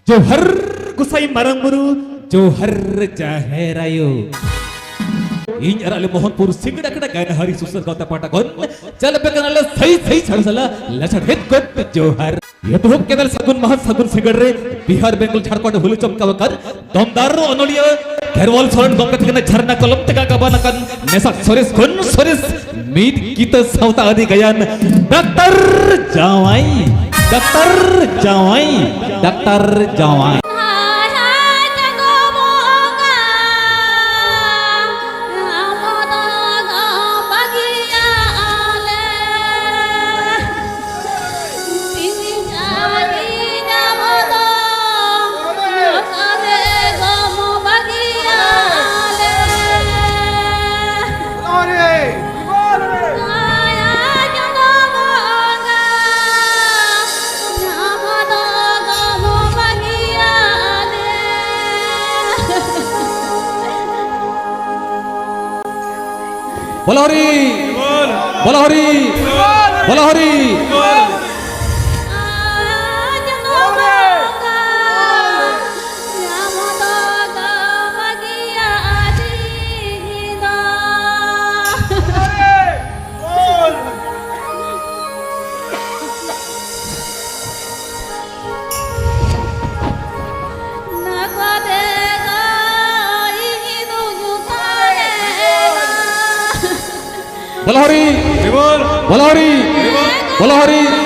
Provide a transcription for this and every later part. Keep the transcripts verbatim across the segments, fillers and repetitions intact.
ᱡᱚᱦᱟᱨ ᱜᱚᱸᱥᱟᱭ ᱢᱟᱨᱟᱝ ᱵᱩᱨᱩ, ᱡᱚᱦᱟᱨ ᱡᱟᱦᱮᱨ ᱟᱭᱳ᱾ ᱤᱧ ᱟᱨ ᱟᱞᱮ ᱢᱳᱦᱚᱱᱯᱩᱨ ᱥᱤᱸᱜᱟᱹᱲ ᱟᱠᱷᱲᱟ ᱜᱟᱭᱱᱟᱦᱟᱨᱤ ᱥᱩᱥᱟᱹᱨ ᱜᱟᱶᱛᱟ ᱯᱟᱦᱴᱟ ᱠᱷᱚᱱ ᱪᱟᱞ ᱟᱯᱮ ᱠᱟᱱᱟᱞᱮ ᱥᱟᱹᱭ ᱥᱟᱹᱭ ᱪᱷᱟᱲ ᱥᱟᱞᱟ ᱞᱟᱪᱷᱟᱲ ᱦᱮᱫ ᱜᱚᱴ ᱡᱚᱦᱟᱨ᱾ ᱮᱛᱚᱦᱚᱵ ᱠᱮᱫᱟᱞᱮ ᱥᱟᱹᱜᱩᱱ ᱢᱟᱦᱟ ᱥᱟᱹᱜᱩᱱ ᱥᱤᱸᱜᱟᱹᱲ ᱨᱮ ᱵᱤᱦᱟᱨ ᱵᱮᱝᱜᱚᱞ ᱡᱷᱟᱲᱠᱷᱚᱸᱰ ᱦᱩᱞ ᱪᱚᱢᱠᱟᱣ ᱟᱠᱟᱱ ᱫᱚᱢᱫᱟᱨ ᱚᱱᱚᱞᱤᱭᱟᱹ ᱠᱷᱮᱨᱣᱟᱞ ᱥᱚᱨᱮᱱ ᱜᱚᱢᱠᱮ ᱛᱟᱹᱠᱤᱱᱟᱜ ᱡᱷᱟᱨᱱᱟ ᱠᱚᱞᱚᱢ ᱛᱮ ᱜᱟᱵᱟᱱ ᱟᱠᱟᱱ ᱱᱮᱥᱟ ᱥᱚᱨᱮᱥ ᱠᱷᱚᱱ ᱥᱚᱨᱮᱥ ᱢᱤᱫ ᱠᱤᱛᱟᱹ ᱥᱟᱶᱛᱟ ᱟᱹᱫᱤ ᱜᱟᱭᱟᱱ ᱰᱟᱠᱛᱟᱨ ᱡᱟᱶᱟᱭ, ᱰᱟᱠᱛᱟᱨ ᱡᱟᱶᱟᱭ, ᱰᱟᱠᱛᱟᱨ ᱡᱟᱶᱟᱭ᱾ ᱵᱚᱞ ᱦᱚᱨᱤ, ᱵᱚᱞ ᱦᱚᱨᱤ, ᱵᱚᱞ ᱦᱚᱨᱤ᱾ ᱵᱚᱞ ᱦᱚᱨᱤ, ᱵᱚᱞ ᱦᱚᱨᱤ, ᱵᱚᱞ ᱦᱚᱨᱤ᱾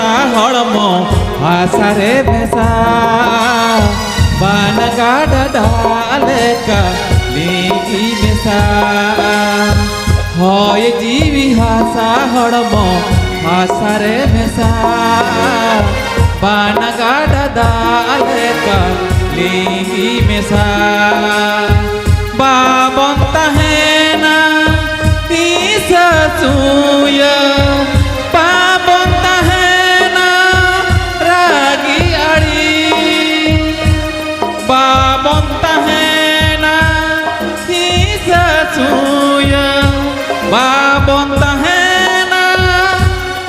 ᱦᱚᱲᱢᱚ ᱦᱟᱥᱟ ᱨᱮ ᱢᱮᱥᱟ, ᱵᱟᱱ ᱜᱟᱰᱟ ᱫᱟᱜ ᱞᱮᱠᱟ ᱞᱤᱸᱜᱤ ᱢᱮᱥᱟ᱾ ᱦᱚᱭ ᱡᱤᱣᱤ ᱦᱟᱥᱟ ᱦᱚᱲᱢᱚ ᱦᱟᱥᱟ ᱨᱮ ᱢᱮᱥᱟ, ᱵᱟᱱ ᱜᱟᱰᱟ ᱫᱟᱜ ᱞᱮᱠᱟ ᱞᱤᱸᱜᱤ ᱢᱮᱥᱟ᱾ ᱵᱟᱵᱚᱱ ᱛᱟᱦᱮᱱᱟ ᱦᱤᱥᱟᱹ ᱥᱩᱭᱟᱹ, ᱵᱟᱵᱚᱱ ᱛᱟᱦᱮᱱᱟ ᱨᱟᱹᱜᱤ ᱟᱹᱲᱤ, ᱵᱟᱵᱚᱱ ᱛᱟᱦᱮᱱᱟ ᱦᱤᱥᱟᱹ ᱥᱩᱭᱟᱹ, ᱵᱟᱵᱚᱱ ᱛᱟᱦᱮᱱᱟ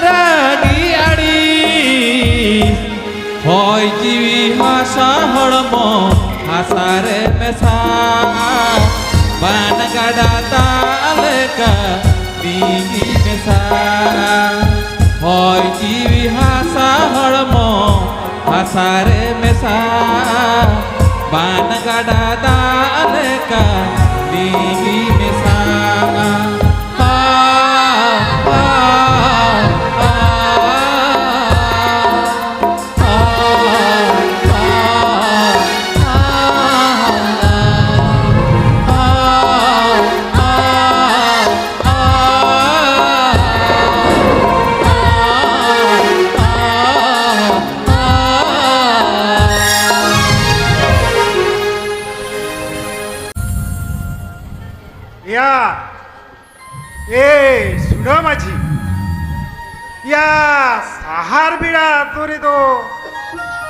ᱨᱟᱹᱜᱤ ᱟᱹᱲᱤ᱾ ᱦᱚᱭ ᱡᱤᱣᱤ ᱦᱟᱥᱟ ᱦᱚᱲᱢᱚ ᱦᱟᱥᱟ ᱨᱮ ᱢᱮᱥᱟ, ᱵᱟᱱ ᱜᱟᱰᱟ ᱫᱟᱜ ᱞᱮᱠᱟ ᱞᱤᱸᱜᱤ ᱢᱮᱥᱟ᱾ ᱦᱚᱭ ᱡᱤᱣᱤ ᱦᱟᱥᱟ ᱦᱚᱲᱢᱚ ᱦᱟᱥᱟ ᱨᱮ ᱢᱮᱥᱟ, ᱵᱟᱱ ᱜᱟᱰᱟ ᱫᱟᱜ ᱞᱮᱠᱟ ᱞᱤᱸᱜᱤ ᱢᱮᱥᱟ᱾ ᱟ, ᱟ, ᱟ, ᱟ᱾ ᱭᱟ, ᱮ ᱥᱩᱱᱟᱹ ᱢᱟᱹᱡᱷᱤ, ᱭᱟ, ᱥᱟᱦᱟᱨ ᱵᱮᱲᱟ ᱟᱛᱳ ᱨᱮᱫᱚ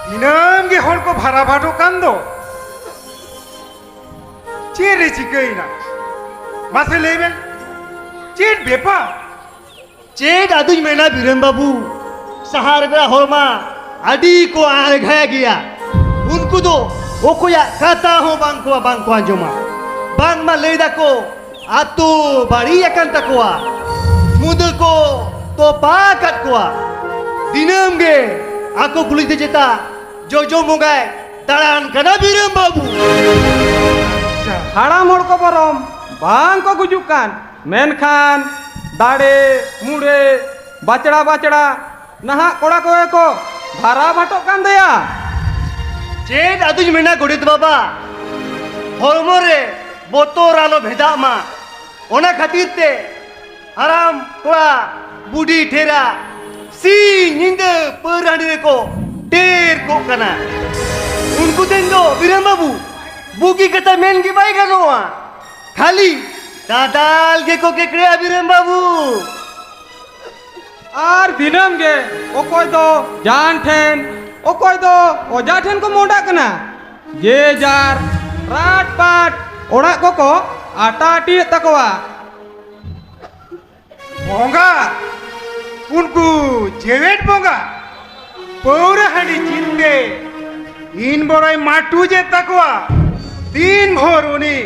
ᱫᱤᱱᱟᱹᱢ ᱜᱮ ᱦᱚᱲ ᱠᱚ ᱵᱷᱟᱨᱟ ᱵᱷᱟᱴᱚᱜ ᱠᱟᱱ ᱫᱚ᱾ ᱪᱮᱫ ᱨᱮ ᱪᱤᱠᱟᱹᱭᱮᱱᱟ? ᱢᱟᱥᱮ ᱞᱟᱹᱭ ᱢᱮ, ᱪᱮᱫ ᱵᱮᱯᱟᱨ? ᱪᱮᱫ ᱟᱫᱚᱧ ᱢᱮᱱᱟ ᱵᱤᱨᱮᱱ ᱵᱟᱹᱵᱩ, ᱥᱟᱦᱟᱨ ᱵᱮᱲᱟ ᱦᱚᱲ ᱢᱟ ᱟᱹᱰᱤ ᱠᱚ ᱟᱸᱜᱷᱟᱭᱟ ᱜᱮᱭᱟ᱾ ᱩᱱᱠᱩ ᱫᱚ ᱚᱠᱚᱭᱟᱜ ᱠᱟᱛᱷᱟ ᱦᱚᱸ ᱵᱟᱝ ᱠᱚ, ᱵᱟᱝ ᱠᱚ ᱟᱸᱡᱚᱢᱟ᱾ ᱵᱟᱝᱢᱟ ᱞᱟᱹᱭ ᱫᱟᱠᱚ, ᱟᱛᱳ ᱵᱟᱹᱲᱤᱡ ᱟᱠᱟᱱ ᱛᱟᱠᱚᱣᱟ, ᱢᱩᱫᱟᱹ ᱠᱚ ᱛᱚᱯᱟ ᱟᱠᱟᱫ ᱠᱚᱣᱟ᱾ ᱫᱤᱱᱟᱹᱢ ᱜᱮ ᱟᱠᱚ ᱠᱩᱞᱦᱤ ᱛᱮ ᱪᱮᱛᱟ ᱡᱚᱡᱚ ᱵᱚᱸᱜᱟᱭ ᱫᱟᱬᱟᱱ ᱠᱟᱱᱟ ᱵᱤᱨᱮᱱ ᱵᱟᱹᱵᱩ᱾ ᱦᱟᱲᱟᱢ ᱦᱚᱲ ᱠᱚ ᱵᱚᱨᱚᱢ ᱵᱟᱝ ᱠᱚ ᱜᱩᱡᱩᱜ ᱠᱟᱱ, ᱢᱮᱱᱠᱷᱟᱱ ᱫᱟᱲᱮ ᱢᱩᱲᱮ ᱵᱟᱪᱲᱟ ᱵᱟᱪᱲᱟ ᱱᱟᱦᱟᱜ ᱠᱚᱲᱟ ᱠᱚᱜᱮ ᱠᱚ ᱵᱷᱟᱨᱟ ᱵᱷᱟᱴᱚᱜ ᱠᱟᱱ ᱫᱚᱭᱟ᱾ ᱪᱮᱫ ᱟᱫᱚᱧ ᱢᱮᱱᱟ ᱜᱚᱰᱮᱛ ᱵᱟᱵᱟ, ᱦᱚᱲᱢᱚ ᱨᱮ ᱵᱚᱛᱚᱨ ᱟᱞᱚ ᱵᱷᱮᱫᱟᱜ ᱢᱟ, ᱚᱱᱟ ᱠᱷᱟᱹᱛᱤᱨ ᱛᱮ ᱦᱟᱲᱟᱢ ᱠᱚᱲᱟ ᱵᱩᱰᱷᱤ ᱴᱷᱮᱨᱟ ᱥᱤᱧ ᱧᱤᱫᱟᱹ ᱯᱟᱹᱣᱨᱟᱹ ᱦᱟᱺᱰᱤ ᱨᱮᱠᱚ ᱰᱷᱮᱨ ᱠᱚᱜ ᱠᱟᱱᱟ᱾ ᱩᱱᱠᱩ ᱴᱷᱮᱱ ᱫᱚ ᱵᱤᱨᱟᱹᱢ ᱵᱟᱹᱵᱩ ᱵᱩᱜᱤ ᱠᱟᱛᱷᱟ ᱢᱮᱱ ᱜᱮ ᱵᱟᱭ ᱜᱟᱱᱚᱜᱼᱟ, ᱠᱷᱟᱹᱞᱤ ᱫᱟᱫᱟᱞ ᱜᱮᱠᱚ ᱠᱮᱠᱲᱮᱜᱼᱟ ᱵᱤᱨᱟᱹᱢ ᱵᱟᱹᱵᱩ᱾ ᱟᱨ ᱫᱤᱱᱟᱹᱢ ᱜᱮ ᱚᱠᱚᱭ ᱫᱚ ᱡᱟᱱ ᱴᱷᱮᱱ, ᱚᱠᱚᱭ ᱫᱚ ᱚᱡᱟ ᱴᱷᱮᱱ ᱠᱚ ᱢᱚᱦᱰᱟᱜ ᱠᱟᱱᱟ᱾ ᱡᱮ ᱡᱟᱨ ᱨᱟᱴ ᱯᱟᱴ ᱚᱲᱟᱜ ᱠᱚᱠᱚ ᱟᱴᱟᱴᱤᱭᱮᱫ ᱛᱟᱠᱚᱣᱟ᱾ ᱵᱚᱸᱜᱟ, ᱩᱱᱠᱩ ᱡᱮᱣᱮᱫ ᱵᱚᱸᱜᱟ ᱯᱟᱹᱣᱨᱟᱹ ᱦᱟᱺᱰᱤ ᱪᱤᱱᱛᱮ ᱤᱱ ᱵᱚᱨᱚᱭ ᱢᱟᱴᱩᱡᱮᱫ ᱛᱟᱠᱚᱣᱟ᱾ ᱫᱤᱱ ᱵᱷᱳᱨ ᱩᱱᱤ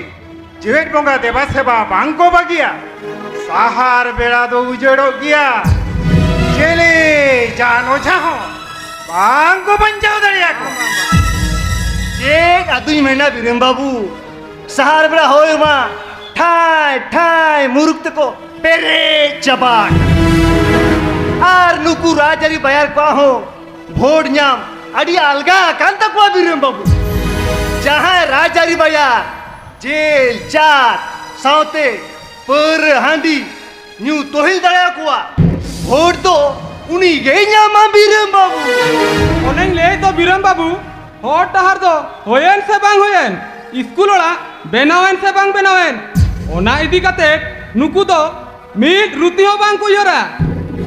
ᱡᱮᱣᱮᱫ ᱵᱚᱸᱜᱟ ᱫᱮᱵᱟ ᱥᱮᱵᱟ ᱵᱟᱝ ᱠᱚ ᱵᱟᱹᱜᱤᱭᱟ᱾ ᱥᱟᱦᱟᱨ ᱵᱮᱲᱟ ᱫᱚ ᱩᱡᱟᱹᱲᱚᱜ ᱜᱮᱭᱟ, ᱪᱮᱞᱮ ᱡᱟᱱ ᱚᱡᱷᱟ ᱦᱚᱸ ᱵᱟᱝ ᱠᱚ ᱵᱟᱧᱪᱟᱣ ᱫᱟᱲᱮᱭᱟᱠᱚᱣᱟ᱾ ᱪᱮᱫ ᱟᱫᱚᱧ ᱢᱮᱱᱟ ᱵᱤᱨᱮᱱ ᱵᱟᱹᱵᱩ, ᱥᱟᱦᱟᱨ ᱵᱮᱲᱟ ᱦᱚᱭ ᱢᱟ ᱴᱷᱟᱭ ᱴᱷᱟᱭ ᱢᱩᱨᱩᱠ ᱛᱮᱠᱚ ᱯᱮᱨᱮᱡ ᱪᱟᱵᱟ ᱟᱠᱟᱱᱟ᱾ ᱟᱨ ᱱᱩᱠᱩ ᱨᱟᱡᱽᱟᱹᱨᱤ ᱵᱟᱭᱟᱨ ᱠᱚᱣᱟᱜ ᱦᱚᱸ ᱵᱷᱳᱴ ᱧᱟᱢ ᱟᱹᱰᱤ ᱟᱞᱜᱟ ᱟᱠᱟᱱ ᱛᱟᱠᱚᱣᱟ ᱵᱤᱨᱮᱱ ᱵᱟᱹᱵᱩ᱾ ᱡᱟᱦᱟᱸᱭ ᱨᱟᱡᱽᱟᱹᱨᱤ ᱵᱟᱭᱟᱨ ᱡᱮᱞ ᱪᱟᱴ ᱥᱟᱶᱛᱮ ᱯᱟᱹᱣᱨᱟᱹ ᱦᱟᱺᱰᱤ ᱧᱩ ᱛᱚᱦᱤᱞ ᱫᱟᱲᱮᱭᱟᱠᱚᱣᱟ, ᱵᱷᱳᱴ ᱫᱚ ᱩᱱᱤ ᱜᱮᱭ ᱧᱟᱢᱟ ᱵᱤᱨᱮᱱ ᱵᱟᱹᱵᱩ᱾ ᱚᱱᱮᱧ ᱞᱟᱹᱭ ᱫᱚ ᱵᱤᱨᱮᱱ ᱵᱟᱹᱵᱩ, ᱦᱚᱨ ᱰᱟᱦᱟᱨ ᱫᱚ ᱦᱩᱭᱮᱱ ᱥᱮ ᱵᱟᱝ ᱦᱩᱭᱮᱱ, ᱤᱥᱠᱩᱞ ᱚᱲᱟᱜ ᱵᱮᱱᱟᱣᱮᱱ ᱥᱮ ᱵᱟᱝ ᱵᱮᱱᱟᱣᱮᱱ, ᱚᱱᱟ ᱤᱫᱤ ᱠᱟᱛᱮ ᱱᱩᱠᱩ ᱫᱚ ᱢᱤᱫ ᱨᱩᱛᱤ ᱦᱚᱸ ᱵᱟᱝ ᱠᱚ ᱩᱭᱦᱟᱹᱨᱟ᱾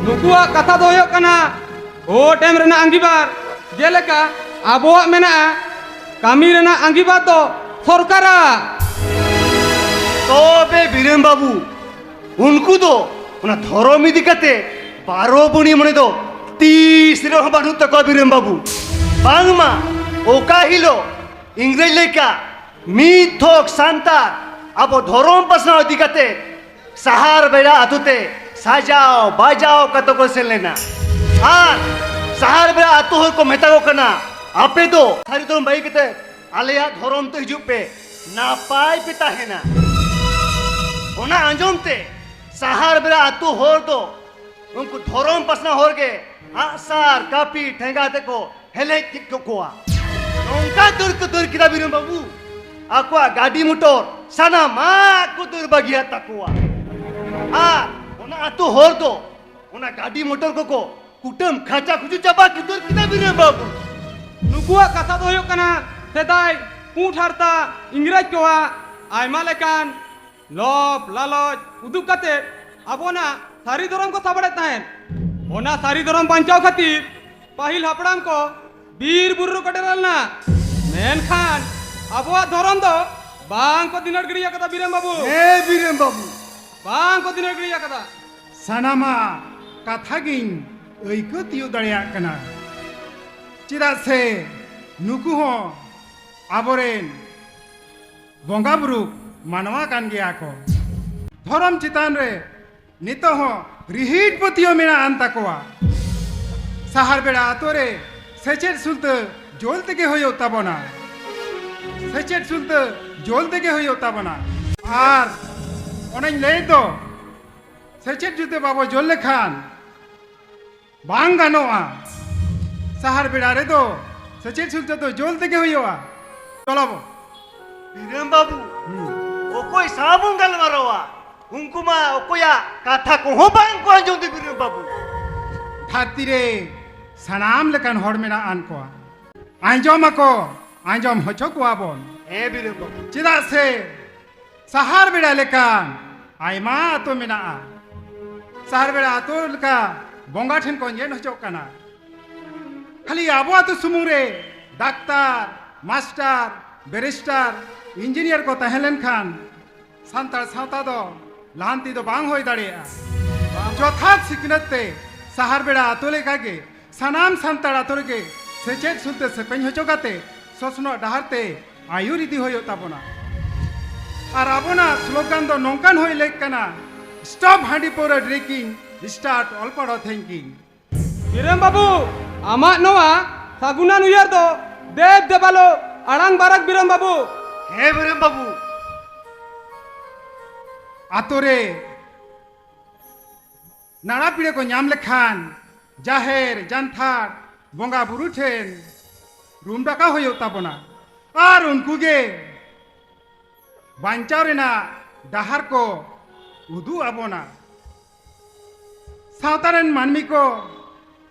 ᱱᱩᱠᱩᱣᱟᱜ ᱠᱟᱛᱷᱟ ᱫᱚ ᱦᱩᱭᱩᱜ ᱠᱟᱱᱟ ᱵᱷᱳᱴ ᱮᱢ ᱨᱮᱱᱟᱜ ᱟᱸᱜᱤᱵᱷᱟᱨ᱾ ᱡᱮᱞᱮᱠᱟ ᱟᱵᱚᱣᱟᱜ ᱢᱮᱱᱟᱜᱼᱟ ᱠᱟᱹᱢᱤ ᱨᱮᱱᱟᱜ ᱟᱸᱜᱤᱵᱷᱟᱨ ᱫᱚ ᱥᱚᱨᱠᱟᱨᱟᱜ᱾ ᱛᱚᱵᱮ ᱵᱤᱨᱮᱱ ᱵᱟᱹᱵᱩ, ᱩᱱᱠᱩ ᱫᱚ ᱚᱱᱟ ᱫᱷᱚᱨᱚᱢ ᱤᱫᱤ ᱠᱟᱛᱮ ᱵᱟᱨᱚ ᱵᱩᱱᱤ ᱢᱚᱱᱮ ᱫᱚ ᱛᱤᱥ ᱨᱮᱦᱚᱸ ᱵᱟᱹᱱᱩᱜ ᱛᱟᱠᱚᱣᱟ ᱵᱤᱨᱮᱱ ᱵᱟᱹᱵᱩ᱾ ᱵᱟᱝᱢᱟ ᱚᱠᱟ ᱦᱤᱞᱳᱜ ᱤᱝᱨᱮᱡᱽ ᱞᱮᱠᱟ ᱢᱤᱫ ᱛᱷᱚᱠ ᱥᱟᱱᱛᱟᱲ ᱟᱵᱚ ᱫᱷᱚᱨᱚᱢ ᱯᱟᱥᱱᱟᱣ ᱤᱫᱤ ᱠᱟᱛᱮ ᱥᱟᱦᱟᱨ ᱵᱮᱲᱟ ᱟᱛᱳ ᱛᱮ ᱥᱟᱡᱟᱣ ᱵᱟᱡᱟᱣ ᱠᱟᱛᱮ ᱠᱚ ᱥᱮᱱ ᱞᱮᱱᱟ᱾ ᱟᱨ ᱥᱟᱦᱟᱨ ᱵᱮᱲᱟ ᱟᱛᱳ ᱦᱚᱲ ᱠᱚ ᱢᱮᱛᱟ ᱠᱚ ᱠᱟᱱᱟ, ᱟᱯᱮ ᱫᱚ ᱥᱟᱹᱨᱤ ᱫᱷᱚᱨᱚᱢ ᱵᱟᱹᱜᱤ ᱠᱟᱛᱮ ᱟᱞᱮᱭᱟᱜ ᱫᱷᱚᱨᱚᱢ ᱛᱮ ᱦᱤᱡᱩᱜ ᱯᱮ, ᱱᱟᱯᱟᱭ ᱯᱮ ᱛᱟᱦᱮᱱᱟ᱾ ᱚᱱᱟ ᱟᱸᱡᱚᱢ ᱛᱮ ᱥᱟᱦᱟᱨ ᱵᱮᱲᱟ ᱟᱛᱳ ᱦᱚᱲ ᱫᱚ ᱩᱱᱠᱩ ᱫᱷᱚᱨᱚᱢ ᱯᱟᱥᱱᱟᱣ ᱦᱚᱲ ᱜᱮ ᱟᱜᱼᱥᱟᱨ, ᱠᱟᱹᱯᱤ, ᱴᱷᱮᱸᱜᱟ ᱛᱮᱠᱚ ᱦᱮᱞᱮᱡ ᱠᱮᱫ ᱠᱚᱣᱟ᱾ ᱱᱚᱝᱠᱟ ᱫᱟᱹᱲ ᱠᱚ ᱫᱟᱹᱲ ᱠᱮᱫᱟ ᱵᱤᱨᱮᱱ ᱵᱟᱹᱵᱩ, ᱟᱠᱚᱣᱟᱜ ᱜᱟᱹᱰᱤ ᱢᱚᱴᱚᱨ ᱥᱟᱱᱟᱢᱟᱜ ᱠᱚ ᱫᱟᱹᱲ ᱵᱟᱹᱜᱤᱭᱟᱫ ᱛᱟᱠᱚᱣᱟ᱾ ᱟᱨ ᱚᱱᱟ ᱟᱹᱛᱩ ᱦᱚᱲ ᱫᱚ ᱚᱱᱟ ᱜᱟᱹᱰᱤ ᱢᱚᱴᱚᱨ ᱠᱚᱠᱚ ᱠᱩᱴᱟᱹᱢ ᱠᱷᱟᱪᱟ ᱠᱷᱩᱪᱩ ᱪᱟᱵᱟ ᱩᱛᱟᱹᱨ ᱠᱮᱫᱟ ᱵᱤᱨᱮᱱ ᱵᱟᱹᱵᱩ᱾ ᱱᱩᱠᱩᱣᱟᱜ ᱠᱟᱛᱷᱟ ᱫᱚ ᱦᱩᱭᱩᱜ ᱠᱟᱱᱟ, ᱥᱮᱫᱟᱭ ᱯᱩᱸᱰ ᱦᱟᱨᱛᱟ ᱤᱝᱨᱮᱡᱽ ᱠᱚᱣᱟᱜ ᱟᱭᱢᱟ ᱞᱮᱠᱟᱱ ᱞᱚᱵᱽ ᱞᱟᱞᱚᱪ ᱩᱫᱩᱜ ᱠᱟᱛᱮ ᱟᱵᱚᱱᱟᱜ ᱥᱟᱹᱨᱤ ᱫᱷᱚᱨᱚᱢ ᱠᱚ ᱥᱟᱵᱟᱲᱮᱫ ᱛᱟᱦᱮᱸᱫ᱾ ᱚᱱᱟ ᱥᱟᱹᱨᱤ ᱫᱷᱚᱨᱚᱢ ᱵᱟᱧᱪᱟᱣ ᱠᱷᱟᱹᱛᱤᱨ ᱯᱟᱹᱦᱤᱞ ᱦᱟᱯᱲᱟᱢ ᱠᱚ ᱵᱤᱨ ᱵᱩᱨᱩ ᱨᱮᱠᱚ ᱰᱮᱨᱟ ᱞᱮᱱᱟ, ᱢᱮᱱᱠᱷᱟᱱ ᱟᱵᱚᱣᱟᱜ ᱫᱷᱚᱨᱚᱢ ᱫᱚ ᱵᱟᱝ ᱠᱚ ᱫᱤᱱᱟᱹᱲ ᱜᱤᱰᱤ ᱟᱠᱟᱫᱟ ᱵᱤᱨᱮᱱ ᱵᱟᱹᱵᱩ᱾ ᱦᱮᱸ ᱵᱤᱨᱮᱱ ᱵᱟᱹᱵᱩ᱾ ᱵᱟᱝ ᱠᱚ ᱫᱤᱱᱟᱹᱲ ᱜᱤᱰᱤ ᱟᱠᱟᱫᱟ᱾ ᱥᱟᱱᱟᱢᱟᱜ ᱠᱟᱛᱷᱟ ᱜᱤᱧ ᱟᱹᱭᱠᱟᱹᱣ ᱛᱤᱭᱳᱜ ᱫᱟᱲᱮᱭᱟᱜ ᱠᱟᱱᱟ, ᱪᱮᱫᱟᱜ ᱥᱮ ᱱᱩᱠᱩ ᱦᱚᱸ ᱟᱵᱚᱨᱮᱱ ᱵᱚᱸᱜᱟ ᱵᱩᱨᱩ ᱢᱟᱱᱣᱟ ᱠᱟᱱ ᱜᱮᱭᱟ ᱠᱚ᱾ ᱫᱷᱚᱨᱚᱢ ᱪᱮᱛᱟᱱ ᱨᱮ ᱱᱤᱛᱚᱜ ᱦᱚᱸ ᱨᱤᱦᱤᱴ ᱯᱟᱹᱛᱭᱟᱹᱣ ᱢᱮᱱᱟᱜ ᱟᱱ ᱛᱟᱠᱚᱣᱟ᱾ ᱥᱟᱦᱟᱨ ᱵᱮᱲᱟ ᱟᱛᱳ ᱨᱮ ᱥᱮᱪᱮᱫ ᱥᱩᱞᱛᱟᱹ ᱡᱳᱞ ᱛᱮᱜᱮ ᱦᱩᱭᱩᱜ ᱛᱟᱵᱚᱱᱟ᱾ ᱥᱮᱪᱮᱫ ᱥᱩᱞᱛᱟᱹ ᱡᱳᱞ ᱛᱮᱜᱮ ᱦᱩᱭᱩᱜ ᱛᱟᱵᱚᱱᱟ᱾ ᱟᱨ ᱚᱱᱮᱧ ᱞᱟᱹᱭ ᱫᱚ, ᱥᱮᱪᱮᱫ ᱡᱩᱫᱤ ᱵᱟᱵᱚ ᱡᱳᱞ ᱞᱮᱠᱷᱟᱱ ᱵᱟᱝ ᱜᱟᱱᱚᱜᱼᱟ᱾ ᱥᱟᱦᱟᱨ ᱵᱮᱲᱟ ᱨᱮᱫᱚ ᱥᱮᱪᱮᱫ ᱥᱩᱞᱛᱟᱹ ᱫᱚ ᱡᱳᱞ ᱛᱮᱜᱮ ᱦᱩᱭᱩᱜᱼᱟ᱾ ᱪᱚᱞᱚ ᱵᱚ᱾ ᱵᱤᱨᱮᱱ ᱵᱟᱹᱵᱩ, ᱦᱩᱸ᱾ ᱚᱠᱚᱭ ᱥᱟᱶ ᱵᱚᱱ ᱜᱟᱞᱢᱟᱨᱟᱣᱟ? ᱩᱱᱠᱩ ᱢᱟ ᱚᱠᱚᱭᱟᱜ ᱠᱟᱛᱷᱟ ᱠᱚᱦᱚᱸ ᱵᱟᱝ ᱠᱚ ᱟᱸᱡᱚᱢ ᱫᱮ ᱵᱤᱨᱮᱱ ᱵᱟᱹᱵᱩ᱾ ᱫᱷᱟᱹᱨᱛᱤ ᱨᱮ ᱥᱟᱱᱟᱢ ᱞᱮᱠᱟᱱ ᱦᱚᱲ ᱢᱮᱱᱟᱜ ᱟᱱ ᱠᱚᱣᱟ᱾ ᱟᱸᱡᱚᱢ ᱟᱠᱚ, ᱟᱸᱡᱚᱢ ᱦᱚᱪᱚ ᱠᱚᱣᱟ ᱵᱚᱱ᱾ ᱦᱮᱸ ᱵᱤᱨᱮᱱ ᱵᱟᱹᱵᱩ᱾ ᱪᱮᱫᱟᱜ ᱥᱮ ᱥᱟᱦᱟᱨ ᱵᱮᱲᱟ ᱞᱮᱠᱟᱱ ᱟᱭᱢᱟ ᱟᱛᱳ ᱢᱮᱱᱟᱜᱼᱟ᱾ ᱥᱟᱦᱟᱨ ᱵᱮᱲᱟ ᱟᱛᱳ ᱞᱮᱠᱟ ᱵᱚᱸᱜᱟ ᱴᱷᱮᱱ ᱠᱚ ᱧᱮᱞ ᱦᱚᱪᱚᱜ ᱠᱟᱱᱟ᱾ ᱠᱷᱟᱹᱞᱤ ᱟᱵᱚ ᱟᱛᱳ ᱥᱩᱢᱩᱝ ᱨᱮ ᱰᱟᱠᱛᱟᱨ, ᱢᱟᱥᱴᱟᱨ, ᱵᱮᱨᱤᱥᱴᱟᱨ, ᱤᱧᱡᱤᱱᱤᱭᱟᱨ ᱠᱚ ᱛᱟᱦᱮᱸ ᱞᱮᱱᱠᱷᱟᱱ ᱥᱟᱱᱛᱟᱲ ᱥᱟᱶᱛᱟ ᱫᱚ ᱞᱟᱦᱟᱱᱛᱤ ᱫᱚ ᱵᱟᱝ ᱦᱩᱭ ᱫᱟᱲᱮᱭᱟᱜᱼᱟ᱾ ᱡᱚᱛᱷᱟᱛ ᱥᱤᱠᱷᱱᱟᱹᱛ ᱛᱮ ᱥᱟᱦᱟᱨ ᱵᱮᱲᱟ ᱟᱛᱳ ᱞᱮᱠᱟᱜᱮ ᱥᱟᱱᱟᱢ ᱥᱟᱱᱛᱟᱲ ᱟᱛᱳ ᱨᱮᱜᱮ ᱥᱮᱪᱮᱫ ᱥᱩᱞᱛᱟᱹ ᱥᱮᱯᱮᱧ ᱦᱚᱪᱚ ᱠᱟᱛᱮ ᱥᱚᱥᱱᱚᱜ ᱰᱟᱦᱟᱨ ᱛᱮ ᱟᱹᱭᱩᱨ ᱤᱫᱤ ᱦᱩᱭᱩᱜ ᱛᱟᱵᱚᱱᱟ᱾ ᱟᱨ ᱟᱵᱚᱱᱟᱜ ᱥᱞᱳᱜᱟᱱ ᱫᱚ ᱱᱚᱝᱠᱟᱱ ᱦᱩᱭ ᱞᱮᱠ ᱠᱟᱱᱟ, Stop ᱦᱟᱺᱰᱤ ᱯᱟᱹᱣᱨᱟᱹ drinking, start ᱚᱞ ᱯᱟᱲᱦᱟᱣ thinking᱾ ᱵᱤᱨᱮᱱ ᱵᱟᱹᱵᱩ, ᱟᱢᱟᱜ ᱱᱚᱣᱟ ᱥᱟᱹᱜᱩᱱᱟᱱ ᱩᱭᱦᱟᱹᱨ ᱫᱚ ᱫᱮᱵ ᱫᱮᱵᱟᱞᱳ ᱟᱲᱟᱝ ᱵᱟᱨᱟᱠ ᱵᱤᱨᱮᱱ ᱵᱟᱹᱵᱩ᱾ ᱦᱮᱸ ᱵᱤᱨᱮᱱ ᱵᱟᱹᱵᱩ᱾ ᱟᱛᱳ ᱨᱮ ᱱᱟᱲᱟ ᱯᱤᱲᱟᱹ ᱠᱚ ᱧᱟᱢ ᱞᱮᱠᱷᱟᱱ ᱡᱟᱦᱮᱨ ᱡᱟᱱᱛᱷᱟᱲ ᱵᱚᱸᱜᱟ ᱵᱩᱨᱩ ᱴᱷᱮᱱ ᱨᱩᱢ ᱰᱟᱠᱟᱣ ᱦᱩᱭᱩᱜ ᱛᱟᱵᱚᱱᱟ᱾ ᱟᱨ ᱩᱱᱠᱩ ᱜᱮ ᱵᱟᱧᱪᱟᱣ ᱨᱮᱱᱟᱜ ᱰᱟᱦᱟᱨ ᱠᱚ ᱩᱫᱩᱜ ᱟᱵᱚᱱᱟ᱾ ᱥᱟᱶᱛᱟ ᱨᱮᱱ ᱢᱟᱹᱱᱢᱤ ᱠᱚ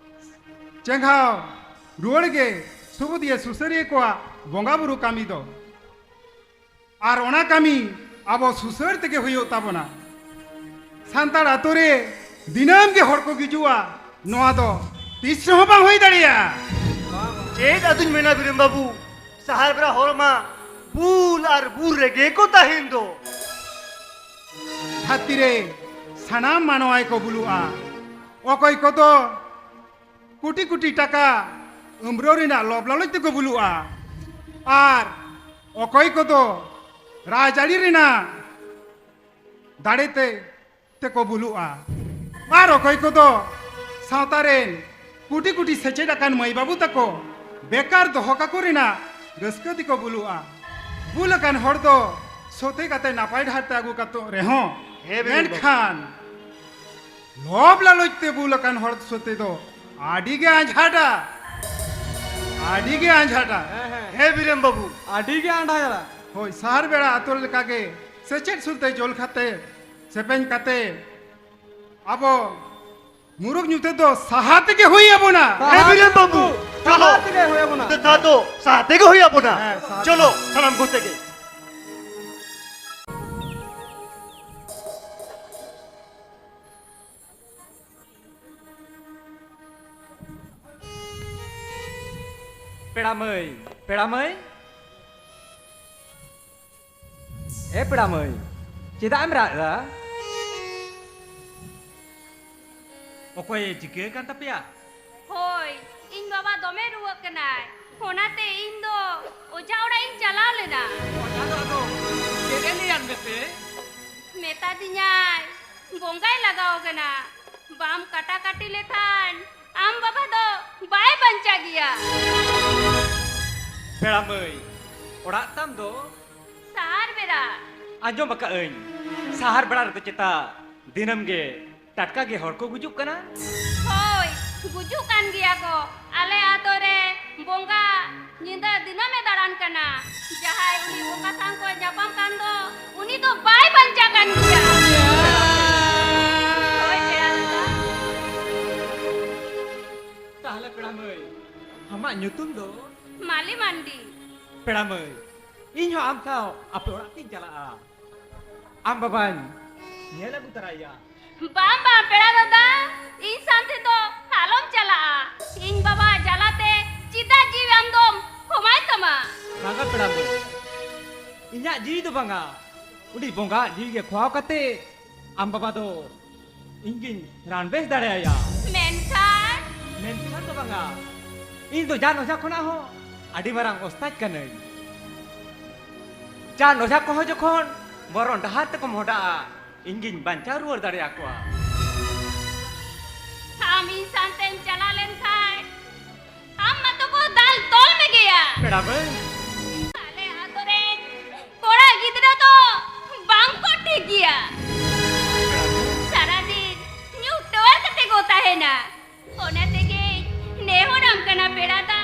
ᱪᱮᱸᱜᱷᱟᱣ ᱨᱩᱣᱟᱹᱲ ᱜᱮ ᱥᱩᱵᱩᱫᱤᱭᱟᱹ ᱥᱩᱥᱟᱹᱨᱤᱭᱟᱹ ᱠᱚᱣᱟᱜ ᱵᱚᱸᱜᱟ ᱵᱩᱨᱩ ᱠᱟᱹᱢᱤ ᱫᱚ᱾ ᱟᱨ ᱚᱱᱟ ᱠᱟᱹᱢᱤ ᱟᱵᱚ ᱥᱩᱥᱟᱹᱨ ᱛᱮᱜᱮ ᱦᱩᱭᱩᱜ ᱛᱟᱵᱚᱱᱟ᱾ ᱥᱟᱱᱛᱟᱲ ᱟᱛᱳ ᱨᱮ ᱫᱤᱱᱟᱹᱢ ᱜᱮ ᱦᱚᱲ ᱠᱚ ᱜᱩᱡᱩᱜᱼᱟ, ᱱᱚᱣᱟ ᱫᱚ ᱛᱤᱥ ᱨᱮᱦᱚᱸ ᱵᱟᱝ ᱦᱩᱭ ᱫᱟᱲᱮᱭᱟᱜᱼᱟ᱾ ᱪᱮᱫ ᱟᱫᱚᱧ ᱢᱮᱱᱟ ᱵᱤᱨᱮᱱ ᱵᱟᱹᱵᱩ, ᱥᱟᱦᱟᱨ ᱵᱮᱲᱟ ᱦᱚᱲ ᱢᱟ ᱵᱩᱞ ᱟᱨ ᱵᱩᱞ ᱨᱮᱜᱮ ᱠᱚ ᱛᱟᱦᱮᱱ ᱫᱚ᱾ ᱫᱷᱟᱹᱨᱛᱤ ᱨᱮ ᱥᱟᱱᱟᱢ ᱢᱟᱱᱣᱟ ᱜᱮᱠᱚ ᱵᱩᱞᱩᱜᱼᱟ᱾ ᱚᱠᱚᱭ ᱠᱚᱫᱚ ᱠᱳᱴᱤ ᱠᱳᱴᱤ ᱴᱟᱠᱟ ᱟᱹᱢᱵᱽᱨᱟᱹᱣ ᱨᱮᱱᱟᱜ ᱞᱚᱵᱽ ᱞᱟᱞᱚᱪ ᱛᱮᱠᱚ ᱵᱩᱞᱩᱜᱼᱟ, ᱟᱨ ᱚᱠᱚᱭ ᱠᱚᱫᱚ ᱨᱟᱡᱽᱟᱹᱨᱤ ᱨᱮᱱᱟᱜ ᱫᱟᱲᱮ ᱛᱮ ᱛᱮᱠᱚ ᱵᱩᱞᱩᱜᱼᱟ, ᱟᱨ ᱚᱠᱚᱭ ᱠᱚᱫᱚ ᱥᱟᱶᱛᱟ ᱨᱮᱱ ᱠᱩᱴᱤ ᱠᱩᱴᱤ ᱥᱮᱪᱮᱫ ᱟᱠᱟᱱ ᱢᱟᱹᱭ ᱵᱟᱹᱵᱩ ᱛᱟᱠᱚ ᱵᱮᱠᱟᱨ ᱫᱚᱦᱚ ᱠᱟᱠᱚ ᱨᱮᱱᱟᱜ ᱨᱟᱹᱥᱠᱟᱹ ᱛᱮᱠᱚ ᱵᱩᱞᱩᱜᱼᱟ᱾ ᱵᱩᱞ ᱟᱠᱟᱱ ᱦᱚᱲ ᱫᱚ ᱥᱚᱛᱮ ᱠᱟᱛᱮ ᱱᱟᱯᱟᱭ ᱰᱟᱦᱟᱨ ᱛᱮ ᱟᱹᱜᱩ ᱠᱟᱛᱮ ᱨᱮᱦᱚᱸ, ᱦᱮᱸ, ᱵᱤᱨᱮᱱ ᱵᱟᱹᱵᱩ᱾ ᱢᱮᱱᱠᱷᱟᱱ ᱞᱚᱵᱽ ᱞᱟᱞᱚᱪ ᱛᱮ ᱵᱩᱞ ᱟᱠᱟᱱ ᱦᱚᱲ ᱥᱚᱛᱮ ᱫᱚ ᱟᱹᱰᱤ ᱜᱮ ᱟᱸᱡᱷᱟᱴᱟ, ᱟᱹᱰᱤ ᱜᱮ ᱟᱸᱡᱷᱟᱴᱟ᱾ ᱦᱮᱸ, ᱦᱮᱸ᱾ ᱦᱮᱸ, ᱵᱤᱨᱮᱱ ᱵᱟᱹᱵᱩ᱾ ᱟᱹᱰᱤ ᱜᱮ ᱟᱸᱡᱷᱟᱴᱟ᱾ ᱦᱳᱭ, ᱥᱟᱦᱟᱨ ᱵᱮᱲᱟ ᱟᱛᱳ ᱞᱮᱠᱟᱜᱮ ᱥᱮᱪᱮᱫ ᱥᱩᱨᱛᱮ ᱡᱚᱞ ᱠᱟᱛᱮ, ᱥᱮᱯᱮᱧ ᱠᱟᱛᱮ, ᱟᱵᱚ ᱢᱩᱨᱩᱠ ᱧᱩᱛᱟᱹ ᱫᱚ ᱥᱟᱦᱟ ᱛᱮᱜᱮ ᱦᱩᱭ ᱟᱵᱚᱱᱟ᱾ ᱦᱮᱸ, ᱵᱤᱨᱮᱱ ᱵᱟᱹᱵᱩ, ᱥᱟᱦᱟ ᱪᱚᱞᱚ᱾ ᱛᱮᱜᱮ ᱦᱩᱭ ᱟᱵᱚᱱᱟ᱾ ᱫᱮᱠᱷᱟ ᱫᱚ ᱥᱟᱦᱟ ᱛᱮᱜᱮ ᱦᱩᱭ ᱟᱵᱚᱱᱟ᱾ ᱦᱮᱸ, ᱥᱟᱦᱟ ᱪᱚᱞᱚ, ᱛᱮᱜᱮ᱾ ᱥᱟᱱᱟᱢ ᱠᱚᱛᱮ ᱜᱮ᱾ ᱯᱮᱲᱟ ᱢᱟᱹᱭ, ᱯᱮᱲᱟ ᱢᱟᱹᱭ᱾ ᱮ ᱯᱮᱲᱟ ᱢᱟᱹᱭ, ᱪᱮᱫᱟᱜ ᱮᱢ ᱨᱟᱜ ᱮᱫᱟ? ᱚᱠᱚᱭᱮ ᱪᱤᱠᱟᱹ ᱟᱠᱟᱱ ᱛᱟᱯᱮᱭᱟ? ᱦᱳᱭ, ᱤᱧ ᱵᱟᱵᱟ ᱫᱚᱢᱮ ᱨᱩᱣᱟᱹᱜ ᱠᱟᱱᱟᱭ, ᱚᱱᱟᱛᱮ ᱤᱧ ᱫᱚ ᱚᱡᱷᱟ ᱚᱲᱟᱜ ᱤᱧ ᱪᱟᱞᱟᱣ ᱞᱮᱱᱟ᱾ ᱚᱡᱷᱟ ᱫᱚ ᱟᱫᱚ ᱪᱮᱫ ᱮ ᱞᱟᱹᱭᱟᱫ ᱢᱮᱛᱮ? ᱢᱮᱛᱟ ᱫᱤᱧᱟᱭ, ᱵᱚᱸᱜᱟᱭ ᱞᱟᱜᱟᱣ ᱠᱟᱱᱟ, ᱵᱟᱢ ᱠᱟᱴᱟ ᱠᱟᱴᱤ ᱞᱮᱠᱷᱟᱱ ᱟᱢ ᱵᱟᱵᱟ ᱫᱚ ᱵᱟᱭ ᱵᱟᱧᱪᱟᱜ ᱜᱮᱭᱟ᱾ ᱯᱮᱲᱟ ᱢᱟᱹᱭ, ᱚᱲᱟᱜ ᱛᱟᱢ ᱫᱚ? ᱥᱟᱦᱟᱨ ᱵᱮᱲᱟ᱾ ᱟᱸᱡᱚᱢ ᱟᱠᱟᱫ ᱟᱹᱧ, ᱥᱟᱦᱟᱨ ᱵᱮᱲᱟ ᱨᱮᱫᱚ ᱪᱮᱛᱟ ᱫᱤᱱᱟᱹᱢ ᱜᱮ ᱴᱟᱴᱠᱟ ᱜᱮ ᱦᱚᱲ ᱠᱚ ᱜᱩᱡᱩᱜ ᱠᱟᱱᱟ? ᱦᱳᱭ, ᱜᱩᱡᱩᱜ ᱠᱟᱱ ᱜᱮᱭᱟ ᱠᱚ᱾ ᱟᱞᱮ ᱟᱛᱳ ᱨᱮ ᱵᱚᱸᱜᱟ ᱧᱤᱫᱟᱹ ᱫᱤᱱᱟᱹᱢᱮ ᱫᱟᱬᱟᱱ ᱠᱟᱱᱟ᱾ ᱡᱟᱦᱟᱸᱭ ᱩᱱᱤ ᱵᱚᱸᱜᱟ ᱥᱟᱶ ᱠᱚ ᱧᱟᱯᱟᱢ ᱠᱟᱱ ᱫᱚ, ᱩᱱᱤ ᱫᱚ ᱵᱟᱭ ᱵᱟᱧᱪᱟᱜ ᱠᱟᱱ ᱜᱮᱭᱟ᱾ ᱦᱳᱭ, ᱯᱮᱲᱟ ᱫᱟᱫᱟ᱾ ᱛᱟᱦᱞᱮ ᱯᱮᱲᱟ ᱢᱟᱹᱭ, ᱟᱢᱟᱜ ᱧᱩᱛᱩᱢ ᱫᱚ? ᱢᱟᱞᱤ ᱢᱟᱱᱰᱤ᱾ ᱯᱮᱲᱟ ᱢᱟᱹᱭ, ᱤᱧ ᱦᱚᱸ ᱟᱢ ᱥᱟᱶ ᱟᱯᱮ ᱚᱲᱟᱜ ᱛᱤᱧ ᱪᱟᱞᱟᱜᱼᱟ᱾ ᱟᱢ ᱵᱟᱵᱟᱧ ᱧᱮᱞ ᱟᱹᱜᱩ ᱛᱟᱨᱟᱭᱟ᱾ ᱵᱟᱝ, ᱵᱟᱝ, ᱯᱮᱲᱟ ᱫᱟᱫᱟ, ᱤᱧ ᱥᱟᱶᱛᱮ ᱫᱚ ᱟᱞᱚᱢ ᱪᱟᱞᱟᱜᱼᱟ᱾ ᱤᱧ ᱵᱟᱵᱟ ᱡᱟᱞᱟᱛᱮ ᱪᱮᱫᱟᱜ ᱡᱤᱣᱤ ᱟᱢ ᱫᱚᱢ ᱠᱷᱚᱢᱟᱭ ᱛᱟᱢᱟ? ᱵᱟᱝᱟ ᱯᱮᱲᱟ ᱫᱚ, ᱤᱧᱟᱜ ᱡᱤᱣᱤ ᱫᱚ ᱵᱟᱝᱟ, ᱩᱱᱤ ᱵᱚᱸᱜᱟ ᱡᱤᱣᱤ ᱜᱮ ᱠᱷᱚᱣᱟᱣ ᱠᱟᱛᱮ ᱟᱢ ᱵᱟᱵᱟ ᱫᱚ ᱤᱧ ᱜᱤᱧ ᱨᱟᱱ ᱵᱮᱥ ᱫᱟᱲᱮᱭᱟᱭᱟ᱾ ᱢᱮᱱᱠᱷᱟᱱ? ᱢᱮᱱᱠᱷᱟᱱ ᱫᱚ ᱵᱟᱝᱟ, ᱤᱧ ᱫᱚ ᱡᱟᱱ ᱚᱡᱷᱟ ᱠᱷᱚᱱᱟᱜ ᱦᱚᱸ ᱟᱹᱰᱤ ᱢᱟᱨᱟᱝ ᱚᱥᱛᱟᱡ ᱠᱟᱹᱱᱟᱹᱧ᱾ ᱡᱟᱱ ᱚᱡᱷᱟ ᱠᱚᱦᱚᱸ ᱡᱚᱠᱷᱚᱱ ᱢᱚᱨᱚᱱ ᱰᱟᱦᱟᱨ ᱛᱮᱠᱚ ᱢᱚᱦᱰᱟᱜᱼᱟ, ᱤᱧ ᱜᱤᱧ ᱵᱟᱧᱪᱟᱣ ᱨᱩᱣᱟᱹᱲ ᱫᱟᱲᱮᱭᱟᱠᱚᱣᱟ᱾ ᱟᱢ ᱤᱧ ᱥᱟᱶᱛᱮᱢ ᱪᱟᱞᱟᱣ ᱞᱮᱱ ᱠᱷᱟᱱ, ᱟᱢ ᱢᱟᱛᱚ ᱠᱚ ᱫᱟᱞ ᱛᱚᱞ ᱢᱮᱜᱮᱭᱟ᱾ ᱯᱮᱲᱟ ᱢᱟᱹᱭ᱾ ᱟᱞᱮ ᱟᱛᱳ ᱨᱮᱱ ᱠᱚᱲᱟ ᱜᱤᱫᱽᱨᱟᱹ ᱫᱚ ᱵᱟᱝ ᱠᱚ ᱴᱷᱤᱠ ᱜᱮᱭᱟ᱾ ᱥᱟᱨᱟᱫᱤᱱ ᱧᱩ ᱴᱚᱣᱟᱨ ᱠᱟᱛᱮ ᱠᱚ ᱛᱟᱦᱮᱱᱟ᱾ ᱚᱱᱟ ᱛᱮᱜᱮᱧ ᱱᱮᱦᱚᱨᱟᱢ ᱠᱟᱱᱟ ᱯᱮᱲᱟ ᱫᱟ,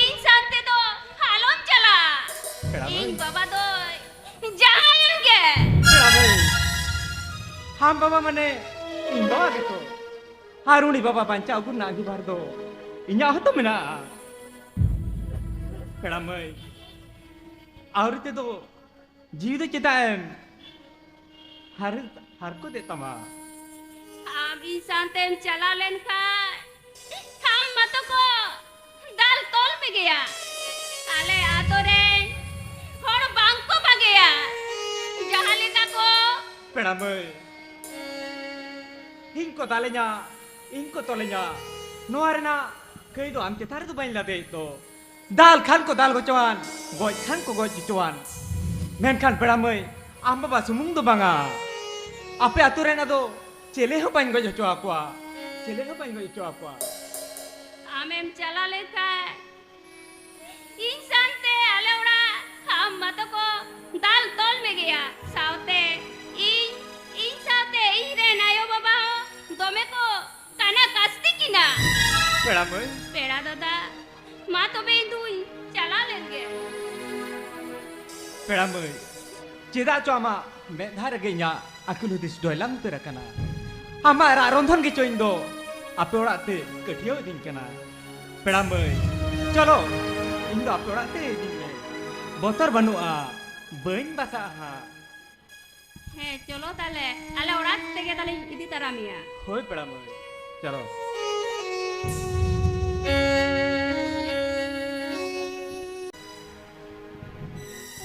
ᱤᱧ ᱥᱟᱶᱛᱮ ᱫᱚ ᱟᱞᱚᱢ ᱪᱟᱞᱟᱜᱼᱟ᱾ ᱯᱮᱲᱟ ᱢᱟᱹᱭ᱾ ᱤᱧ ᱵᱟᱵᱟ ᱫᱚᱭ ᱡᱟᱦᱟᱸᱭᱮᱱ ᱜᱮ᱾ ᱯᱮᱲᱟ ᱢᱟᱹᱭ, ᱟᱢ ᱵᱟᱵᱟ ᱢᱟᱱᱮ ᱤᱧ ᱵᱟᱵᱟ ᱜᱮᱛᱚ᱾ ᱟᱨ ᱩᱱᱤ ᱵᱟᱵᱟ ᱵᱟᱧᱪᱟᱣ ᱟᱹᱜᱩ ᱨᱮᱱᱟᱜ ᱟᱺᱜᱤᱵᱷᱟᱨ ᱫᱚ ᱤᱧᱟᱹᱜ ᱦᱚᱸᱛᱚ ᱢᱮᱱᱟᱜᱼᱟ᱾ ᱯᱮᱲᱟ ᱢᱟᱹᱭ, ᱟᱹᱣᱨᱤ ᱛᱮᱫᱚ ᱡᱤᱣᱤ ᱫᱚ ᱪᱮᱫᱟᱜ ᱮᱢ ᱦᱟᱨ-, ᱦᱟᱨᱠᱚᱛᱮᱫ ᱛᱟᱢᱟ? ᱟᱢ ᱤᱧ ᱥᱟᱶᱛᱮᱢ ᱪᱟᱞᱟᱣ ᱞᱮᱱᱠᱷᱟᱱ ᱟᱢ ᱢᱟᱛᱚ ᱠᱚ ᱫᱟᱞ ᱛᱚᱞ ᱢᱮᱜᱮᱭᱟ᱾ ᱟᱞᱮ ᱟᱛᱳ ᱨᱮᱱ ᱦᱚᱲ ᱵᱟᱝ ᱠᱚ ᱵᱷᱟᱜᱮᱭᱟ᱾ ᱡᱟᱦᱟᱸ ᱞᱮᱠᱟ ᱠᱚ ᱯᱮᱲᱟ ᱢᱟᱹᱭ, ᱤᱧ ᱠᱚ ᱫᱟᱞᱮᱧᱟ, ᱤᱧ ᱠᱚ ᱛᱚᱞᱮᱧᱟ, ᱱᱚᱣᱟ ᱨᱮᱱᱟᱜ ᱠᱟᱹᱭ ᱫᱚ ᱟᱢ ᱪᱮᱛᱟᱱ ᱨᱮᱫᱚ ᱵᱟᱹᱧ ᱞᱟᱫᱮᱭᱮᱫ ᱫᱚ᱾ ᱫᱟᱞ ᱠᱷᱟᱱ ᱠᱚ ᱫᱟᱞ ᱦᱚᱪᱚᱣᱟᱱ, ᱜᱚᱡ ᱠᱷᱟᱱ ᱠᱚ ᱜᱚᱡ ᱦᱚᱪᱚᱣᱟᱱ᱾ ᱢᱮᱱᱠᱷᱟᱱ ᱯᱮᱲᱟ ᱢᱟᱹᱭ, ᱟᱢ ᱵᱟᱵᱟ ᱥᱩᱢᱩᱝ ᱫᱚ ᱵᱟᱝᱟ, ᱟᱯᱮ ᱟᱛᱳ ᱨᱮᱱ ᱟᱫᱚ ᱪᱮᱞᱮ ᱦᱚᱸ ᱵᱟᱹᱧ ᱜᱚᱡ ᱦᱚᱪᱚ ᱟᱠᱚᱣᱟ, ᱪᱮᱞᱮ ᱦᱚᱸ ᱵᱟᱹᱧ ᱜᱚᱡ ᱦᱚᱪᱚ ᱟᱠᱚᱣᱟ᱾ ᱟᱢᱮᱢ ᱪᱟᱞᱟᱣ ᱞᱮᱱᱠᱷᱟᱱ ᱤᱧ ᱥᱟᱶᱛᱮ ᱟᱞᱮ ᱚᱲᱟᱜ ᱟᱢ ᱢᱟᱛᱚ ᱠᱚ ᱫᱟᱞ ᱛᱚᱞ ᱢᱮᱜᱮᱭᱟ᱾ ᱥᱟᱶᱛᱮ ᱤᱧ, ᱤᱧ ᱥᱟᱶᱛᱮ ᱤᱧ ᱨᱮᱱ ᱟᱭᱳ ᱵᱟᱵᱟ ᱦᱚᱸ ᱫᱚᱢᱮ ᱠᱚ ᱠᱟᱱᱟ ᱠᱟᱥᱛᱤ ᱮᱱᱟ᱾ ᱯᱮᱲᱟ ᱢᱟᱹᱭ᱾ ᱯᱮᱲᱟ ᱫᱟᱫᱟ, ᱢᱟ ᱛᱚᱵᱮ ᱤᱧ ᱫᱩᱧ ᱪᱟᱞᱟᱣ ᱞᱮᱱ ᱜᱮ᱾ ᱯᱮᱲᱟ ᱢᱟᱹᱭ, ᱪᱮᱫᱟᱜ ᱪᱚ ᱟᱢᱟᱜ ᱢᱮᱫ ᱫᱷᱟ ᱨᱮᱜᱮ ᱤᱧᱟᱹᱜ ᱟᱹᱠᱤᱞ ᱦᱩᱫᱤᱥ ᱰᱚᱭᱞᱟᱝ ᱩᱛᱟᱹᱨ ᱟᱠᱟᱱᱟ᱾ ᱟᱢᱟᱜ ᱨᱟᱜ ᱨᱚᱱᱫᱷᱚᱱ ᱜᱮᱪᱚ ᱤᱧ ᱫᱚ ᱟᱯᱮ ᱚᱲᱟᱜ ᱛᱮ ᱠᱟᱹᱴᱷᱤᱭᱟᱹᱣ ᱤᱫᱤᱧ ᱠᱟᱱᱟ᱾ ᱯᱮᱲᱟ ᱢᱟᱹᱭ, ᱪᱚᱞᱚ, ᱤᱧ ᱫᱚ ᱟᱯᱮ ᱚᱲᱟᱜ ᱛᱮ ᱤᱫᱤᱧ ᱢᱮ᱾ ᱵᱚᱛᱚᱨ ᱵᱟᱹᱱᱩᱜᱼᱟ, ᱵᱟᱹᱧ ᱵᱟᱥᱟᱜᱼᱟ ᱦᱟᱸᱜ᱾ ᱦᱮᱸ, ᱪᱚᱞᱚ ᱛᱟᱦᱞᱮ, ᱟᱞᱮ ᱚᱲᱟᱜ ᱛᱮᱜᱮ ᱛᱟᱦᱞᱮᱧ ᱤᱫᱤ ᱛᱟᱨᱟ ᱢᱮᱭᱟ᱾ ᱦᱳᱭ ᱯᱮᱲᱟ ᱢᱟᱹᱭ, ᱪᱚᱞᱚ᱾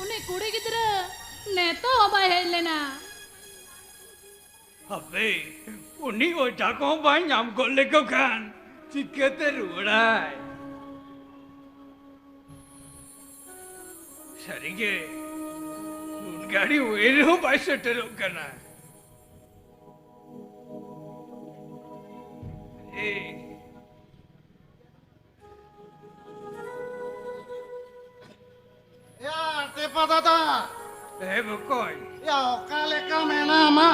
ᱩᱱᱤ ᱠᱩᱲᱤ ᱜᱤᱫᱽᱨᱟᱹ ᱱᱤᱛᱚᱜ ᱦᱚᱸ ᱵᱟᱭ ᱦᱮᱡ ᱞᱮᱱᱟ᱾ ᱦᱟᱯᱮ, ᱩᱱᱤ ᱚᱡᱷᱟ ᱠᱚᱦᱚᱸ ᱵᱟᱭ ᱧᱟᱢ ᱜᱚᱫ ᱞᱮᱠᱚ ᱠᱷᱟᱱ ᱪᱤᱠᱟᱹᱛᱮ ᱨᱩᱣᱟᱹᱲᱟᱭ? ᱥᱟᱹᱨᱤᱜᱮ, ᱱᱩᱱ ᱜᱷᱟᱹᱲᱤ ᱦᱩᱭ ᱨᱮᱦᱚᱸ ᱵᱟᱭ ᱥᱮᱴᱮᱨᱚᱜ ᱠᱟᱱᱟ᱾ ᱮᱭ᱾ ᱭᱟ, ᱴᱮᱯᱟ ᱫᱟᱫᱟ᱾ ᱮ ᱵᱚᱠᱚᱧ᱾ ᱭᱟ, ᱚᱠᱟ ᱞᱮᱠᱟ ᱢᱮᱱᱟᱢᱟ?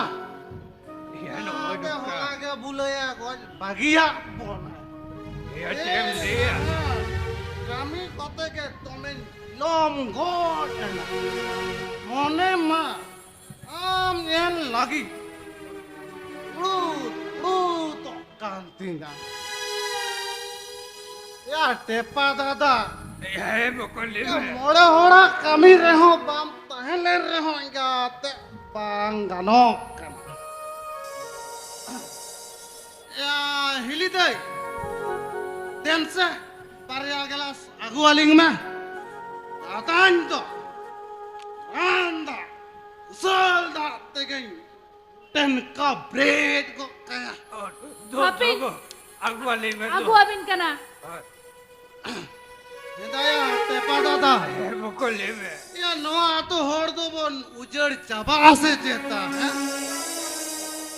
ᱭᱟ, ᱱᱚᱜᱼᱚᱭ ᱟᱫᱚ ᱱᱚᱝᱠᱟ᱾ ᱦᱚᱞᱟ ᱜᱮ ᱵᱩᱞᱟᱹᱭᱟ ᱜᱚᱡ ᱵᱟᱹᱜᱤᱭᱟᱜ ᱵᱚᱱᱟ᱾ ᱭᱟ, ᱪᱮᱫ ᱮᱢ ᱞᱟᱹᱭᱟ? ᱠᱟᱹᱢᱤ ᱠᱚᱛᱮ ᱜᱮ ᱫᱚᱢᱮᱧ ᱞᱚᱢ ᱜᱚᱡ ᱮᱱᱟ᱾ ᱢᱚᱱᱮ ᱢᱟ ᱟᱢ ᱧᱮᱞ ᱞᱟᱹᱜᱤᱫ ᱩᱲᱩᱫ ᱩᱲᱩᱫᱚᱜ ᱠᱟᱱ ᱛᱤᱧᱟ᱾ ᱭᱟ ᱴᱮᱯᱟ ᱫᱟᱫᱟ, ᱦᱮᱸ ᱵᱚᱠᱚᱧ, ᱞᱟᱹᱭ ᱭᱟ ᱢᱮ᱾ ᱢᱚᱬᱮ ᱦᱚᱲᱟᱜ ᱠᱟᱹᱢᱤ ᱨᱮᱦᱚᱸ ᱵᱟᱢ ᱛᱟᱦᱮᱸ ᱞᱮᱱ ᱨᱮᱦᱚᱸ ᱮᱸᱜᱟᱛᱮ ᱵᱟᱝ ᱜᱟᱱᱚᱜ ᱠᱟᱱᱟ᱾ ᱭᱟ ᱦᱤᱞᱤ ᱫᱟᱹᱭ, ᱫᱮᱱ ᱥᱮ ᱵᱟᱨᱭᱟ ᱜᱮᱞᱟᱥ ᱟᱹᱜᱩ ᱟᱹᱞᱤᱧ ᱢᱮ᱾ ᱫᱟᱫᱟᱧ ᱫᱚ ᱨᱟᱱ ᱫᱟᱜ, ᱩᱥᱟᱹᱞ ᱫᱟᱜ ᱛᱮᱜᱮᱧ ᱴᱮᱱᱠᱟ ᱵᱨᱮᱰ ᱜᱚᱫ ᱠᱟᱭᱟ᱾ ᱚ, ᱫᱚ, ᱦᱟᱯᱮ᱾ ᱫᱚ, ᱜᱚ, ᱟᱹᱜᱩᱣᱟᱞᱤᱧ ᱢᱮ, ᱫᱚ᱾ ᱟᱹᱜᱩᱣᱟᱵᱤᱱ ᱠᱟᱱᱟ᱾ ᱦᱳᱭ᱾ ᱦᱮᱸᱫᱟᱭᱟ, ᱴᱮᱯᱟ ᱫᱟᱫᱟ᱾ ᱦᱮᱸ, ᱵᱚᱠᱚ, ᱞᱟᱹᱭ ᱢᱮ᱾ ᱭᱟ, ᱱᱚᱣᱟ ᱟᱹᱛᱩ ᱦᱚᱲ ᱫᱚᱵᱚᱱ ᱩᱡᱟᱹᱲ ᱪᱟᱵᱟᱜᱼᱟ ᱥᱮ ᱪᱮᱛᱟ, ᱦᱮᱸ?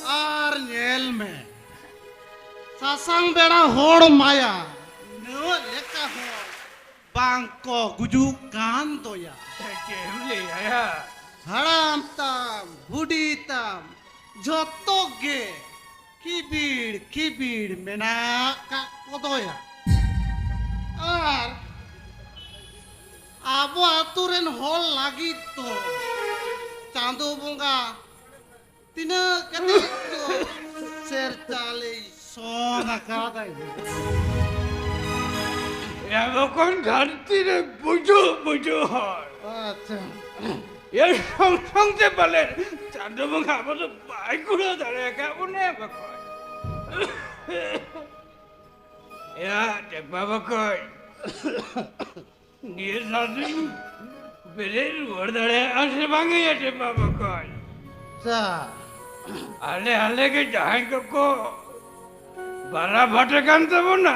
ᱟᱨ ᱧᱮᱞ ᱢᱮ, ᱥᱟᱥᱟᱝ ᱵᱮᱲᱟ ᱦᱚᱲ ᱢᱟᱭᱟ, ᱱᱩᱱᱟᱹᱜ ᱞᱮᱠᱟ ᱦᱚᱲ ᱵᱟᱝ ᱠᱚ ᱜᱩᱡᱩᱜ ᱠᱟᱱ ᱫᱚᱭᱟ᱾ ᱪᱮᱫ ᱮᱢ ᱞᱟᱹᱭᱟ ᱭᱟ? ᱦᱟᱲᱟᱢ ᱛᱟᱢ, ᱵᱩᱰᱷᱤ ᱛᱟᱢ, ᱡᱷᱚᱛᱚ ᱜᱮ ᱠᱷᱤᱵᱤᱲ ᱠᱷᱤᱵᱤᱲ ᱢᱮᱱᱟᱜ ᱠᱟᱜ ᱠᱚᱫᱚᱭᱟ᱾ ᱟᱨ ᱟᱵᱚ ᱟᱛᱳ ᱨᱮᱱ ᱦᱚᱲ ᱞᱟᱹᱜᱤᱫ ᱫᱚ ᱪᱟᱸᱫᱳ ᱵᱚᱸᱜᱟ ᱛᱤᱱᱟᱹᱜ ᱠᱟᱛᱮ ᱪᱚ ᱥᱮᱨ ᱪᱟᱣᱞᱮᱭ ᱥᱚᱝ ᱟᱠᱟᱫᱟᱭ᱾ ᱮ ᱵᱚᱠᱚᱧ, ᱫᱷᱟᱹᱨᱛᱤ ᱨᱮ ᱵᱩᱡᱩᱜ ᱵᱩᱡᱩᱜ ᱦᱚᱲ᱾ ᱟᱪᱪᱷᱟ᱾ ᱮ ᱥᱚᱝ ᱥᱚᱝ ᱛᱮ ᱯᱟᱞᱮ ᱪᱟᱸᱫᱳ ᱵᱚᱸᱜᱟ ᱟᱵᱚ ᱫᱚ ᱵᱟᱭ ᱠᱩᱲᱟᱹᱣ ᱫᱟᱲᱮ ᱟᱠᱟᱫ ᱵᱚᱱᱟ ᱵᱚᱠᱚᱧ᱾ ᱮᱭᱟ ᱴᱮᱯᱟ ᱵᱚᱠᱚᱧ, ᱱᱤᱭᱟᱹ ᱫᱷᱟᱣ ᱫᱚᱧ ᱵᱮᱨᱮᱫ ᱨᱩᱣᱟᱹᱲ ᱫᱟᱲᱮᱭᱟᱜᱼᱟ ᱥᱮ ᱵᱟᱝ ᱭᱟ ᱴᱮᱯᱟ ᱵᱚᱠᱚᱧ? ᱟᱪᱪᱷᱟ᱾ ᱟᱞᱮ ᱟᱞᱮ ᱜᱮ ᱡᱟᱦᱟᱸᱭ ᱠᱚᱠᱚ ᱵᱟᱨᱟ ᱵᱷᱟᱴ ᱟᱠᱟᱱ ᱛᱟᱵᱚᱱᱟ,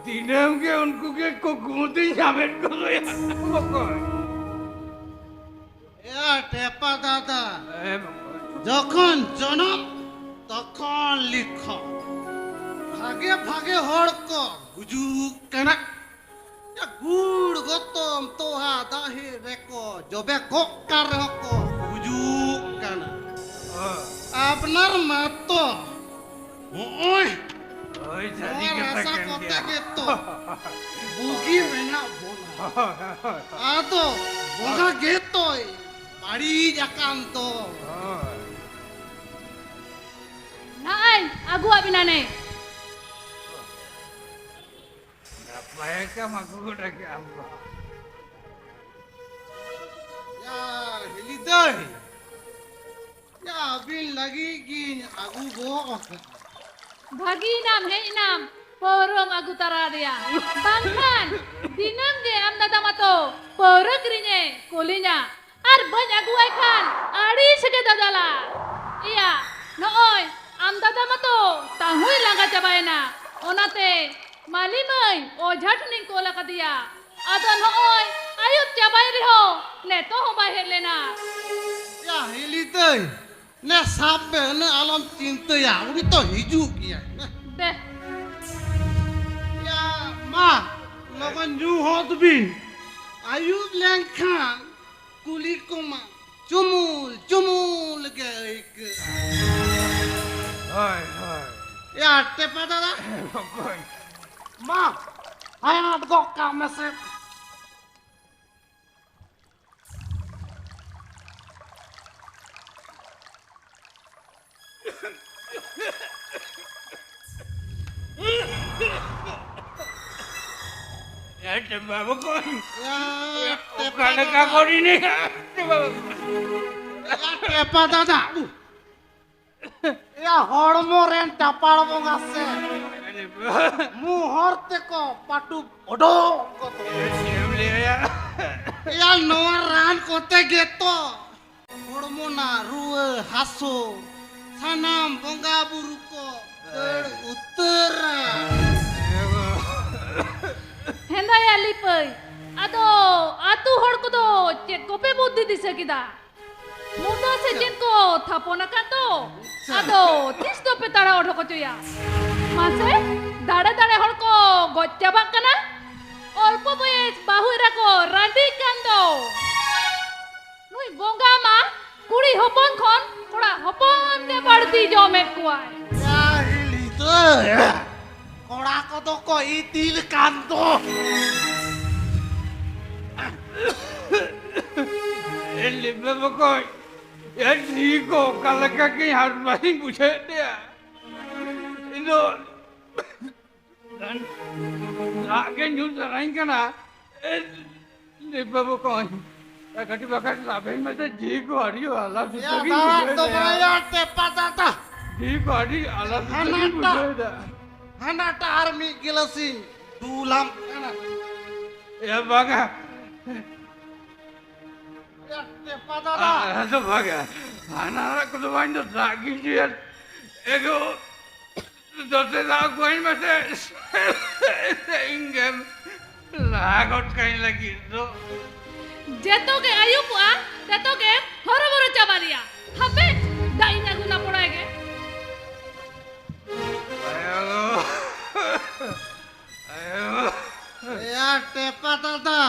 ᱫᱤᱱᱟᱹᱢ ᱜᱮ ᱩᱱᱠᱩ ᱜᱮ ᱠᱩᱠᱢᱩ ᱛᱤᱧ ᱧᱟᱢᱮᱫ ᱠᱚᱫᱚᱭᱟ ᱵᱚᱠᱚᱧ᱾ ᱮᱭᱟ ᱴᱮᱯᱟ ᱫᱟᱫᱟ, ᱮ ᱵᱚᱠᱚᱧ᱾ ᱡᱚᱠᱷᱚᱱ ᱡᱚᱱᱚᱢ ᱛᱚᱠᱷᱚᱱ ᱞᱤᱠᱷᱚᱱ, ᱵᱷᱟᱜᱮ ᱵᱷᱟᱜᱮ ᱦᱚᱲ ᱠᱚ ᱜᱩᱡᱩᱜ ᱠᱟᱱᱟ᱾ ᱭᱟ ᱜᱩᱲ ᱜᱚᱛᱚᱢ ᱛᱚᱣᱟ ᱫᱟᱦᱮ ᱨᱮᱠᱚ ᱡᱚᱵᱮ ᱠᱚᱜ ᱠᱟᱱ ᱨᱮᱦᱚᱸ ᱠᱚ ᱜᱩᱡᱩᱜ ᱠᱟᱱᱟ᱾ ᱚ᱾ ᱟᱯᱱᱟᱨ ᱢᱟᱛᱚ ᱦᱚᱸᱜᱼᱚᱭ ᱦᱳᱭ, ᱥᱟᱹᱨᱤ ᱱᱚᱣᱟ ᱠᱟᱛᱷᱟ ᱨᱟᱥᱟ ᱠᱟᱱ ᱠᱚᱛᱮ ᱜᱮᱭᱟ᱾ ᱜᱮᱛᱚ ᱵᱩᱜᱤ ᱢᱮᱱᱟᱜ ᱵᱚᱱᱟ᱾ ᱦᱳᱭ, ᱦᱳᱭ, ᱦᱳᱭ᱾ ᱟᱫᱚ ᱵᱚᱸᱜᱟ ᱜᱮᱛᱚᱭ ᱵᱟᱹᱲᱤᱡ ᱟᱠᱟᱱ ᱫᱚ᱾ ᱦᱳᱭ᱾ ᱱᱚᱜᱼᱚᱭ ᱟᱹᱜᱩᱣᱟᱜ ᱵᱤᱱᱟ ᱱᱮ᱾ ᱱᱟᱯᱟᱭ ᱠᱟᱢ ᱟᱹᱜᱩ ᱜᱚᱫ ᱠᱮᱜᱼᱟᱢ ᱜᱚ᱾ ᱭᱟ ᱦᱤᱞᱤ ᱫᱟᱹᱭ, ᱭᱟ ᱟᱹᱵᱤᱱ ᱞᱟᱹᱜᱤᱫ ᱜᱤᱧ ᱟᱹᱜᱩ ᱜᱚᱜ ᱟᱠᱟᱫᱟ᱾ ᱵᱷᱟᱹᱜᱤᱭᱮᱱᱟᱢ ᱦᱮᱡ ᱮᱱᱟᱢ, ᱯᱟᱹᱣᱨᱟᱹᱢ ᱟᱹᱜᱩ ᱛᱟᱨᱟ ᱟᱫᱮᱭᱟ᱾ ᱵᱟᱝᱠᱷᱟᱱ ᱫᱤᱱᱟᱹᱢ ᱜᱮ ᱟᱢ ᱫᱟᱫᱟ ᱢᱟᱛᱚ ᱯᱟᱹᱣᱨᱟᱹ ᱠᱤᱨᱤᱧᱮ ᱠᱩᱞᱤᱧᱟ᱾ ᱟᱨ ᱵᱟᱹᱧ ᱟᱹᱜᱩᱣᱟᱭ ᱠᱷᱟᱱ ᱟᱹᱲᱤᱥ ᱜᱮ ᱫᱟᱫᱟᱞᱟ᱾ ᱮᱭᱟ, ᱱᱚᱜᱼᱚᱭ ᱟᱢ ᱫᱟᱫᱟ ᱢᱟᱛᱚ ᱛᱟᱹᱦᱩᱭ ᱞᱟᱸᱜᱟ ᱪᱟᱵᱟᱭᱮᱱᱟ᱾ ᱚᱱᱟᱛᱮ ᱢᱟᱹᱞᱤ ᱢᱟᱹᱭ ᱚᱡᱷᱟ ᱴᱷᱮᱱᱤᱧ ᱠᱳᱞ ᱟᱠᱟᱫᱮᱭᱟ᱾ ᱟᱫᱚ ᱱᱚᱜᱼᱚᱭ ᱟᱹᱭᱩᱵ ᱪᱟᱵᱟᱭᱮᱱ ᱨᱮᱦᱚᱸ ᱱᱤᱛᱚᱜ ᱦᱚᱸ ᱵᱟᱭ ᱦᱮᱡ ᱞᱮᱱᱟ᱾ ᱭᱟ ᱦᱤᱞᱤ ᱫᱟᱹᱭ, ᱱᱮ ᱥᱟᱵ ᱯᱮ, ᱩᱱᱟᱹᱜ ᱟᱞᱚᱢ ᱪᱤᱱᱛᱟᱹᱭᱟ, ᱩᱱᱤ ᱛᱚ ᱦᱤᱡᱩᱜ ᱜᱮᱭᱟᱭ᱾ ᱫᱮ᱾ ᱭᱟ ᱢᱟ, ᱞᱚᱜᱚᱱ ᱧᱩ ᱦᱚᱫ ᱵᱤᱱ᱾ ᱟᱹᱭᱩᱵ ᱞᱮᱱᱠᱷᱟᱱ ᱠᱩᱞᱤ ᱠᱚᱢᱟ ᱪᱩᱢᱩᱞ ᱪᱩᱢᱩᱞ ᱜᱮ ᱟᱹᱭᱠᱟᱹᱜᱼᱟ᱾ ᱦᱳᱭ, ᱦᱳᱭ, ᱭᱟ ᱴᱮᱯᱟ ᱫᱟᱫᱟ᱾ ᱚᱠᱚᱭ? ᱢᱟ, ᱦᱟᱭᱟᱴ ᱜᱚᱜ ᱠᱟᱜ ᱢᱮᱥᱮ᱾ ᱮ ᱴᱮᱯᱟ ᱵᱟᱹᱵᱩ ᱠᱚ᱾ ᱭᱟ ᱚᱠᱟ ᱴᱮᱯᱟ ᱞᱮᱠᱟ ᱫᱟᱫᱟ᱾ ᱠᱚᱨᱤᱱᱤ? ᱴᱮᱯᱟ ᱵᱟᱹᱵᱩ᱾ ᱭᱟ ᱴᱮᱯᱟ ᱫᱟᱫᱟ᱾ ᱭᱟ ᱦᱚᱲᱢᱚ ᱨᱮᱱ ᱪᱟᱯᱟᱲ ᱵᱚᱸᱜᱟ ᱥᱮ ᱢᱩᱦᱚᱨ ᱛᱮᱠᱚ ᱯᱟᱹᱴᱩᱵ ᱚᱰᱚᱠ ᱜᱚᱫᱚᱜ᱾ ᱪᱮᱫ ᱮᱢ ᱞᱟᱹᱭᱟ? ᱭᱟ ᱱᱚᱣᱟ ᱨᱟᱱ ᱠᱚᱛᱮ ᱜᱮᱛᱚ ᱦᱚᱲᱢᱚ ᱨᱮᱱᱟᱜ ᱨᱩᱣᱟᱹ ᱦᱟᱹᱥᱩ ᱥᱟᱱᱟᱢ ᱵᱚᱸᱜᱟ ᱵᱩᱨᱩ ᱠᱚ ᱫᱟᱹᱲ ᱩᱛᱟᱹᱨᱟ᱾ ᱦᱮᱸᱫᱟᱭᱟ ᱞᱤᱯᱟᱹᱭ, ᱟᱫᱚ ᱟᱹᱛᱩ ᱦᱚᱲ ᱠᱚᱫᱚ ᱪᱮᱫ ᱠᱚᱯᱮ ᱵᱩᱫᱽᱫᱷᱤ ᱫᱤᱥᱟᱹ ᱠᱮᱫᱟ? ᱢᱩᱫᱟᱹ ᱥᱮ ᱪᱮᱫ ᱠᱚ ᱛᱷᱟᱯᱚᱱ ᱟᱠᱟᱫ ᱫᱚ? ᱟᱪᱪᱷᱟ᱾ ᱟᱫᱚ ᱛᱤᱥ ᱫᱚᱯᱮ ᱛᱟᱲᱟ ᱚᱰᱚᱠ ᱦᱚᱪᱚᱭᱟ? ᱢᱟᱥᱮ, ᱫᱟᱲᱮ ᱫᱟᱲᱮ ᱦᱚᱲ ᱠᱚ ᱜᱚᱡ ᱪᱟᱵᱟᱜ ᱠᱟᱱᱟ᱾ ᱚᱞᱯᱚ ᱵᱚᱭᱮᱥ ᱵᱟᱹᱦᱩ ᱮᱨᱟ ᱠᱚ ᱨᱟᱺᱰᱤᱜ ᱠᱟᱱ ᱫᱚ᱾ ᱱᱩᱭ ᱵᱚᱸᱜᱟ ᱢᱟ ᱠᱩᱲᱤ ᱦᱚᱯᱚᱱ ᱠᱷᱚᱱ ᱠᱚᱲᱟ ᱦᱚᱯᱚᱱ ᱜᱮ ᱵᱟᱹᱲᱛᱤ ᱡᱚᱢᱮᱫ ᱠᱚᱣᱟᱭ᱾ ᱭᱟ ᱦᱤᱞᱤ ᱫᱟᱹᱭ, ᱠᱚᱲᱟ ᱠᱚᱫᱚ ᱠᱚ ᱤᱛᱤᱞ ᱠᱟᱱ ᱫᱚ᱾ ᱮ ᱞᱤᱯᱟᱹ ᱵᱚᱠᱚᱧ, ᱮ ᱡᱤᱣᱤ ᱠᱚ ᱚᱠᱟ ᱞᱮᱠᱟ ᱠᱤ ᱦᱟᱨ ᱵᱟᱹᱧ ᱵᱩᱡᱷᱟᱹᱣᱮᱫ ᱛᱟᱭᱟ᱾ ᱤᱧ ᱫᱚ ᱫᱟᱜ ᱜᱮ ᱧᱩ ᱥᱟᱱᱟᱧ ᱠᱟᱱᱟ᱾ ᱮ, ᱞᱤᱯᱟᱹ ᱵᱚᱠᱚᱧ, ᱮ, ᱠᱟᱹᱴᱤᱡ ᱵᱟᱠᱷᱟᱡ ᱞᱟᱵᱷᱮᱧ ᱢᱮᱥᱮ, ᱡᱤᱣᱤ ᱠᱚ ᱟᱹᱰᱤ ᱟᱞᱟᱫᱟ ᱭᱟ ᱜᱤᱧ ᱫᱟᱜ ᱫᱚ ᱵᱩᱡᱷᱟᱹᱣᱮᱫᱟ᱾ ᱵᱟᱭᱟ ᱴᱮᱯᱟ ᱫᱟᱫᱟ᱾ ᱡᱤᱣᱤ ᱠᱚ ᱟᱹᱰᱤ ᱟᱞᱟᱫᱟ ᱜᱤᱧ ᱦᱟᱱᱟᱴᱟᱜ, ᱵᱩᱡᱷᱟᱹᱣᱮᱫᱟ᱾ ᱦᱟᱱᱟᱴᱟᱜ ᱟᱨ ᱢᱤᱫ ᱜᱤᱞᱟᱹᱥᱤᱧ ᱫᱩᱞᱟᱢ ᱠᱟᱱᱟ᱾ ᱮ ᱵᱟᱝᱟ᱾ ᱭᱟ ᱴᱮᱯᱟ ᱫᱟᱫᱟ᱾ ᱟ-, ᱟᱫᱚ ᱵᱟᱝᱟ᱾ ᱦᱟᱱᱟ ᱠᱚᱫᱚ ᱵᱟᱝ ᱫᱚ ᱫᱟᱜ ᱜᱤᱧ ᱧᱩᱭᱟ᱾ ᱮᱜᱳ᱾ ᱫᱚᱥᱮ ᱫᱟᱜ ᱠᱚᱧ ᱢᱮᱥᱮ᱾ ᱤᱧ ᱜᱮᱢ ᱞᱟᱦᱟ ᱜᱚᱫ ᱠᱟᱹᱧ ᱞᱟᱹᱜᱤᱫ ᱫᱚ᱾ ᱡᱮᱛᱚ ᱜᱮ ᱟᱹᱭᱩᱵᱚᱜᱼᱟ, ᱛᱮᱛᱚ ᱜᱮ ᱦᱚᱨᱚᱵᱚᱨᱚ ᱪᱟᱵᱟ ᱞᱮᱭᱟ᱾ ᱦᱟᱯᱮ, ᱫᱟᱜ ᱤᱧ ᱟᱹᱜᱩ ᱱᱟᱯᱚᱲᱟᱭ ᱜᱮ᱾ ᱟᱭᱳ᱾ ᱟᱭᱳ᱾ ᱮᱭᱟ ᱴᱮᱯᱟ ᱫᱟᱫᱟ,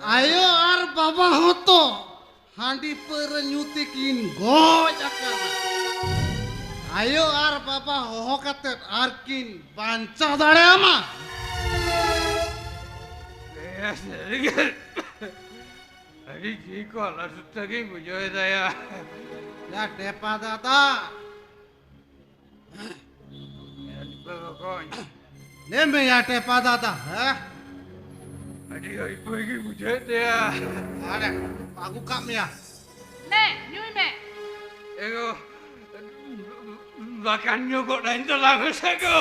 ᱟᱭᱳ ᱟᱨ ᱵᱟᱵᱟ ᱦᱚᱸᱛᱚ ᱦᱟᱺᱰᱤ ᱯᱟᱹᱣᱨᱟᱹ ᱧᱩ ᱛᱮᱠᱤᱱ ᱜᱚᱡ ᱟᱠᱟᱱᱟ᱾ ᱟᱭᱳ ᱟᱨ ᱵᱟᱵᱟ ᱦᱚᱦᱚ ᱠᱟᱛᱮᱫ ᱟᱨ ᱠᱤᱱ ᱵᱟᱧᱪᱟᱣ ᱫᱟᱲᱮᱭᱟᱢᱟ᱾ ᱦᱮᱸ, ᱥᱟᱹᱨᱤᱜᱮ᱾ ᱟᱹᱰᱤ ᱡᱤᱣᱤ ᱠᱚ ᱞᱟᱹᱴᱩ ᱜᱤᱧ ᱵᱩᱡᱷᱟᱹᱣ ᱮᱫᱟ ᱭᱟ᱾ ᱭᱟ ᱴᱮᱯᱟ ᱫᱟᱫᱟ᱾ ᱞᱟᱹᱭ ᱢᱮ ᱭᱟ ᱴᱮᱯᱟ ᱫᱟᱫᱟ, ᱦᱮᱸ? ᱟᱹᱰᱤ ᱦᱟᱹᱭᱯᱷᱟᱹᱭ ᱜᱤᱧ ᱵᱩᱡᱷᱟᱹᱣᱮᱫ ᱛᱟᱭᱟ᱾ ᱟᱨᱮ, ᱟᱹᱜᱩ ᱠᱟᱜ ᱢᱮᱭᱟ᱾ ᱞᱮ, ᱧᱩᱭ ᱢᱮ᱾ ᱮᱜᱳ, ᱵᱟᱠᱷᱟᱱ ᱧᱩ ᱜᱚᱫ ᱟᱹᱧ ᱛᱟᱞᱟᱝ ᱢᱮᱥᱮ ᱜᱳ᱾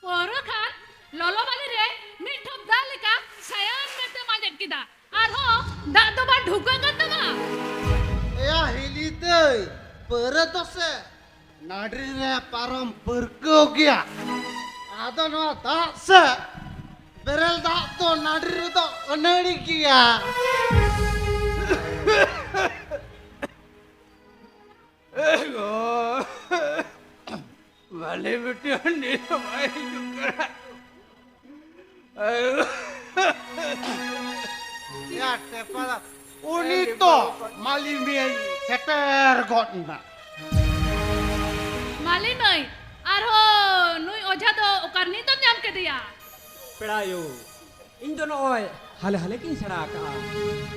ᱯᱟᱹᱣᱨᱟᱹ ᱠᱷᱟᱱ ᱞᱚᱞᱚ ᱵᱟᱹᱞᱤ ᱨᱮ ᱢᱤᱫ ᱴᱷᱚᱯ ᱫᱟᱜ ᱞᱮᱠᱟ ᱥᱟᱭᱟᱱ ᱢᱮᱱᱛᱮᱢ ᱟᱸᱡᱮᱫ ᱠᱮᱫᱟ᱾ ᱟᱨᱦᱚᱸ ᱫᱟᱜ ᱫᱚ ᱵᱟᱝ ᱰᱷᱩᱠᱟᱹᱜ ᱠᱟᱱ ᱛᱟᱢᱟ᱾ ᱮᱭᱟ ᱦᱤᱞᱤ ᱫᱟᱹᱭ, ᱯᱟᱹᱣᱨᱟᱹ ᱫᱚ ᱥᱮ ᱱᱟᱹᱰᱨᱤ ᱨᱮ ᱯᱟᱨᱚᱢ ᱯᱟᱹᱨᱠᱟᱹᱣ ᱜᱮᱭᱟ᱾ ᱟᱫᱚ ᱱᱚᱣᱟ ᱫᱟᱜ ᱥᱮ ᱵᱮᱨᱮᱞ ᱫᱟᱜ ᱫᱚ ᱱᱟᱹᱰᱨᱤ ᱨᱮᱫᱚ ᱟᱹᱱᱟᱹᱲᱤ ᱜᱮᱭᱟ᱾ ᱮ ᱜᱳ, ᱵᱷᱟᱞᱮ ᱵᱮᱴᱟ ᱱᱤᱛ ᱦᱚᱸ ᱵᱟᱭ ᱦᱤᱡᱩᱜ ᱠᱟᱱᱟ᱾ ᱮ ᱜᱳ᱾ ᱭᱟ ᱴᱮᱯᱟ ᱫᱟ, ᱩᱱᱤ ᱛᱚ ᱢᱟᱹᱞᱤ ᱢᱟᱹᱭ ᱥᱮᱴᱮᱨ ᱜᱚᱫ ᱮᱱᱟ᱾ ᱢᱟᱹᱞᱤ ᱢᱟᱹᱭ, ᱟᱨᱦᱚᱸ ᱱᱩᱭ ᱚᱡᱷᱟ ᱫᱚ ᱚᱠᱟ ᱨᱤᱱᱤᱡ ᱫᱚᱢ ᱧᱟᱢ ᱠᱮᱫᱮᱭᱟ? ᱯᱮᱲᱟ ᱟᱭᱳ, ᱤᱧ ᱫᱚ ᱱᱚᱜᱼᱚᱭ ᱦᱟᱞᱮ ᱦᱟᱞᱮ ᱜᱤᱧ ᱥᱮᱬᱟ ᱟᱠᱟᱜᱼᱟ᱾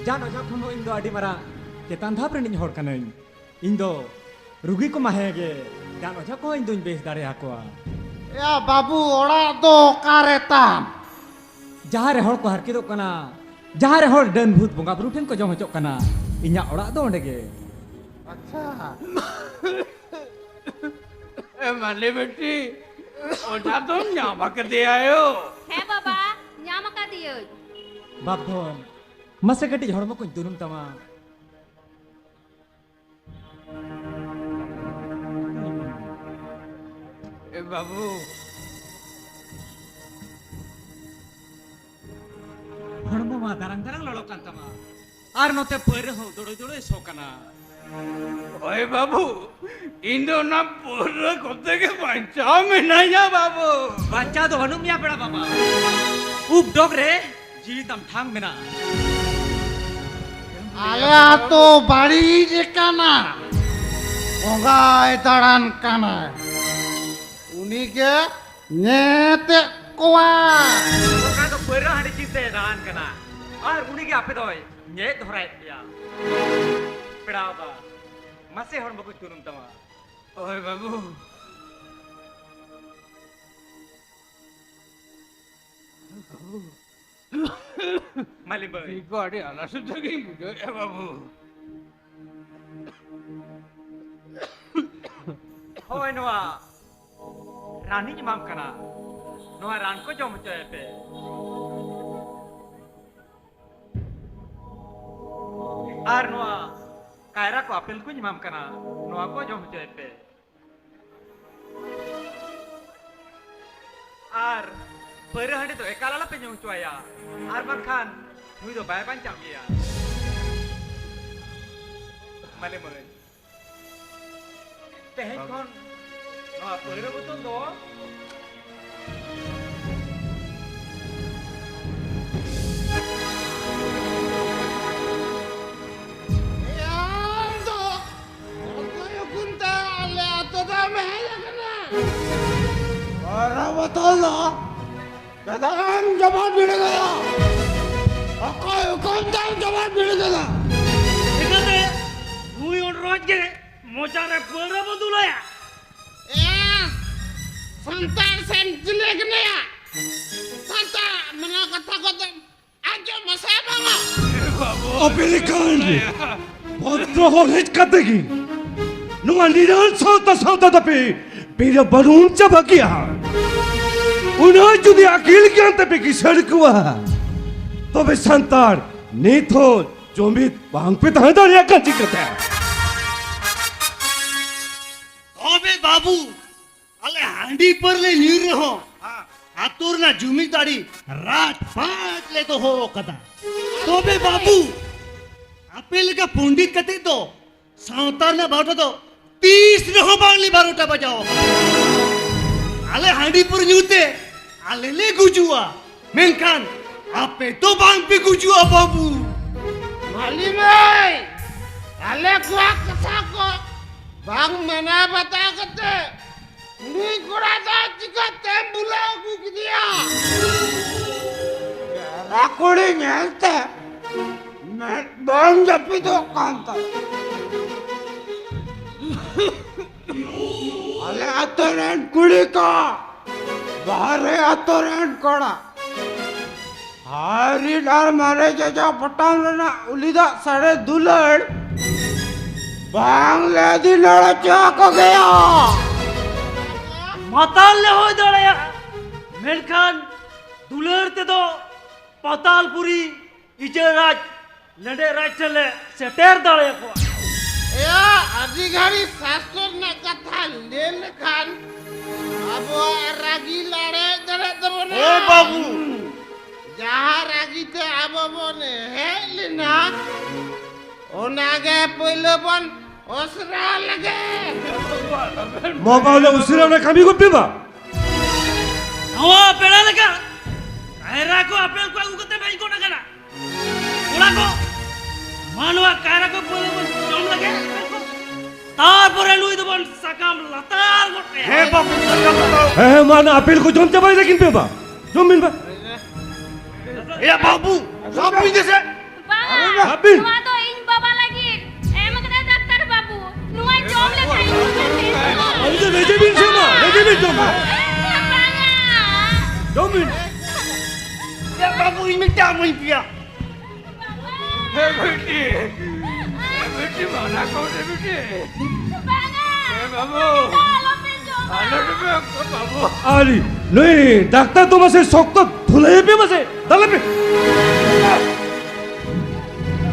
ᱡᱟᱱ ᱚᱡᱷᱟ ᱠᱷᱚᱱ ᱦᱚᱸ ᱤᱧ ᱫᱚ ᱟᱹᱰᱤ ᱢᱟᱨᱟᱝ ᱪᱮᱛᱟᱱ ᱫᱷᱟᱯ ᱨᱤᱱᱤᱡ ᱦᱚᱲ ᱠᱟᱹᱱᱟᱹᱧ᱾ ᱤᱧ ᱫᱚ ᱨᱩᱜᱤ ᱠᱚᱢᱟ ᱦᱮᱸ ᱜᱮ, ᱡᱟᱱ ᱚᱡᱷᱟ ᱠᱚᱦᱚᱸ ᱤᱧ ᱫᱚᱧ ᱵᱮᱥ ᱫᱟᱲᱮᱭᱟᱠᱚᱣᱟ᱾ ᱮᱭᱟ ᱵᱟᱹᱵᱩ, ᱚᱲᱟᱜ ᱫᱚ ᱚᱠᱟᱨᱮ ᱛᱟᱢ? ᱡᱟᱦᱟᱸ ᱨᱮ ᱦᱚᱲ ᱠᱚ ᱦᱟᱨᱠᱮᱛᱚᱜ ᱠᱟᱱᱟ, ᱡᱟᱦᱟᱸ ᱨᱮ ᱦᱚᱲ ᱰᱟᱹᱱ ᱵᱷᱩᱛ ᱵᱚᱸᱜᱟ ᱵᱩᱨᱩ ᱴᱷᱮᱱ ᱠᱚ ᱡᱚᱢ ᱦᱚᱪᱚᱜ ᱠᱟᱱᱟ, ᱤᱧᱟᱹᱜ ᱚᱲᱟᱜ ᱫᱚ ᱚᱸᱰᱮ ᱜᱮ᱾ ᱟᱪᱪᱷᱟ᱾ ᱮ ᱢᱟᱹᱞᱤ ᱵᱤᱴᱤ, ᱚᱡᱷᱟ ᱫᱚᱢ ᱧᱟᱢ ᱟᱠᱟᱫᱮᱭᱟ ᱭᱳ? ᱦᱮᱸ ᱵᱟᱵᱟ, ᱧᱟᱢ ᱟᱠᱟᱫᱮᱭᱟᱹᱧ᱾ ᱵᱟᱯ ᱫᱷᱚᱱ, ᱢᱟᱥᱮ ᱠᱟᱹᱴᱤᱡ ᱦᱚᱲᱢᱚ ᱠᱚᱧ ᱫᱩᱱᱩᱢ ᱛᱟᱢᱟ᱾ ᱮ ᱵᱟᱹᱵᱩ, ᱦᱚᱲᱢᱚ ᱢᱟ ᱫᱟᱨᱟᱝ ᱫᱟᱨᱟᱝ ᱞᱚᱞᱚᱜ ᱠᱟᱱ ᱛᱟᱢᱟ, ᱟᱨ ᱱᱚᱛᱮ ᱯᱟᱹᱣᱨᱟᱹ ᱦᱚᱸ ᱫᱩᱲᱩᱭ ᱫᱩᱲᱩᱭ ᱥᱚ ᱠᱟᱱᱟ᱾ ᱦᱳᱭ ᱵᱟᱹᱵᱩ, ᱤᱧ ᱫᱚ ᱚᱱᱟ ᱯᱟᱹᱣᱨᱟᱹ ᱠᱚᱛᱮ ᱜᱮ ᱵᱟᱧᱪᱟᱣ ᱢᱮᱱᱟᱧᱟ ᱵᱟᱹᱵᱩ᱾ ᱵᱟᱧᱪᱟᱣ ᱫᱚ ᱵᱟᱹᱱᱩᱜ ᱢᱮᱭᱟ ᱯᱮᱲᱟ ᱵᱟᱵᱟ, ᱩᱵ ᱰᱚᱜᱽ ᱨᱮ ᱡᱤᱣᱤ ᱛᱟᱢ ᱴᱷᱟᱝ ᱢᱮᱱᱟᱜᱼᱟ᱾ ᱟᱞᱮ ᱟᱛᱳ ᱵᱟᱹᱲᱤᱡ ᱟᱠᱟᱱᱟ, ᱵᱚᱸᱜᱟᱭ ᱫᱟᱬᱟᱱ ᱠᱟᱱᱟᱭ, ᱩᱱᱤ ᱜᱮ ᱧᱮᱛᱮᱫ ᱠᱚᱣᱟ᱾ ᱵᱚᱸᱜᱟ ᱫᱚ ᱯᱟᱹᱣᱨᱟᱹ ᱦᱟᱺᱰᱤ ᱪᱤᱱᱛᱟᱹᱭ ᱫᱟᱬᱟᱱ ᱠᱟᱱᱟ, ᱟᱨ ᱩᱱᱤ ᱜᱮ ᱟᱯᱮ ᱫᱚᱭ ᱧᱮᱛ ᱫᱷᱚᱨᱟᱭᱮᱫ ᱯᱮᱭᱟ᱾ ᱯᱮᱲᱟ ᱵᱟᱵᱟ, ᱢᱟᱥᱮ ᱦᱚᱲᱢᱚ ᱠᱚᱧ ᱛᱩᱱᱩᱢ ᱛᱟᱢᱟ᱾ ᱦᱳᱭ ᱵᱟᱹᱵᱩ᱾ ᱢᱟᱹᱞᱤ ᱵᱟᱹᱭ᱾ ᱛᱤ ᱠᱚ ᱟᱹᱰᱤ ᱟᱞᱟᱥᱩᱛᱟᱹ ᱜᱤᱧ ᱵᱩᱡᱷᱟᱹᱣᱮᱫᱼᱟ ᱵᱟᱹᱵᱩ᱾ ᱦᱳᱭ, ᱱᱚᱣᱟ ᱨᱟᱱᱤᱧ ᱮᱢᱟᱢ ᱠᱟᱱᱟ, ᱱᱚᱣᱟ ᱨᱟᱱ ᱠᱚ ᱡᱚᱢ ᱦᱚᱪᱚᱭᱮ ᱯᱮ᱾ ᱟᱨ ᱱᱚᱣᱟ ᱠᱟᱭᱨᱟ ᱠᱚ ᱟᱯᱮᱞ ᱠᱚᱧ ᱮᱢᱟᱢ ᱠᱟᱱᱟ, ᱱᱚᱣᱟ ᱠᱚ ᱡᱚᱢ ᱦᱚᱪᱚᱭᱮ ᱯᱮ᱾ ᱟᱨ ᱯᱟᱹᱣᱨᱟᱹ ᱦᱟᱺᱰᱤ ᱫᱚ ᱮᱠᱟᱞ ᱟᱞᱚᱯᱮ ᱧᱩ ᱦᱚᱪᱚ ᱟᱭᱟ, ᱟᱨ ᱵᱟᱝᱠᱷᱟᱱ ᱱᱩᱭ ᱫᱚ ᱵᱟᱭ ᱵᱟᱧᱪᱟᱜ ᱜᱮᱭᱟ᱾ ᱢᱟᱞᱮ ᱢᱟᱹᱭ, ᱛᱮᱦᱮᱧ ᱠᱷᱚᱱ ᱱᱚᱣᱟ ᱯᱟᱹᱣᱨᱟᱹ ᱵᱳᱛᱚᱞ ᱫᱚ ᱮ, ᱟᱢ ᱫᱚ ᱚᱠᱚᱭ ᱦᱩᱠᱩᱢ ᱛᱮ ᱟᱞᱮ ᱟᱛᱳ ᱫᱚᱢ ᱦᱮᱡ ᱟᱠᱟᱱᱟ? ᱯᱟᱹᱣᱨᱟᱹ ᱵᱳᱛᱚᱞ ᱫᱚ ᱪᱮᱫᱟᱜ ᱮᱢ ᱡᱚᱢᱟ ᱵᱤᱲᱤ ᱠᱟᱫᱟ? ᱚᱠᱚᱭ ᱦᱩᱠᱩᱢ ᱛᱮᱢ ᱡᱚᱢᱟ ᱵᱤᱲᱤ ᱠᱟᱫᱟ? ᱪᱤᱠᱟᱹᱛᱮ ᱱᱩᱭ ᱚᱱᱨᱚᱡᱽ ᱜᱮ ᱢᱚᱪᱟ ᱨᱮ ᱯᱟᱹᱣᱨᱟᱹ ᱵᱚ ᱫᱩᱞᱟᱭᱟ? ᱮᱭᱟ, ᱥᱟᱱᱛᱟᱲ ᱥᱮᱢ ᱪᱤᱞᱤ ᱠᱟᱱᱟᱭᱟ? ᱥᱟᱱᱛᱟᱲ ᱢᱟᱱᱟ ᱠᱟᱛᱷᱟ ᱠᱚᱫᱚ ᱟᱸᱡᱚᱢ ᱢᱟᱥᱮ ᱵᱟᱝᱟ᱾ ᱟᱯᱮ ᱞᱮᱠᱟᱱ ᱵᱷᱚᱫᱨᱚ ᱦᱚᱲ ᱦᱮᱡ ᱠᱟᱛᱮ ᱜᱮ ᱱᱚᱣᱟ ᱱᱤᱨᱟᱱ ᱥᱟᱶᱛᱟ ᱥᱟᱶᱛᱟ ᱫᱚᱯᱮ ᱵᱮᱨᱟ ᱵᱟᱹᱱᱩᱢ ᱪᱟᱵᱟ ᱠᱮᱜᱼᱟ᱾ ᱚᱱᱟ ᱡᱩᱫᱤ ᱟᱹᱠᱤᱞ ᱜᱮᱭᱟᱱ ᱛᱮᱯᱮ ᱠᱤᱥᱟᱹᱬ ᱠᱚᱣᱟ, ᱛᱚᱵᱮ ᱥᱟᱱᱛᱟᱲ ᱱᱤᱛ ᱦᱚᱸ ᱡᱩᱢᱤᱫ ᱵᱟᱝ ᱯᱮ ᱛᱟᱦᱮᱸ ᱫᱟᱲᱮᱭᱟᱜ ᱠᱟᱱ ᱪᱤᱠᱟᱹᱛᱮ? ᱛᱚᱵᱮ ᱵᱟᱹᱵᱩ, ᱟᱞᱮ ᱦᱟᱺᱰᱤ ᱯᱟᱹᱨᱞᱮ ᱧᱩᱭ ᱨᱮᱦᱚᱸ, ᱦᱮᱸ᱾ ᱟᱛᱳ ᱨᱮᱱᱟᱜ ᱡᱩᱢᱤᱫ ᱟᱹᱰᱤ ᱨᱟᱴ ᱯᱟᱴ ᱞᱮ ᱫᱚᱦᱚ ᱟᱠᱟᱫᱟ᱾ ᱛᱚᱵᱮ ᱵᱟᱹᱵᱩ, ᱟᱯᱮ ᱞᱮᱠᱟ ᱯᱚᱸᱰᱤᱛ ᱠᱟᱛᱮ ᱫᱚ ᱥᱟᱶᱛᱟ ᱨᱮᱱᱟᱜ ᱵᱟᱨᱚᱴᱟ ᱫᱚ ᱛᱤᱥ ᱨᱮᱦᱚᱸ ᱵᱟᱝᱞᱮ ᱵᱟᱨᱚᱴᱟ ᱵᱟᱡᱟᱣᱟ᱾ ᱟᱞᱮ ᱦᱟᱺᱰᱤ ᱯᱟᱹᱣᱨᱟᱹ ᱧᱩ ᱛᱮ ᱟᱞᱮ ᱞᱮ ᱜᱩᱡᱩᱜᱼᱟ, ᱢᱮᱱᱠᱷᱟᱱ ᱟᱯᱮ ᱫᱚ ᱵᱟᱝ ᱯᱮ ᱜᱩᱡᱩᱜᱼᱟ ᱵᱟᱹᱵᱩ᱾ ᱢᱟᱹᱞᱤ ᱢᱟᱹᱭ, ᱟᱞᱮ ᱠᱚᱣᱟᱜ ᱠᱟᱛᱷᱟ ᱠᱚ ᱵᱟᱝ ᱢᱟᱱᱟᱣ ᱵᱟᱛᱟᱣ ᱠᱟᱛᱮ ᱩᱱᱤ ᱠᱚᱲᱟ ᱫᱚ ᱪᱤᱠᱟᱹᱛᱮᱢ ᱵᱩᱞᱟᱹᱣ ᱟᱹᱜᱩ ᱠᱮᱫᱮᱭᱟ? ᱮᱨᱟ ᱠᱩᱲᱤ ᱧᱮᱞᱛᱮ ᱢᱮᱫ ᱵᱟᱝ ᱡᱟᱹᱯᱤᱫᱚᱜ ᱠᱟᱱ ᱛᱟᱭᱟ᱾ ᱟᱞᱮ ᱟᱛᱳ ᱨᱮᱱ ᱠᱩᱲᱤ ᱠᱚ, ᱵᱟᱦᱨᱮ ᱟᱛᱳ ᱨᱮᱱ ᱠᱚᱲᱟ, ᱦᱟᱭᱨᱤᱱ ᱟᱨ ᱢᱟᱨᱮ ᱡᱚᱡᱚ ᱯᱚᱴᱟᱢ ᱨᱮᱱᱟᱜ ᱩᱞᱤ ᱫᱟᱜ ᱥᱟᱲᱮ ᱫᱩᱞᱟᱹᱲ ᱵᱟᱝ ᱞᱮ ᱫᱤᱱᱟᱹᱲ ᱦᱚᱪᱚ ᱟᱠᱚ ᱜᱮᱭᱟ᱾ ᱢᱟᱛᱟᱞ ᱞᱮ ᱦᱩᱭ ᱫᱟᱲᱮᱭᱟᱜᱼᱟ, ᱢᱮᱱᱠᱷᱟᱱ ᱫᱩᱞᱟᱹᱲ ᱛᱮᱫᱚ ᱯᱟᱛᱟᱞᱯᱩᱨᱤ ᱤᱪᱟᱹᱲ ᱨᱟᱡᱽ ᱞᱮᱸᱰᱮᱫ ᱨᱟᱡᱽ ᱴᱷᱮᱱ ᱞᱮ ᱥᱮᱴᱮᱨ ᱫᱟᱲᱮᱭᱟᱠᱚᱣᱟ᱾ ᱮᱭᱟ, ᱟᱹᱰᱤ ᱜᱷᱟᱹᱲᱤ ᱥᱟᱥᱛᱚ ᱨᱮᱱᱟᱜ ᱠᱟᱛᱷᱟ ᱞᱟᱹᱭ ᱞᱮᱠᱷᱟᱱ ᱟᱵᱚᱣᱟᱜ ᱨᱟᱹᱜᱤ ᱞᱟᱲᱮᱡ ᱫᱟᱲᱮᱭᱟᱜ ᱛᱟᱵᱚᱱᱟ᱾ ᱦᱳᱭ ᱵᱟᱹᱵᱩ᱾ ᱡᱟᱦᱟᱸ ᱨᱟᱹᱜᱤ ᱛᱮ ᱟᱵᱚ ᱵᱚᱱ ᱦᱮᱡ ᱞᱮᱱᱟ, ᱚᱱᱟᱜᱮ ᱯᱳᱭᱞᱳ ᱵᱚᱱ ᱚᱥᱨᱟ ᱞᱮᱜᱮ᱾ ᱢᱟ ᱵᱟᱵᱟ, ᱚᱱᱟ ᱩᱥᱟᱹᱨᱟ ᱚᱱᱟ ᱠᱟᱹᱢᱤ ᱜᱚᱫ ᱯᱮ ᱵᱟ᱾ ᱱᱚᱣᱟ ᱯᱮᱲᱟ ᱞᱮᱠᱟ ᱠᱟᱭᱨᱟ ᱠᱚ ᱟᱯᱮᱞ ᱠᱚ ᱟᱹᱜᱩ ᱠᱟᱛᱮ ᱦᱮᱡ ᱜᱚᱫ ᱟᱠᱟᱱᱟ᱾ ᱠᱚᱲᱟ ᱠᱚ, ᱢᱟ ᱱᱚᱣᱟ ᱠᱟᱭᱨᱟ ᱠᱚ ᱯᱳᱭᱞᱳ ᱵᱚᱱ ᱡᱚᱢ ᱞᱮᱜᱮ, ᱛᱟᱨᱯᱚᱨᱮ ᱱᱩᱭ ᱫᱚᱵᱚᱱ ᱥᱟᱠᱟᱢ ᱞᱟᱛᱟᱨ ᱜᱚᱫ ᱠᱟᱭᱟ᱾ ᱦᱮᱸ ᱵᱟᱹᱵᱩ, ᱥᱟᱠᱟᱢ ᱞᱟᱛᱟᱨ᱾ ᱦᱮᱸ, ᱦᱮᱸ, ᱢᱟ ᱱᱟ ᱟᱯᱮᱞ ᱠᱚ ᱡᱚᱢ ᱪᱟᱵᱟᱭ ᱞᱟᱹᱜᱤᱫ ᱯᱮ ᱵᱟ, ᱡᱚᱢ ᱵᱤᱱ ᱵᱟ᱾ ᱮᱭᱟ ᱵᱟᱹᱵᱩ, ᱥᱟᱵ ᱵᱤᱱ ᱫᱮᱥᱮ᱾ ᱵᱟᱝᱟ, ᱥᱟᱵ ᱵᱤᱱ᱾ ᱱᱚᱣᱟ ᱫᱚ ᱤᱧ ᱵᱟᱵᱟ ᱞᱟᱹᱜᱤᱫ ᱮᱢ ᱟᱠᱟᱫᱟᱭ ᱰᱟᱠᱛᱟᱨ ᱵᱟᱹᱵᱩ᱾ ᱱᱚᱣᱟ ᱡᱚᱢ ᱞᱮᱠᱷᱟᱱ ᱤᱧ ᱵᱮᱥᱚᱜᱼᱟ᱾ ᱟᱹᱞᱤᱧ ᱫᱚ ᱨᱮᱡᱮ ᱵᱤᱱ ᱡᱚᱢᱟ, ᱨᱮᱡᱮ ᱵᱤᱱ ᱡᱚᱢᱟ᱾ ᱵᱟᱝᱟ᱾ ᱡᱚᱢ ᱵᱤᱱ᱾ ᱮ ᱵᱟᱹᱵᱩ, ᱤᱧ ᱢᱤᱫᱴᱟᱝ ᱤᱢᱟᱹᱧ ᱯᱮᱭᱟ᱾ ᱦᱮ ᱵᱤᱴᱤ, ᱦᱮ ᱵᱤᱴᱤ, ᱢᱟᱱᱟ ᱠᱚᱢ ᱨᱮ ᱵᱤᱴᱤ᱾ ᱵᱟᱝᱟ᱾ ᱮ ᱵᱟᱹᱵᱩ᱾ ᱟᱞᱚᱯᱮ ᱡᱚᱢᱟ᱾ ᱟᱞᱚ ᱡᱚᱢᱟ, ᱵᱟᱹᱵᱩ᱾ ᱟᱨ ᱱᱩᱭ ᱰᱟᱠᱛᱟᱨ ᱫᱚ ᱢᱟᱥᱮ ᱥᱚᱠᱛᱚ ᱫᱷᱩᱞᱟᱹᱭ ᱯᱮ ᱢᱟᱥᱮ, ᱫᱟᱞᱮ ᱯᱮ᱾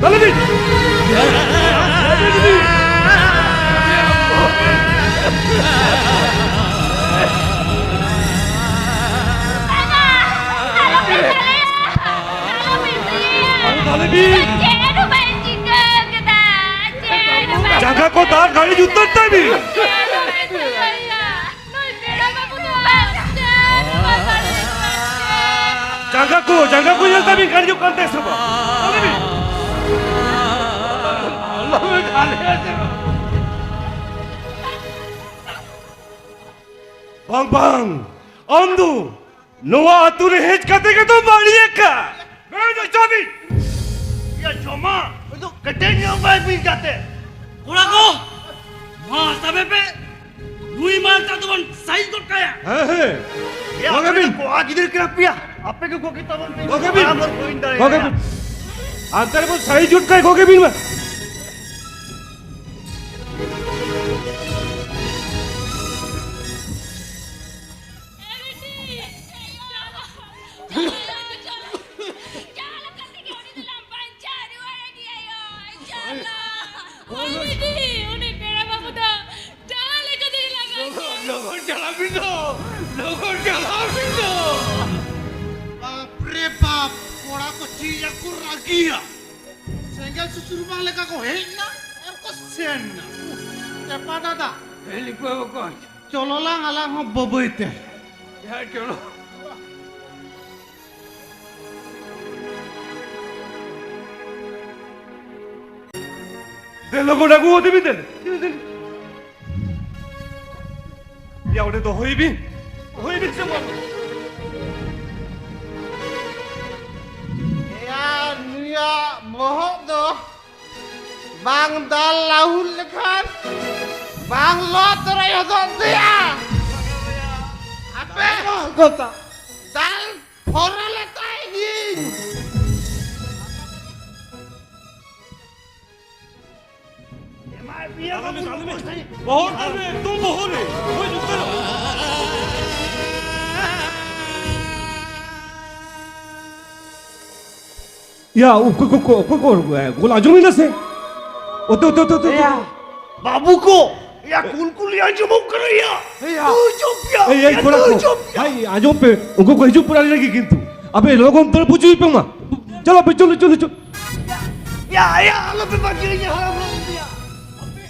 ᱫᱟᱞᱮ ᱯᱮ᱾ ᱟᱞᱚ ᱯᱮ ᱫᱟᱞᱮᱭᱟ᱾ ᱫᱟᱞᱮ ᱯᱮ᱾ ᱪᱮᱫ ᱦᱚᱸ ᱵᱟᱭ ᱪᱤᱠᱟᱹ ᱠᱟᱫᱟ, ᱪᱮᱫ ᱦᱚᱸ ᱵᱟᱭ ᱟᱹᱰᱤ ᱡᱩᱛᱟᱹ ᱛᱟᱹᱵᱤᱱ᱾ ᱡᱟᱸᱜᱟ ᱠᱚ, ᱡᱟᱸᱜᱟ ᱠᱚ ᱧᱮᱞ ᱛᱟᱹᱵᱤᱱ ᱠᱟᱹᱲᱡᱩᱜ ᱠᱟᱱ ᱛᱟᱭᱟ ᱥᱮ ᱵᱟᱝ? ᱟᱞᱚᱵᱤᱱ᱾ ᱵᱟᱝ, ᱵᱟᱝ, ᱟᱢ ᱫᱚ ᱱᱚᱣᱟ ᱟᱹᱛᱩ ᱨᱮ ᱦᱮᱡ ᱠᱟᱛᱮ ᱜᱮ ᱛᱚ ᱵᱟᱹᱲᱤᱡ ᱟᱠᱟᱫ᱾ ᱢᱮᱱ ᱦᱚᱪᱚ ᱵᱤᱱ᱾ ᱤᱭᱟᱹ ᱡᱚᱢᱟ, ᱩᱱᱤ ᱫᱚ ᱠᱮᱴᱮᱡ ᱧᱚᱜ ᱵᱟᱭ ᱵᱤᱱ ᱠᱟᱛᱮ᱾ ᱠᱚᱲᱟ ᱠᱚ, ᱢᱟ ᱥᱟᱵᱮ ᱯᱮ, ᱱᱩᱭ ᱢᱟ ᱱᱮᱛᱟᱨ ᱫᱚᱵᱚᱱ ᱥᱟᱭᱤᱡ ᱜᱚᱫ ᱠᱟᱭᱟ᱾ ᱦᱮᱸ, ᱦᱮᱸ᱾ ᱮᱭᱟ, ᱜᱚᱜᱮ ᱟᱯᱮ ᱫᱚ ᱵᱤᱱ᱾ ᱠᱚᱲᱟ ᱜᱤᱫᱽᱨᱟᱹ ᱠᱟᱱᱟ ᱯᱮᱭᱟ, ᱟᱯᱮ ᱜᱮ ᱜᱚᱜᱮ ᱛᱟᱵᱚᱱ ᱯᱮ᱾ ᱜᱚᱜᱮ ᱵᱤᱱ᱾ ᱟᱢ ᱦᱚᱸ ᱵᱟᱹᱧ ᱫᱟᱲᱮᱭᱟᱜᱼᱟ᱾ ᱜᱚᱜᱮ ᱵᱤᱱ᱾ ᱟᱱᱛᱮ ᱨᱮᱵᱚᱱ ᱥᱟᱭᱤᱡ ᱜᱚᱫ ᱠᱟᱭ, ᱜᱚᱜᱮ ᱵᱤᱱ ᱢᱟ᱾ ᱮ ᱵᱤᱴᱤ, ᱮ ᱪᱟᱞᱟᱜ ᱠᱟᱛᱮ ᱜᱮ ᱩᱱᱤ ᱫᱚᱞᱟᱝ ᱵᱟᱧᱪᱟᱣ ᱨᱩᱣᱟᱹᱲ ᱮᱱ ᱜᱮᱭᱟ ᱭᱳ, ᱮ ᱪᱟᱞᱟᱜ᱾ ᱮ ᱵᱤᱴᱤ, ᱩᱱᱤ ᱯᱮᱲᱟ ᱵᱟᱹᱵᱩ ᱫᱚ ᱡᱟᱦᱟᱸ ᱞᱮᱠᱟ ᱛᱮᱜᱮ ᱞᱟᱜᱟ ᱞᱚᱜᱚᱱ, ᱞᱚᱜᱚᱱ ᱪᱟᱞᱟᱜ ᱵᱤᱱ ᱫᱚ, ᱞᱚᱜᱚᱱ ᱪᱟᱞᱟᱜ ᱵᱤᱱ ᱫᱚ᱾ ᱵᱟᱯ ᱨᱮ ᱵᱟᱯ, ᱠᱚᱲᱟ ᱠᱚ ᱪᱮᱫ ᱭᱟᱠᱚ ᱨᱟᱹᱜᱤᱭᱟ᱾ ᱥᱮᱸᱜᱮᱞ ᱥᱩᱥᱩᱨ ᱵᱟᱝ ᱞᱮᱠᱟ ᱠᱚ ᱦᱮᱡ ᱮᱱᱟ ᱟᱨ ᱠᱚ ᱥᱮᱱ ᱮᱱᱟ᱾ ᱪᱟᱯᱟ ᱫᱟᱫᱟ, ᱦᱮᱸ, ᱞᱤᱯᱟᱹ ᱵᱚᱠᱚᱧ᱾ ᱪᱚᱞᱚ ᱞᱟᱝ ᱟᱞᱟᱝ ᱦᱚᱸ ᱵᱟᱹᱵᱟᱹᱭ ᱛᱮ᱾ ᱦᱮᱸ, ᱪᱚᱞᱚ᱾ ᱫᱮ, ᱞᱚᱜᱚᱱ ᱟᱹᱜᱩ ᱟᱫᱮ ᱵᱤᱱ, ᱫᱮ, ᱫᱮ, ᱫᱮ᱾ ᱭᱟ, ᱚᱸᱰᱮ ᱫᱚᱦᱚᱭ ᱵᱤᱱ᱾ ᱫᱚᱦᱚᱭ ᱵᱤᱱ ᱥᱮ ᱵᱟᱝ? ᱭᱟ, ᱱᱩᱭᱟᱜ ᱵᱚᱦᱚᱜ ᱫᱚ ᱵᱟᱝ ᱫᱟᱞ ᱞᱟᱹᱦᱩᱫ ᱞᱮᱠᱷᱟᱱ ᱵᱟᱝ ᱞᱚ ᱛᱚᱨᱚᱡ ᱦᱚᱫᱚᱜ ᱛᱟᱭᱟ᱾ ᱟᱯᱮ ᱠᱚᱛᱟ᱾ ᱫᱟᱞ ᱯᱷᱚᱨᱚᱞ ᱞᱮᱛᱟᱭ ᱜᱤᱧ᱾ ᱵᱚᱦᱚᱜ ᱨᱮ, ᱮᱠᱫᱚᱢ ᱵᱚᱦᱚᱜ ᱨᱮ᱾ ᱦᱳᱭ, ᱡᱩᱛᱟᱹ ᱨᱮ᱾ ᱭᱟ, ᱚᱠᱚᱭ ᱠᱚ, ᱚᱠᱚᱭ ᱠᱚ, ᱚᱠᱚᱭ ᱠᱚ, ᱜᱳᱞ ᱟᱸᱡᱚᱢ ᱮᱱᱟ ᱥᱮ? ᱚᱛᱮ, ᱚᱛᱮ, ᱚᱛᱮ, ᱚᱛᱮ, ᱚᱛᱮ᱾ ᱭᱟ᱾ ᱵᱟᱹᱵᱩ ᱠᱚ, ᱭᱟ, ᱠᱩᱞᱠᱩᱞᱤ ᱟᱸᱡᱚᱢᱚᱜ ᱠᱟᱱᱟ, ᱭᱟ᱾ ᱮᱭᱟ᱾ ᱫᱩ ᱪᱚᱯ, ᱭᱟ᱾ ᱮᱭ, ᱮᱭ, ᱭᱟ, ᱠᱚᱲᱟ ᱫᱩ ᱠᱚ᱾ ᱪᱚᱯ, ᱭᱟ᱾ ᱦᱟᱭ, ᱟᱸᱡᱚᱢ ᱯᱮ, ᱩᱱᱠᱩ ᱠᱚ ᱦᱤᱡᱩᱜ ᱠᱟᱱᱟ ᱟᱹᱰᱤ ᱨᱟᱹᱜᱤ ᱠᱤᱱᱛᱩ᱾ ᱟᱯᱮ ᱞᱚᱜᱚᱱ ᱩᱛᱟᱹᱨ ᱯᱩᱪᱩᱭ ᱯᱮ ᱢᱟ᱾ ᱪᱚᱞᱚ ᱯᱮ, ᱪᱚᱞᱚ, ᱪᱚᱞᱚ, ᱪᱚᱞᱚ᱾ ᱭᱟ, ᱭᱟ, ᱟᱞᱚ ᱯᱮ ᱵᱟᱹᱜᱤᱭᱟᱹᱧᱟ, ᱦᱟᱲᱟᱢ ᱦᱚᱲ ᱤᱫᱤᱭᱟ᱾ ᱟᱯᱮ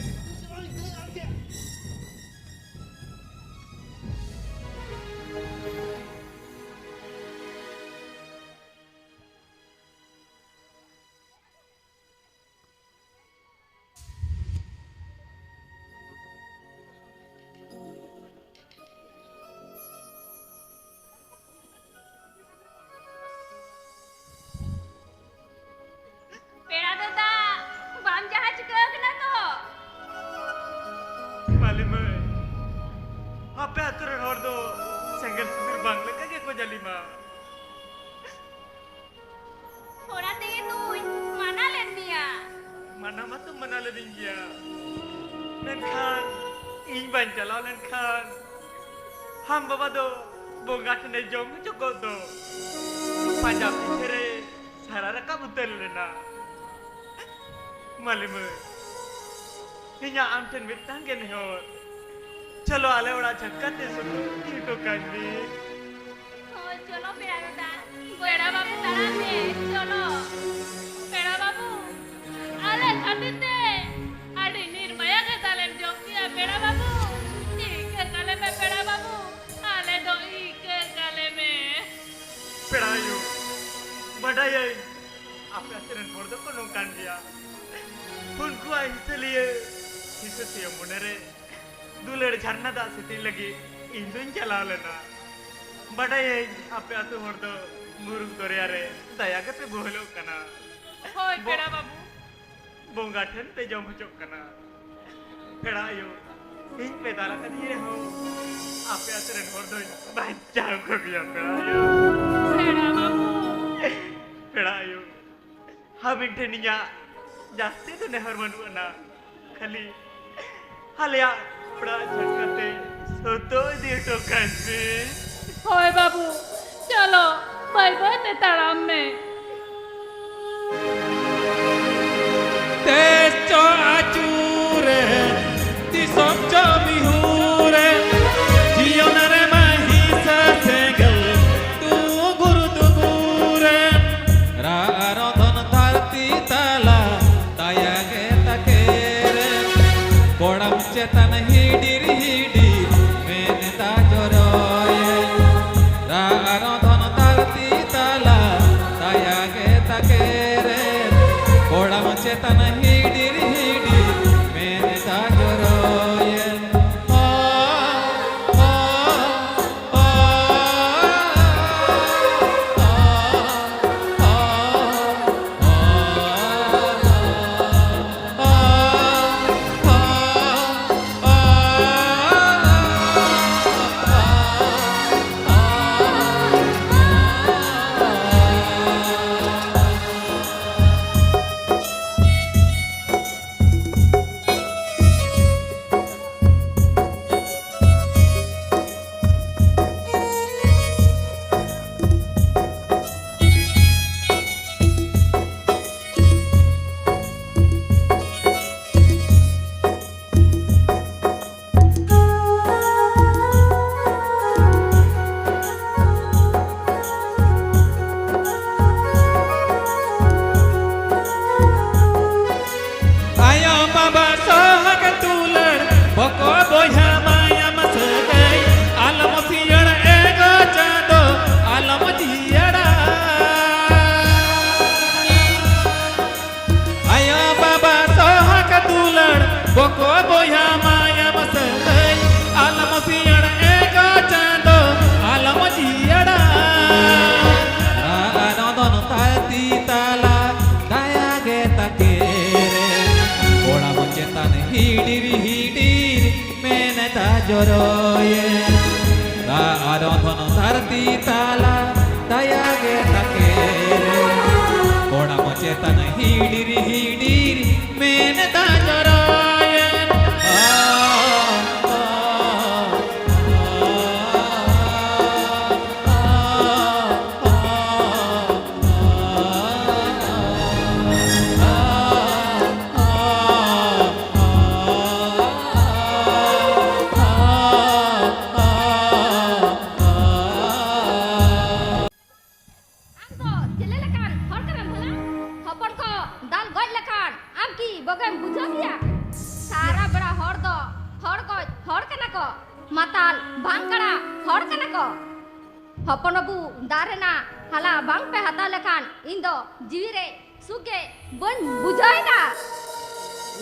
ᱢᱟᱹᱞᱤ ᱢᱟᱹᱭ, ᱟᱯᱮ ᱟᱹᱛᱩ ᱨᱮᱱ ᱦᱚᱲ ᱫᱚ ᱥᱮᱸᱜᱮᱞ ᱥᱤᱥᱤᱨ ᱵᱟᱝ ᱞᱮᱠᱟ ᱜᱮᱠᱚ ᱡᱟᱹᱞᱤᱢᱟ᱾ ᱚᱱᱟ ᱛᱮᱜᱮ ᱛᱚᱧ ᱢᱟᱱᱟ ᱞᱮᱫ ᱢᱮᱭᱟ᱾ ᱢᱟᱱᱟ ᱢᱟᱛᱚ ᱢᱟᱱᱟ ᱞᱮᱫᱤᱧ ᱜᱮᱭᱟ, ᱢᱮᱱᱠᱷᱟᱱ ᱤᱧ ᱵᱟᱹᱧ ᱪᱟᱞᱟᱣ ᱞᱮᱱᱠᱷᱟᱱ ᱟᱢ ᱵᱟᱵᱟ ᱫᱚ ᱵᱚᱸᱜᱟ ᱴᱷᱮᱱᱮ ᱡᱚᱢ ᱦᱚᱪᱚ ᱠᱚᱜ ᱫᱚ᱾ ᱯᱟᱸᱡᱟ ᱯᱤᱪᱷᱮ ᱨᱮ ᱥᱟᱨᱟ ᱨᱟᱠᱟᱵ ᱩᱛᱟᱹᱨ ᱞᱮᱱᱟ᱾ ᱢᱟᱹᱞᱤ ᱢᱟᱹᱭ, ᱤᱧᱟᱹᱜ ᱟᱢ ᱴᱷᱮᱱ ᱢᱤᱫᱴᱟᱝ ᱜᱮ ᱱᱮᱦᱚᱨ, ᱪᱚᱞᱚ ᱟᱞᱮ ᱚᱲᱟᱜ ᱪᱷᱟᱴᱠᱟ ᱛᱮ ᱥᱩᱛᱩᱜ ᱤᱫᱤ ᱦᱚᱴᱚ ᱠᱟᱹᱧ ᱢᱮ᱾ ᱦᱳᱭ, ᱪᱚᱞᱚ ᱯᱮᱲᱟ ᱫᱟᱫᱟ, ᱯᱮᱲᱟ ᱵᱟᱹᱵᱩ, ᱛᱟᱲᱟᱢ ᱢᱮ, ᱪᱚᱞᱚ᱾ ᱯᱮᱲᱟ ᱵᱟᱹᱵᱩ, ᱟᱞᱮ ᱠᱷᱟᱹᱛᱤᱨ ᱛᱮ ᱟᱹᱰᱤ ᱱᱤᱨᱢᱟᱭᱟ ᱜᱮ ᱫᱟᱞᱮᱢ ᱡᱚᱢ ᱠᱮᱜᱼᱟ ᱯᱮᱲᱟ ᱵᱟᱹᱵᱩ᱾ ᱤᱠᱟᱹ ᱠᱟᱞᱮ ᱢᱮ ᱯᱮᱲᱟ ᱵᱟᱹᱵᱩ, ᱟᱞᱮ ᱫᱚ ᱤᱠᱟᱹ ᱠᱟᱞᱮ ᱢᱮ᱾ ᱯᱮᱲᱟ ᱟᱭᱳ, ᱵᱟᱰᱟᱭᱟᱹᱧ ᱟᱯᱮ ᱟᱹᱛᱩ ᱨᱮᱱ ᱦᱚᱲ ᱫᱚᱠᱚ ᱱᱚᱝᱠᱟᱱ ᱜᱮᱭᱟ᱾ ᱩᱱᱠᱩᱣᱟᱜ ᱦᱤᱥᱟᱹᱞᱤᱭᱟᱹ ᱦᱤᱥᱟᱹᱥᱤᱭᱟᱹ ᱢᱚᱱᱮᱨᱮ ᱫᱩᱞᱟᱹᱲ ᱡᱷᱟᱨᱱᱟ ᱫᱟᱜ ᱥᱮᱛᱮᱧ ᱞᱟᱹᱜᱤᱫ ᱤᱧ ᱫᱩᱧ ᱪᱟᱞᱟᱣ ᱞᱮᱱᱟ᱾ ᱵᱟᱰᱟᱭᱟᱹᱧ ᱟᱯᱮ ᱟᱹᱛᱩ ᱦᱚᱲ ᱫᱚ ᱢᱩᱨᱩᱠ ᱫᱚᱨᱭᱟ ᱨᱮ ᱫᱟᱭᱟ ᱜᱮᱯᱮ ᱵᱚᱦᱮᱞᱚᱜ ᱠᱟᱱᱟ᱾ ᱦᱳᱭ ᱵᱚ- ᱯᱮᱲᱟ ᱵᱟᱹᱵᱩ᱾ ᱵᱚᱸᱜᱟ ᱴᱷᱮᱱ ᱯᱮ ᱡᱚᱢ ᱦᱚᱪᱚᱜ ᱠᱟᱱᱟ᱾ ᱯᱮᱲᱟ ᱟᱭᱳ, ᱤᱧ ᱯᱮ ᱫᱟᱞ ᱟᱠᱟᱫᱤᱧ ᱨᱮᱦᱚᱸ ᱟᱯᱮ ᱟᱹᱛᱩ ᱨᱮᱱ ᱦᱚᱲ ᱫᱚᱧ ᱵᱟᱧᱪᱟᱣ ᱠᱚᱜᱮᱭᱟ ᱯᱮᱲᱟ ᱟᱭᱳ᱾ ᱯᱮᱲᱟ ᱵᱟᱹᱵᱩ᱾ ᱯᱮᱲᱟ ᱟᱭᱳ, ᱟᱹᱵᱤᱱ ᱴᱷᱮᱱ ᱤᱧᱟᱹᱜ ᱡᱟᱹᱥᱛᱤ ᱫᱚ ᱱᱮᱦᱚᱨ ᱵᱟᱹᱱᱩᱜ ᱟᱱᱟ, ᱠᱷᱟᱹᱞᱤ ᱟᱞᱮᱭᱟᱜ ᱚᱲᱟᱜ ᱪᱷᱟᱴᱠᱟ ᱛᱮ ᱥᱚᱛᱚ ᱤᱫᱤ ᱦᱚᱴᱚ ᱠᱟᱹᱧ ᱯᱮ᱾ ᱦᱳᱭ ᱵᱟᱹᱵᱩ, ᱪᱚᱞᱚ, ᱵᱟᱹᱭ ᱵᱟᱹᱭ ᱛᱮ ᱛᱟᱲᱟᱢ ᱢᱮ᱾ ᱛᱮᱥ ᱪᱚ ᱟᱹᱪᱩᱨᱮ, ᱫᱤᱥᱚᱢ ᱪᱚ ᱵᱤᱦᱩᱨᱮ, ᱡᱤᱭᱚᱱ ᱨᱮ ᱢᱟ ᱦᱤᱸᱥᱟ ᱥᱮᱸᱜᱮᱞ ᱛᱩᱜᱩᱨ ᱛᱩᱜᱩᱨᱮ᱾ ᱨᱟᱜ ᱟᱨ ᱨᱚᱫᱷᱚᱱ ᱫᱷᱟᱹᱨᱛᱤ ᱛᱟᱞᱟ ᱫᱟᱭᱟ ᱜᱮ ᱛᱟᱠᱮᱨᱮ᱾ ᱠᱚᱲᱟᱢ ᱪᱮᱛᱟᱱ ᱦᱤᱰᱤᱨ ᱦᱤᱰᱤᱨ ᱢᱮᱫ ᱫᱟᱜ ᱡᱚᱨᱚᱭᱮ᱾ ᱨᱟᱜ ᱟᱨ ᱨᱚᱫᱷᱚᱱ ᱫᱷᱟᱹᱨᱛᱤ ᱛᱟᱞᱟ ᱫᱟᱭᱟ ᱜᱮ ᱛᱟᱠᱮᱨᱮ᱾ ᱠᱚᱲᱟᱢ ᱪᱮᱛᱟᱱ ᱦᱤᱰᱤᱨ ᱦᱤᱰᱤᱨ ᱢᱮᱫ ᱫᱟᱜ ᱡᱚᱨᱚᱭᱮ᱾ ᱚ, ᱚ, ᱚ, ᱚ, ᱚ, ᱚ, ᱚ᱾ ᱵᱚᱭᱦᱟ ᱢᱟᱭᱟᱢ ᱥᱟᱹᱜᱟᱹᱭ ᱟᱞᱚᱢ ᱥᱤᱭᱟᱹᱲ, ᱮᱸᱜᱟ ᱪᱟᱸᱫᱚ ᱟᱞᱚᱢ ᱡᱤᱭᱟᱹᱲᱟ᱾ ᱟᱨ ᱫᱚᱱ ᱫᱷᱟᱹᱨᱛᱤ ᱛᱟᱞᱟ ᱫᱟᱭᱟ ᱜᱮ ᱛᱟᱠᱮ ᱨᱮ, ᱠᱚᱲᱟᱢ ᱪᱮᱛᱟᱱ ᱦᱤᱰᱤᱨ ᱦᱤᱰᱤᱨ ᱢᱮᱱᱮᱫᱟ ᱡᱚᱨᱚᱭᱮ᱾ ᱟᱨ ᱫᱚᱱ ᱫᱷᱟᱹᱨᱛᱤ ᱛᱟᱞᱟ ᱫᱟᱭᱟ ᱜᱮ ᱛᱟᱠᱮ ᱨᱮ, ᱠᱚᱲᱟᱢ ᱪᱮᱛᱟᱱ ᱦᱤᱰᱤᱨ ᱦᱤᱰᱤᱨ ᱢᱮᱱᱮᱫᱟ ᱡᱚᱨᱚᱭᱮ᱾ ᱟ, ᱟ, ᱟ, ᱟ, ᱟ, ᱟ, ᱟ᱾ ᱟᱢ ᱫᱚ ᱪᱤᱞᱤ ᱞᱮᱠᱟᱱ ᱦᱚᱲ ᱠᱟᱱᱟᱢ ᱵᱷᱟᱞᱟ? ᱦᱚᱯᱚᱱ ᱠᱚ ᱫᱟᱞ ᱜᱚᱡ ᱞᱮᱠᱷᱟᱱ ᱟᱢ ᱠᱤ ᱵᱚᱜᱮᱢ ᱵᱩᱡᱷᱟᱹᱣ ᱜᱮᱭᱟ? ᱥᱟᱨᱟ ᱵᱮᱲᱟ ᱦᱚᱲ ᱫᱚ ᱦᱚᱲ ᱜᱚᱡ ᱦᱚᱲ ᱠᱟᱱᱟ ᱠᱚ, ᱢᱟᱛᱟᱞ ᱵᱷᱟᱝ ᱠᱟᱲᱟ ᱦᱚᱲ ᱠᱟᱱᱟ ᱠᱚ᱾ ᱦᱚᱯᱚᱱ ᱵᱟᱹᱵᱩ, ᱫᱟᱜ ᱨᱮᱱᱟᱜ ᱦᱟᱞᱟ ᱵᱟᱝ ᱯᱮ ᱦᱟᱛᱟᱣ ᱞᱮᱠᱷᱟᱱ ᱤᱧ ᱫᱚ ᱡᱤᱣᱤ ᱨᱮ ᱥᱩᱠ ᱜᱮ ᱵᱟᱹᱧ ᱵᱩᱡᱷᱟᱹᱣ ᱮᱫᱟ᱾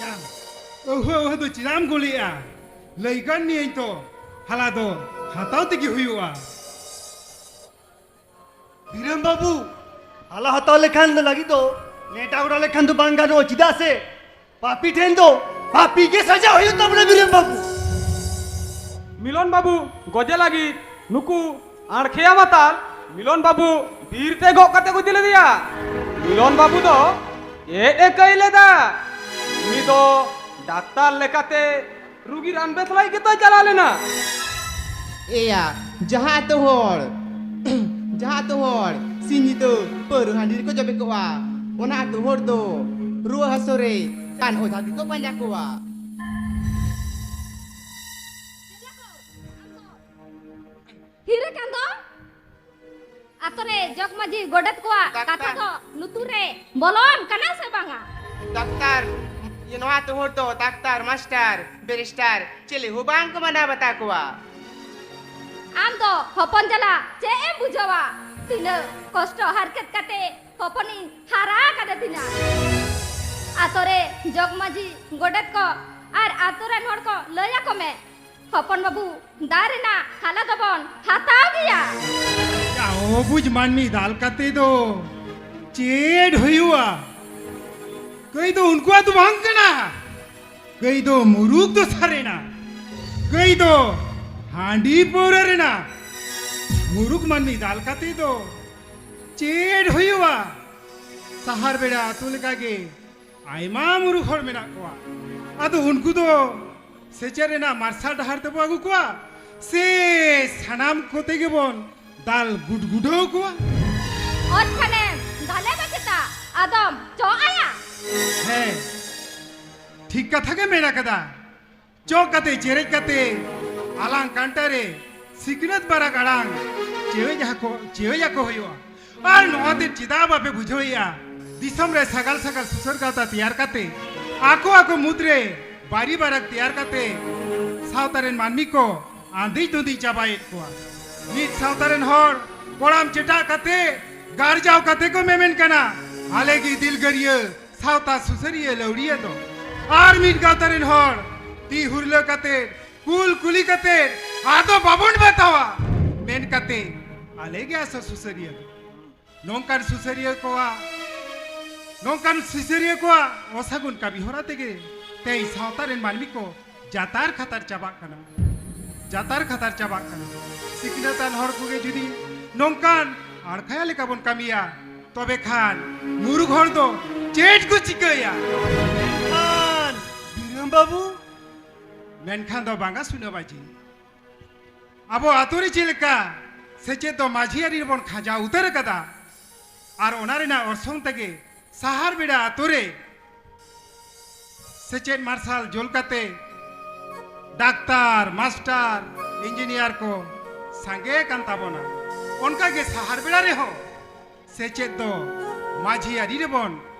ᱭᱟ, ᱟᱹᱣᱦᱟᱹ ᱟᱹᱣᱦᱟᱹ ᱫᱚ ᱪᱮᱫᱟᱜ ᱮᱢ ᱜᱚᱞᱮᱜᱼᱟ? ᱞᱟᱹᱭ ᱠᱟᱱ ᱱᱤᱭᱟᱹᱧ ᱛᱚ, ᱦᱟᱞᱟ ᱫᱚ ᱦᱟᱛᱟᱣ ᱛᱮᱜᱮ ᱦᱩᱭᱩᱜᱼᱟ᱾ ᱵᱤᱨᱟᱹᱢ ᱵᱟᱹᱵᱩ, ᱦᱟᱞᱟ ᱦᱟᱛᱟᱣ ᱞᱮᱠᱷᱟᱱ ᱫᱚ ᱞᱟᱹᱜᱤᱫ ᱫᱚ ᱱᱮᱰᱟ ᱜᱚᱰᱟ ᱞᱮᱠᱷᱟᱱ ᱫᱚ ᱵᱟᱝ ᱜᱟᱱᱚᱜᱼᱟ, ᱪᱮᱫᱟᱜ ᱥᱮ ᱯᱟᱯᱤ ᱴᱷᱮᱱ ᱫᱚ ᱯᱟᱯᱤ ᱜᱮ ᱥᱟᱡᱟᱣ ᱦᱩᱭᱩᱜ ᱛᱟᱵᱚᱱᱟ ᱵᱤᱨᱟᱹᱢ ᱵᱟᱹᱵᱩ᱾ ᱢᱤᱞᱚᱱ ᱵᱟᱹᱵᱩ ᱜᱚᱡᱮ ᱞᱟᱹᱜᱤᱫ ᱱᱩᱠᱩ ᱟᱬᱠᱷᱮᱭᱟ ᱢᱟᱛᱟᱞ ᱢᱤᱞᱚᱱ ᱵᱟᱹᱵᱩ ᱵᱤᱨ ᱛᱮ ᱜᱚᱜ ᱠᱟᱛᱮ ᱠᱚ ᱤᱫᱤ ᱞᱮᱫᱮᱭᱟ᱾ ᱢᱤᱞᱚᱱ ᱵᱟᱹᱵᱩ ᱫᱚ ᱮᱫ ᱮ ᱠᱟᱹᱭ ᱞᱮᱫᱟ᱾ ᱩᱱᱤ ᱫᱚ ᱰᱟᱠᱛᱟᱨ ᱞᱮᱠᱟᱛᱮ ᱨᱩᱜᱤ ᱨᱟᱱ ᱵᱮᱥ ᱞᱟᱹᱜᱤᱫ ᱜᱮᱛᱚᱭ ᱪᱟᱞᱟᱣ ᱞᱮᱱᱟ᱾ ᱮᱭᱟ, ᱡᱟᱦᱟᱸ ᱟᱛᱳ ᱦᱚᱲ, ᱡᱟᱦᱟᱸ ᱟᱛᱳ ᱦᱚᱲ ᱥᱤᱧ ᱧᱤᱫᱟᱹ ᱯᱟᱹᱣᱨᱟᱹ ᱦᱟᱺᱰᱤ ᱨᱮᱠᱚ ᱡᱚᱵᱮ ᱠᱚᱜᱼᱟ, ᱚᱱᱟ ᱟᱛᱳ ᱦᱚᱲ ᱫᱚ ᱨᱩᱣᱟᱹ ᱦᱟᱹᱥᱩ ᱨᱮ ᱨᱟᱱ ᱚᱡᱷᱟ ᱜᱮᱠᱚ ᱯᱟᱸᱡᱟ ᱠᱚᱣᱟ᱾ ᱦᱤᱨᱟᱹ ᱪᱟᱸᱫᱚ, ᱟᱛᱳ ᱨᱮ ᱡᱚᱜᱽ ᱢᱟᱹᱡᱷᱤ ᱜᱚᱰᱮᱛ ᱠᱚᱣᱟᱜ ᱰᱟᱠᱛᱟᱨ᱾ ᱠᱟᱛᱷᱟ ᱫᱚ ᱞᱩᱛᱩᱨ ᱨᱮ ᱵᱚᱞᱚᱣᱟᱢ ᱠᱟᱱᱟ ᱥᱮ ᱵᱟᱝᱟ? ᱰᱟᱠᱛᱟᱨ, ᱱᱚᱣᱟ ᱟᱛᱳ ᱦᱚᱲ ᱫᱚ ᱰᱟᱠᱛᱟᱨ, ᱢᱟᱥᱴᱟᱨ, ᱵᱮᱨᱤᱥᱴᱟᱨ ᱪᱤᱞᱤ ᱦᱚᱸ ᱵᱟᱝ ᱠᱚ ᱢᱟᱱᱟᱣ ᱵᱟᱛᱟ ᱠᱚᱣᱟ᱾ ᱟᱢ ᱫᱚ ᱦᱚᱯᱚᱱ ᱡᱟᱞᱟ ᱪᱮᱫ ᱮᱢ ᱵᱩᱡᱷᱟᱹᱣᱟ? ᱛᱤᱱᱟᱹᱜ ᱠᱚᱥᱴᱚ ᱦᱟᱨᱠᱮᱛ ᱠᱟᱛᱮ ᱦᱚᱯᱚᱱᱤᱧ ᱦᱟᱨᱟ ᱟᱠᱟᱫᱮ ᱛᱤᱧᱟ᱾ ᱟᱛᱳ ᱨᱮ ᱡᱚᱜᱽ ᱢᱟᱹᱡᱷᱤ ᱜᱚᱰᱮᱛ ᱠᱚ ᱟᱨ ᱟᱛᱳ ᱨᱮᱱ ᱦᱚᱲ ᱠᱚ ᱞᱟᱹᱭ ᱟᱠᱚ ᱢᱮ, ᱦᱚᱯᱚᱱ ᱵᱟᱹᱵᱩ, ᱫᱟᱞ ᱨᱮᱱᱟᱜ ᱦᱟᱞᱟ ᱫᱚᱵᱚᱱ ᱦᱟᱛᱟᱣ ᱜᱮᱭᱟ᱾ ᱭᱟ, ᱚᱵᱩᱡᱽ ᱢᱟᱹᱱᱢᱤ ᱫᱟᱞ ᱠᱟᱛᱮ ᱫᱚ ᱪᱮᱫ ᱦᱩᱭᱩᱜᱼᱟ? ᱠᱟᱹᱭ ᱫᱚ ᱩᱱᱠᱩᱣᱟᱜ ᱫᱚ ᱵᱟᱝ ᱠᱟᱱᱟ᱾ ᱠᱟᱹᱭ ᱫᱚ ᱢᱩᱨᱩᱠ ᱫᱚ ᱥᱟᱨᱮᱱᱟ᱾ ᱠᱟᱹᱭ ᱫᱚ ᱦᱟᱺᱰᱤ ᱯᱟᱹᱣᱨᱟᱹ ᱨᱮᱱᱟᱜ᱾ ᱢᱩᱨᱩᱠ ᱢᱟᱹᱱᱢᱤ ᱫᱟᱞ ᱠᱟᱛᱮ ᱫᱚ ᱪᱮᱫ ᱦᱩᱭᱩᱜᱼᱟ? ᱥᱟᱦᱟᱨ ᱵᱮᱲᱟ ᱟᱹᱛᱩ ᱞᱮᱠᱟᱜᱮ ᱟᱭᱢᱟ ᱢᱩᱨᱩᱠ ᱦᱚᱲ ᱢᱮᱱᱟᱜ ᱠᱚᱣᱟ᱾ ᱟᱫᱚ ᱩᱱᱠᱩ ᱫᱚ ᱥᱮᱪᱮᱫ ᱨᱮᱱᱟᱜ ᱢᱟᱨᱥᱟᱞ ᱰᱟᱦᱟᱨ ᱛᱮᱵᱚ ᱟᱹᱜᱩ ᱠᱚᱣᱟ, ᱥᱮ ᱥᱟᱱᱟᱢ ᱠᱚᱛᱮ ᱜᱮᱵᱚᱱ ᱫᱟᱞ ᱜᱩᱰᱜᱩᱰᱟᱹᱣ ᱠᱚᱣᱟ? ᱚᱛ ᱠᱷᱟᱱᱮᱢ ᱫᱟᱞᱮ ᱵᱟᱹᱪᱤᱛᱟ, ᱟᱫᱚᱢ ᱪᱚᱜ ᱟᱭᱟ? ᱦᱮᱸ, ᱴᱷᱤᱠ ᱠᱟᱛᱷᱟ ᱜᱮ ᱢᱮᱱ ᱟᱠᱟᱫᱟ᱾ ᱪᱚᱜ ᱠᱟᱛᱮ, ᱪᱮᱨᱮᱡ ᱠᱟᱛᱮ, ᱟᱞᱟᱝ ᱠᱟᱱᱴᱟ ᱨᱮ ᱥᱤᱠᱷᱱᱟᱹᱛ ᱵᱟᱨᱟᱠ ᱟᱲᱟᱝ ᱪᱮᱣᱮᱡ ᱟᱠᱚ, ᱪᱮᱣᱮᱡ ᱟᱠᱚ ᱦᱩᱭᱩᱜᱼᱟ᱾ ᱟᱨ ᱱᱚᱣᱟ ᱛᱮ ᱪᱮᱫᱟᱜ ᱵᱟᱯᱮ ᱵᱩᱡᱷᱟᱹᱣᱮᱫᱼᱟ? ᱫᱤᱥᱚᱢ ᱨᱮ ᱥᱟᱜᱟᱞ ᱥᱟᱜᱟᱞ ᱥᱩᱥᱟᱹᱨ ᱜᱟᱶᱛᱟ ᱛᱮᱭᱟᱨ ᱠᱟᱛᱮ, ᱟᱠᱚ ᱟᱠᱚ ᱢᱩᱫᱽᱨᱮ ᱵᱟᱹᱨᱤ ᱵᱟᱨᱟᱠ ᱛᱮᱭᱟᱨ ᱠᱟᱛᱮ, ᱥᱟᱶᱛᱟ ᱨᱮᱱ ᱢᱟᱹᱱᱢᱤ ᱠᱚ ᱟᱸᱫᱤᱡ ᱫᱩᱸᱫᱤᱡ ᱪᱟᱵᱟᱭᱮᱫ ᱠᱚᱣᱟ᱾ ᱢᱤᱫ ᱥᱟᱶᱛᱟ ᱨᱮᱱ ᱦᱚᱲ ᱠᱚᱲᱟᱢ ᱪᱮᱴᱟᱜ ᱠᱟᱛᱮ, ᱜᱟᱨᱡᱟᱣ ᱠᱟᱛᱮ ᱠᱚ ᱢᱮᱢᱮᱱ ᱠᱟᱱᱟ, "ᱟᱞᱮ ᱜᱮ ᱫᱤᱞᱜᱟᱹᱨᱤᱭᱟᱹ ᱥᱟᱶᱛᱟ ᱥᱩᱥᱟᱹᱨᱤᱭᱟᱹ ᱞᱟᱹᱣᱲᱤᱭᱟᱹ ᱫᱚ᱾" ᱟᱨ ᱢᱤᱫ ᱜᱟᱶᱛᱟ ᱨᱮᱱ ᱦᱚᱲ ᱛᱤ ᱦᱩᱨᱞᱟᱹ ᱠᱟᱛᱮ, ᱠᱩᱞ ᱠᱩᱞᱤ ᱠᱟᱛᱮ, "ᱟᱫᱚ ᱵᱟᱵᱚᱱ ᱵᱟᱛᱟᱣᱟ" ᱢᱮᱱ ᱠᱟᱛᱮ, "ᱟᱞᱮ ᱜᱮ ᱟᱥᱚᱞ ᱥᱩᱥᱟᱹᱨᱤᱭᱟᱹ ᱫᱚ᱾" ᱱᱚᱝᱠᱟᱱ ᱥᱩᱥᱟᱹᱨᱤᱭᱟᱹ ᱠᱚᱣᱟᱜ, ᱱᱚᱝᱠᱟᱱ ᱥᱩᱥᱟᱹᱨᱤᱭᱟᱹ ᱠᱚᱣᱟᱜ ᱚᱥᱟᱹᱜᱩᱱ ᱠᱟᱹᱢᱤ ᱦᱚᱨᱟ ᱛᱮᱜᱮ ᱛᱮᱦᱮᱧ ᱥᱟᱶᱛᱟ ᱨᱮᱱ ᱢᱟᱹᱱᱢᱤ ᱠᱚ ᱡᱟᱛᱟᱨ ᱠᱷᱟᱛᱟᱨ ᱪᱟᱵᱟᱜ ᱠᱟᱱᱟ᱾ ᱡᱟᱛᱟᱨ ᱠᱷᱟᱛᱟᱨ ᱪᱟᱵᱟᱜ ᱠᱟᱱᱟ᱾ ᱥᱤᱠᱷᱱᱟᱹᱛᱟᱱ ᱦᱚᱲ ᱠᱚᱜᱮ ᱡᱩᱫᱤ ᱱᱚᱝᱠᱟᱱ ᱟᱲᱠᱷᱟᱭᱟ ᱞᱮᱠᱟ ᱵᱚᱱ ᱠᱟᱹᱢᱤᱭᱟ, ᱛᱚᱵᱮ ᱠᱷᱟᱱ ᱢᱩᱨᱩᱠ ᱦᱚᱲ ᱫᱚ ᱪᱮᱫ ᱠᱚ ᱪᱤᱠᱟᱹᱭᱟ? ᱢᱮᱱᱠᱷᱟᱱ ᱫᱤᱱᱟᱹᱢ ᱵᱟᱹᱵᱩ, ᱢᱮᱱᱠᱷᱟᱱ ᱫᱚ ᱵᱟᱝᱟ ᱥᱩᱱᱟᱹ ᱵᱟᱹᱡᱤ᱾ ᱟᱵᱚ ᱟᱛᱳ ᱨᱮ ᱪᱮᱫ ᱞᱮᱠᱟ ᱥᱮᱪᱮᱫ ᱫᱚ ᱢᱟᱹᱡᱷᱤ ᱟᱹᱨᱤ ᱨᱮᱵᱚᱱ ᱠᱷᱟᱸᱡᱟᱣ ᱩᱛᱟᱹᱨ ᱟᱠᱟᱫᱟ, ᱟᱨ ᱚᱱᱟ ᱨᱮᱱᱟᱜ ᱚᱨᱥᱚᱝ ᱛᱮᱜᱮ ᱥᱟᱦᱟᱨ ᱵᱮᱲᱟ ᱟᱛᱳ ᱨᱮ ᱥᱮᱪᱮᱫ ᱢᱟᱨᱥᱟᱞ ᱡᱩᱞ ᱠᱟᱛᱮ ᱰᱟᱠᱛᱟᱨ, ᱢᱟᱥᱴᱟᱨ, ᱤᱧᱡᱤᱱᱤᱭᱟᱨ ᱠᱚ ᱥᱟᱸᱜᱮ ᱟᱠᱟᱱ ᱛᱟᱵᱚᱱᱟ᱾ ᱚᱱᱠᱟ ᱜᱮ ᱥᱟᱦᱟᱨ ᱵᱮᱲᱟ ᱨᱮᱦᱚᱸ ᱥᱮᱪᱮᱫ ᱫᱚ ᱢᱟᱹᱡᱷᱤ ᱟᱹᱨᱤ ᱨᱮᱵᱚᱱ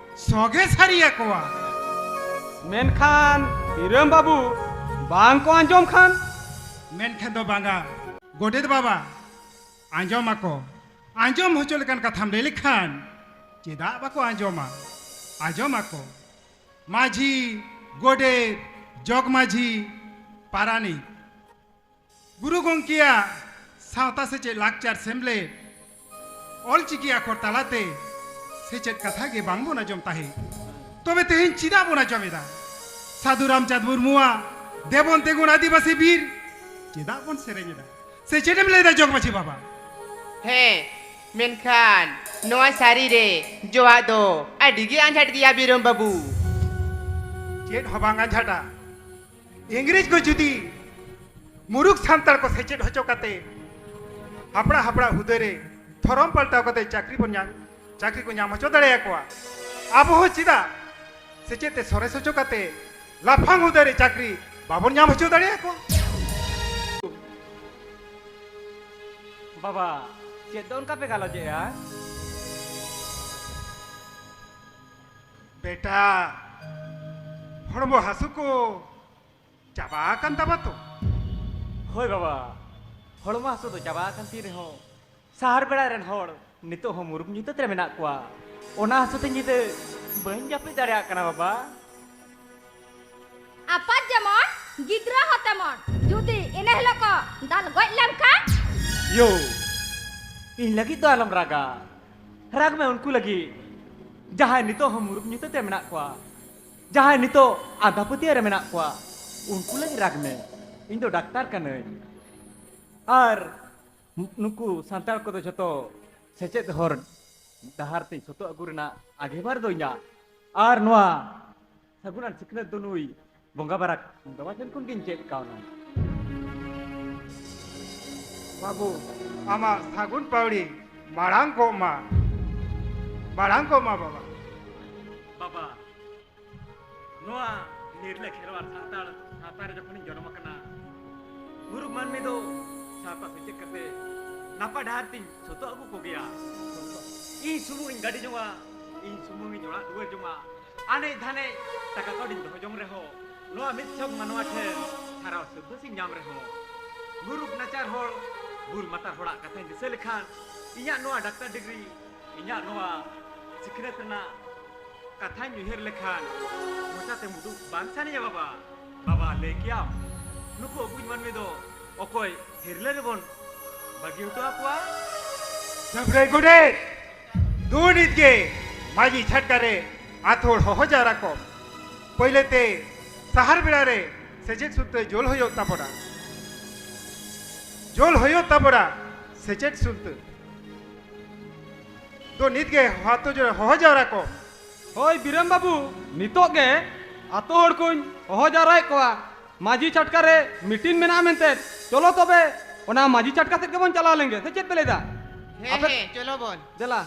ᱥᱚᱜᱮ ᱥᱟᱹᱨᱤ ᱟᱠᱚᱣᱟ᱾ ᱢᱮᱱᱠᱷᱟᱱ ᱦᱤᱨᱟᱹᱢ ᱵᱟᱹᱵᱩ ᱵᱟᱝ ᱠᱚ ᱟᱸᱡᱚᱢ ᱠᱷᱟᱱ? ᱢᱮᱱᱠᱷᱟᱱ ᱫᱚ ᱵᱟᱝᱟ, ᱜᱚᱰᱮᱛ ᱵᱟᱵᱟ, ᱟᱸᱡᱚᱢ ᱟᱠᱚ᱾ ᱟᱸᱡᱚᱢ ᱦᱚᱪᱚ ᱞᱮᱠᱟᱱ ᱠᱟᱛᱷᱟᱢ ᱞᱟᱹᱭ ᱞᱮᱠᱷᱟᱱ ᱪᱮᱫᱟᱜ ᱵᱟᱠᱚ ᱟᱸᱡᱚᱢᱟ? ᱟᱸᱡᱚᱢ ᱟᱠᱚ᱾ ᱢᱟᱹᱡᱷᱤ, ᱜᱚᱰᱮᱛ, ᱡᱚᱜᱽ ᱢᱟᱹᱡᱷᱤ, ᱯᱟᱨᱟᱱᱤᱠ, ᱜᱩᱨᱩ ᱜᱚᱢᱠᱮᱭᱟᱜ ᱥᱟᱶᱛᱟ ᱥᱮᱪᱮᱫ ᱞᱟᱠᱪᱟᱨ ᱥᱮᱢᱞᱮᱫ, ᱚᱞᱪᱤᱠᱤ ᱟᱠᱷᱚᱨ ᱛᱟᱞᱟᱛᱮ ᱥᱮᱪᱮᱫ ᱠᱟᱛᱷᱟ ᱜᱮ ᱵᱟᱝᱵᱚᱱ ᱟᱸᱡᱚᱢ ᱛᱟᱦᱮᱸᱫ᱾ ᱛᱚᱵᱮ ᱛᱮᱦᱮᱧ ᱪᱮᱫᱟᱜ ᱵᱚᱱ ᱟᱸᱡᱚᱢ ᱮᱫᱟ? ᱥᱟᱹᱫᱷᱩ ᱨᱟᱢᱪᱟᱸᱫᱽ ᱢᱩᱨᱢᱩᱣᱟᱜ ᱫᱮᱵᱚᱱ ᱛᱮᱸᱜᱩᱱ ᱟᱹᱫᱤᱵᱟᱹᱥᱤ ᱵᱤᱨ ᱪᱮᱫᱟᱜ ᱵᱚᱱ ᱥᱮᱨᱮᱧ ᱮᱫᱟ? ᱥᱮ ᱪᱮᱫ ᱮᱢ ᱞᱟᱹᱭᱫᱟ ᱡᱚᱜᱽ ᱢᱟᱹᱡᱷᱤ ᱵᱟᱵᱟ? ᱦᱮᱸ, ᱢᱮᱱᱠᱷᱟᱱ ᱱᱚᱣᱟ ᱥᱟᱹᱨᱤ ᱨᱮ ᱡᱚᱣᱟᱜ ᱫᱚ ᱟᱹᱰᱤ ᱜᱮ ᱟᱸᱡᱷᱟᱴ ᱜᱮᱭᱟ ᱵᱤᱨᱚᱢ ᱵᱟᱹᱵᱩ᱾ ᱪᱮᱫ ᱦᱚᱸ ᱵᱟᱝ ᱟᱸᱡᱷᱟᱴᱟ᱾ ᱤᱝᱨᱮᱡᱽ ᱠᱚ ᱡᱩᱫᱤ ᱢᱩᱨᱩᱠ ᱥᱟᱱᱛᱟᱲ ᱠᱚ ᱥᱮᱪᱮᱫ ᱦᱚᱪᱚ ᱠᱟᱛᱮ ᱦᱟᱯᱲᱟ ᱦᱟᱯᱲᱟ ᱦᱩᱫᱟᱹ ᱨᱮ ᱫᱷᱚᱨᱚᱢ ᱯᱟᱞᱴᱟᱣ ᱠᱟᱛᱮ ᱪᱟᱹᱠᱨᱤ ᱵᱚᱱ ᱧᱟᱢ, ᱪᱟᱹᱠᱨᱤ ᱠᱚ ᱧᱟᱢ ᱦᱚᱪᱚ ᱫᱟᱲᱮᱭᱟᱠᱚᱣᱟ, ᱟᱵᱚ ᱦᱚᱸ ᱪᱮᱫᱟᱜ ᱥᱮᱪᱮᱫ ᱛᱮ ᱥᱚᱨᱮᱥ ᱦᱚᱪᱚ ᱠᱟᱛᱮ ᱞᱟᱯᱷᱟᱝ ᱦᱩᱫᱟᱹ ᱨᱮ ᱪᱟᱹᱠᱨᱤ ᱵᱟᱵᱚᱱ ᱧᱟᱢ ᱦᱚᱪᱚ ᱫᱟᱲᱮᱭᱟᱠᱚᱣᱟ? ᱵᱟᱵᱟ, ᱪᱮᱫ ᱫᱚ ᱚᱱᱠᱟ ᱯᱮ ᱜᱟᱞᱚᱪᱮᱜᱼᱟ? ᱵᱮᱴᱟ, ᱦᱚᱲᱢᱚ ᱦᱟᱹᱥᱩ ᱠᱚ ᱪᱟᱵᱟ ᱟᱠᱟᱱ ᱛᱟᱢᱟ ᱛᱚ? ᱦᱳᱭ ᱵᱟᱵᱟ, ᱦᱚᱲᱢᱚ ᱦᱟᱹᱥᱩ ᱫᱚ ᱪᱟᱵᱟ ᱟᱠᱟᱱ ᱛᱤᱧ ᱨᱮᱦᱚᱸ, ᱥᱟᱦᱟᱨ ᱵᱮᱲᱟ ᱨᱮᱱ ᱦᱚᱲ ᱱᱤᱛᱚᱜ ᱦᱚᱸ ᱢᱩᱨᱩᱠ ᱧᱩᱛᱟᱹᱛ ᱨᱮ ᱢᱮᱱᱟᱜ ᱠᱚᱣᱟ᱾ ᱚᱱᱟ ᱦᱟᱹᱥᱩ ᱛᱮ ᱧᱤᱫᱟᱹ ᱵᱟᱹᱧ ᱡᱟᱹᱯᱤᱫ ᱫᱟᱲᱮᱭᱟᱜ ᱠᱟᱱᱟ ᱵᱟᱵᱟ᱾ ᱟᱯᱟᱛ ᱡᱮᱢᱚᱱ, ᱜᱤᱫᱽᱨᱟᱹ ᱦᱚᱸ ᱛᱮᱢᱚᱱ᱾ ᱡᱩᱫᱤ ᱤᱱᱟᱹ ᱦᱤᱞᱳᱜ ᱠᱚ ᱫᱟᱞ ᱜᱚᱡ ᱞᱮᱱᱠᱷᱟᱱ? ᱭᱳ, ᱤᱧ ᱞᱟᱹᱜᱤᱫ ᱫᱚ ᱟᱞᱚᱢ ᱨᱟᱜᱟ᱾ ᱨᱟᱜᱽ ᱢᱮ ᱩᱱᱠᱩ ᱞᱟᱹᱜᱤᱫ, ᱡᱟᱦᱟᱸᱭ ᱱᱤᱛᱚᱜ ᱦᱚᱸ ᱢᱩᱨᱩᱠ ᱧᱩᱛᱟᱹᱛ ᱨᱮ ᱢᱮᱱᱟᱜ ᱠᱚᱣᱟ, ᱡᱟᱦᱟᱸᱭ ᱱᱤᱛᱚᱜ ᱟᱸᱫᱷᱟ ᱯᱟᱹᱛᱭᱟᱹᱣ ᱨᱮ ᱢᱮᱱᱟᱜ ᱠᱚᱣᱟ, ᱩᱱᱠᱩ ᱞᱟᱹᱜᱤᱫ ᱨᱟᱜᱽ ᱢᱮ᱾ ᱤᱧ ᱫᱚ ᱰᱟᱠᱛᱟᱨ ᱠᱟᱹᱱᱟᱹᱧ᱾ ᱟᱨ ᱱᱩᱠᱩ ᱥᱟᱱᱛᱟᱲ ᱠᱚᱫᱚ ᱡᱷᱚᱛᱚ ᱥᱮᱪᱮᱫ ᱦᱚᱨ ᱰᱟᱦᱟᱨ ᱛᱮᱧ ᱥᱚᱛᱚ ᱟᱹᱜᱩ ᱨᱮᱱᱟᱜ ᱟᱸᱜᱤᱵᱷᱟᱨ ᱫᱚ ᱤᱧᱟᱹᱜ᱾ ᱟᱨ ᱱᱚᱣᱟ ᱥᱟᱹᱜᱩᱱᱟᱱ ᱥᱤᱠᱷᱱᱟᱹᱛ ᱫᱚ ᱱᱩᱭ ᱵᱚᱸᱜᱟ ᱵᱟᱨᱟ ᱵᱟᱵᱟ ᱴᱷᱮᱱ ᱠᱷᱚᱱ ᱜᱤᱧ ᱪᱮᱫ ᱠᱟᱣᱱᱟ᱾ ᱵᱟᱹᱵᱩ, ᱟᱢᱟᱜ ᱥᱟᱹᱜᱩᱱ ᱯᱟᱹᱣᱲᱤ ᱢᱟᱲᱟᱝ ᱠᱚᱜ ᱢᱟ, ᱢᱟᱲᱟᱝ ᱠᱚᱜ ᱢᱟ ᱵᱟᱵᱟ᱾ ᱵᱟᱵᱟ, ᱱᱚᱣᱟ ᱱᱤᱨᱞᱟᱹ ᱠᱷᱮᱨᱣᱟᱲ ᱥᱟᱱᱛᱟᱲ ᱥᱟᱶᱛᱟ ᱨᱮ ᱡᱚᱠᱷᱚᱱᱤᱧ ᱡᱚᱱᱚᱢ ᱟᱠᱟᱱᱟ, ᱢᱩᱨᱩᱠ ᱢᱟᱹᱱᱢᱤ ᱫᱚ ᱥᱟᱶᱛᱟ ᱥᱮᱪᱮᱫ ᱠᱟᱛᱮ ᱱᱟᱯᱟᱭ ᱰᱟᱦᱟᱨ ᱛᱤᱧ ᱥᱚᱛᱚ ᱟᱹᱜᱩ ᱠᱚᱜᱮᱭᱟ᱾ ᱤᱧ ᱥᱩᱢᱩᱝ ᱤᱧ ᱜᱟᱹᱰᱤ ᱡᱚᱝᱟ, ᱤᱧ ᱥᱩᱢᱩᱝ ᱤᱧ ᱚᱲᱟᱜ ᱫᱩᱣᱟᱹᱨ ᱡᱚᱝᱟ, ᱟᱱᱮᱡ ᱫᱷᱟᱱᱮᱡ ᱴᱟᱠᱟ ᱠᱟᱹᱣᱰᱤᱧ ᱫᱚᱦᱚ ᱡᱚᱝ ᱨᱮᱦᱚᱸ, ᱱᱚᱣᱟ ᱢᱤᱫ ᱪᱷᱚᱠ ᱢᱟᱱᱣᱟ ᱴᱷᱮᱱ ᱥᱟᱨᱦᱟᱣ ᱥᱟᱹᱫᱷᱟᱹᱥ ᱤᱧ ᱧᱟᱢ ᱨᱮᱦᱚᱸ, ᱢᱩᱨᱩᱠ ᱱᱟᱪᱟᱨ ᱦᱚᱲ ᱵᱩᱞ ᱢᱟᱛᱟᱨ ᱦᱚᱲᱟᱜ ᱠᱟᱛᱷᱟᱧ ᱫᱤᱥᱟᱹ ᱞᱮᱠᱷᱟᱱ, ᱤᱧᱟᱹᱜ ᱱᱚᱣᱟ ᱰᱟᱠᱛᱟᱨ ᱰᱤᱜᱽᱨᱤ, ᱤᱧᱟᱹᱜ ᱱᱚᱣᱟ ᱥᱤᱠᱷᱱᱟᱹᱛ ᱨᱮᱱᱟᱜ ᱠᱟᱛᱷᱟᱧ ᱩᱭᱦᱟᱹᱨ ᱞᱮᱠᱷᱟᱱ ᱢᱚᱪᱟᱛᱮ ᱩᱰᱩᱠ ᱵᱟᱝ ᱥᱟᱱᱟᱧᱟ ᱵᱟᱵᱟ᱾ ᱵᱟᱵᱟ, ᱞᱟᱹᱭ ᱠᱮᱭᱟᱢ, ᱱᱩᱠᱩ ᱟᱵᱚᱭᱤᱡ ᱢᱟᱹᱱᱢᱤ ᱫᱚ ᱚᱠᱚᱭ ᱦᱤᱨᱞᱟᱹ ᱨᱮᱵᱚᱱ ᱵᱟᱹᱜᱤ ᱦᱚᱴᱚ ᱟᱠᱚᱣᱟ? ᱥᱟᱹᱵᱽᱨᱟᱹᱭ ᱜᱚᱰᱮᱛ, ᱫᱩ ᱱᱤᱛ ᱜᱮ ᱢᱟᱹᱡᱷᱤ ᱪᱷᱟᱴᱠᱟ ᱨᱮ ᱟᱛᱳ ᱦᱚᱲ ᱦᱚᱦᱚ ᱡᱟᱣᱨᱟ ᱠᱚᱢ᱾ ᱯᱳᱭᱞᱳ ᱛᱮ ᱥᱟᱦᱟᱨ ᱵᱮᱲᱟ ᱨᱮ ᱥᱮᱪᱮᱫ ᱥᱩᱫᱽᱫᱷᱟᱹ ᱡᱳᱞ ᱦᱩᱭᱩᱜ ᱛᱟᱵᱚᱱᱟ᱾ ᱡᱳᱞ ᱦᱩᱭᱩᱜ ᱛᱟᱵᱚᱱᱟ ᱥᱮᱪᱮᱫ ᱥᱩᱫᱽᱫᱷᱟᱹ᱾ ᱫᱚ ᱱᱤᱛ ᱜᱮ ᱟᱛᱳ ᱡᱳᱞ ᱦᱚᱦᱚ ᱡᱟᱣᱨᱟ ᱠᱚᱢ᱾ ᱦᱳᱭ ᱵᱤᱨᱚᱢ ᱵᱟᱹᱵᱩ, ᱱᱤᱛᱚᱜ ᱜᱮ ᱟᱛᱳ ᱦᱚᱲ ᱠᱚᱧ ᱦᱚᱦᱚ ᱡᱟᱣᱨᱟᱭᱮᱫ ᱠᱚᱣᱟ᱾ ᱢᱟᱹᱡᱷᱤ ᱪᱷᱟᱴᱠᱟ ᱨᱮ ᱢᱤᱴᱤᱝ ᱢᱮᱱᱟᱜᱼᱟ ᱢᱮᱱᱛᱮ᱾ ᱪᱚᱞᱚ ᱛᱚᱵᱮ ᱚᱱᱟ ᱢᱟᱹᱡᱷᱤ ᱪᱷᱟᱴᱠᱟ ᱥᱮᱫ ᱜᱮᱵᱚᱱ ᱪᱟᱞᱟᱣ ᱞᱮᱱᱜᱮ, ᱥᱮ ᱪᱮᱫ ᱯᱮ ᱞᱟᱹᱭᱫᱟ? ᱦᱮᱸ, ᱟᱯᱮ ᱦᱮᱸ, ᱪᱚᱞᱚ ᱵᱚᱱ᱾ ᱫᱮᱞᱟ᱾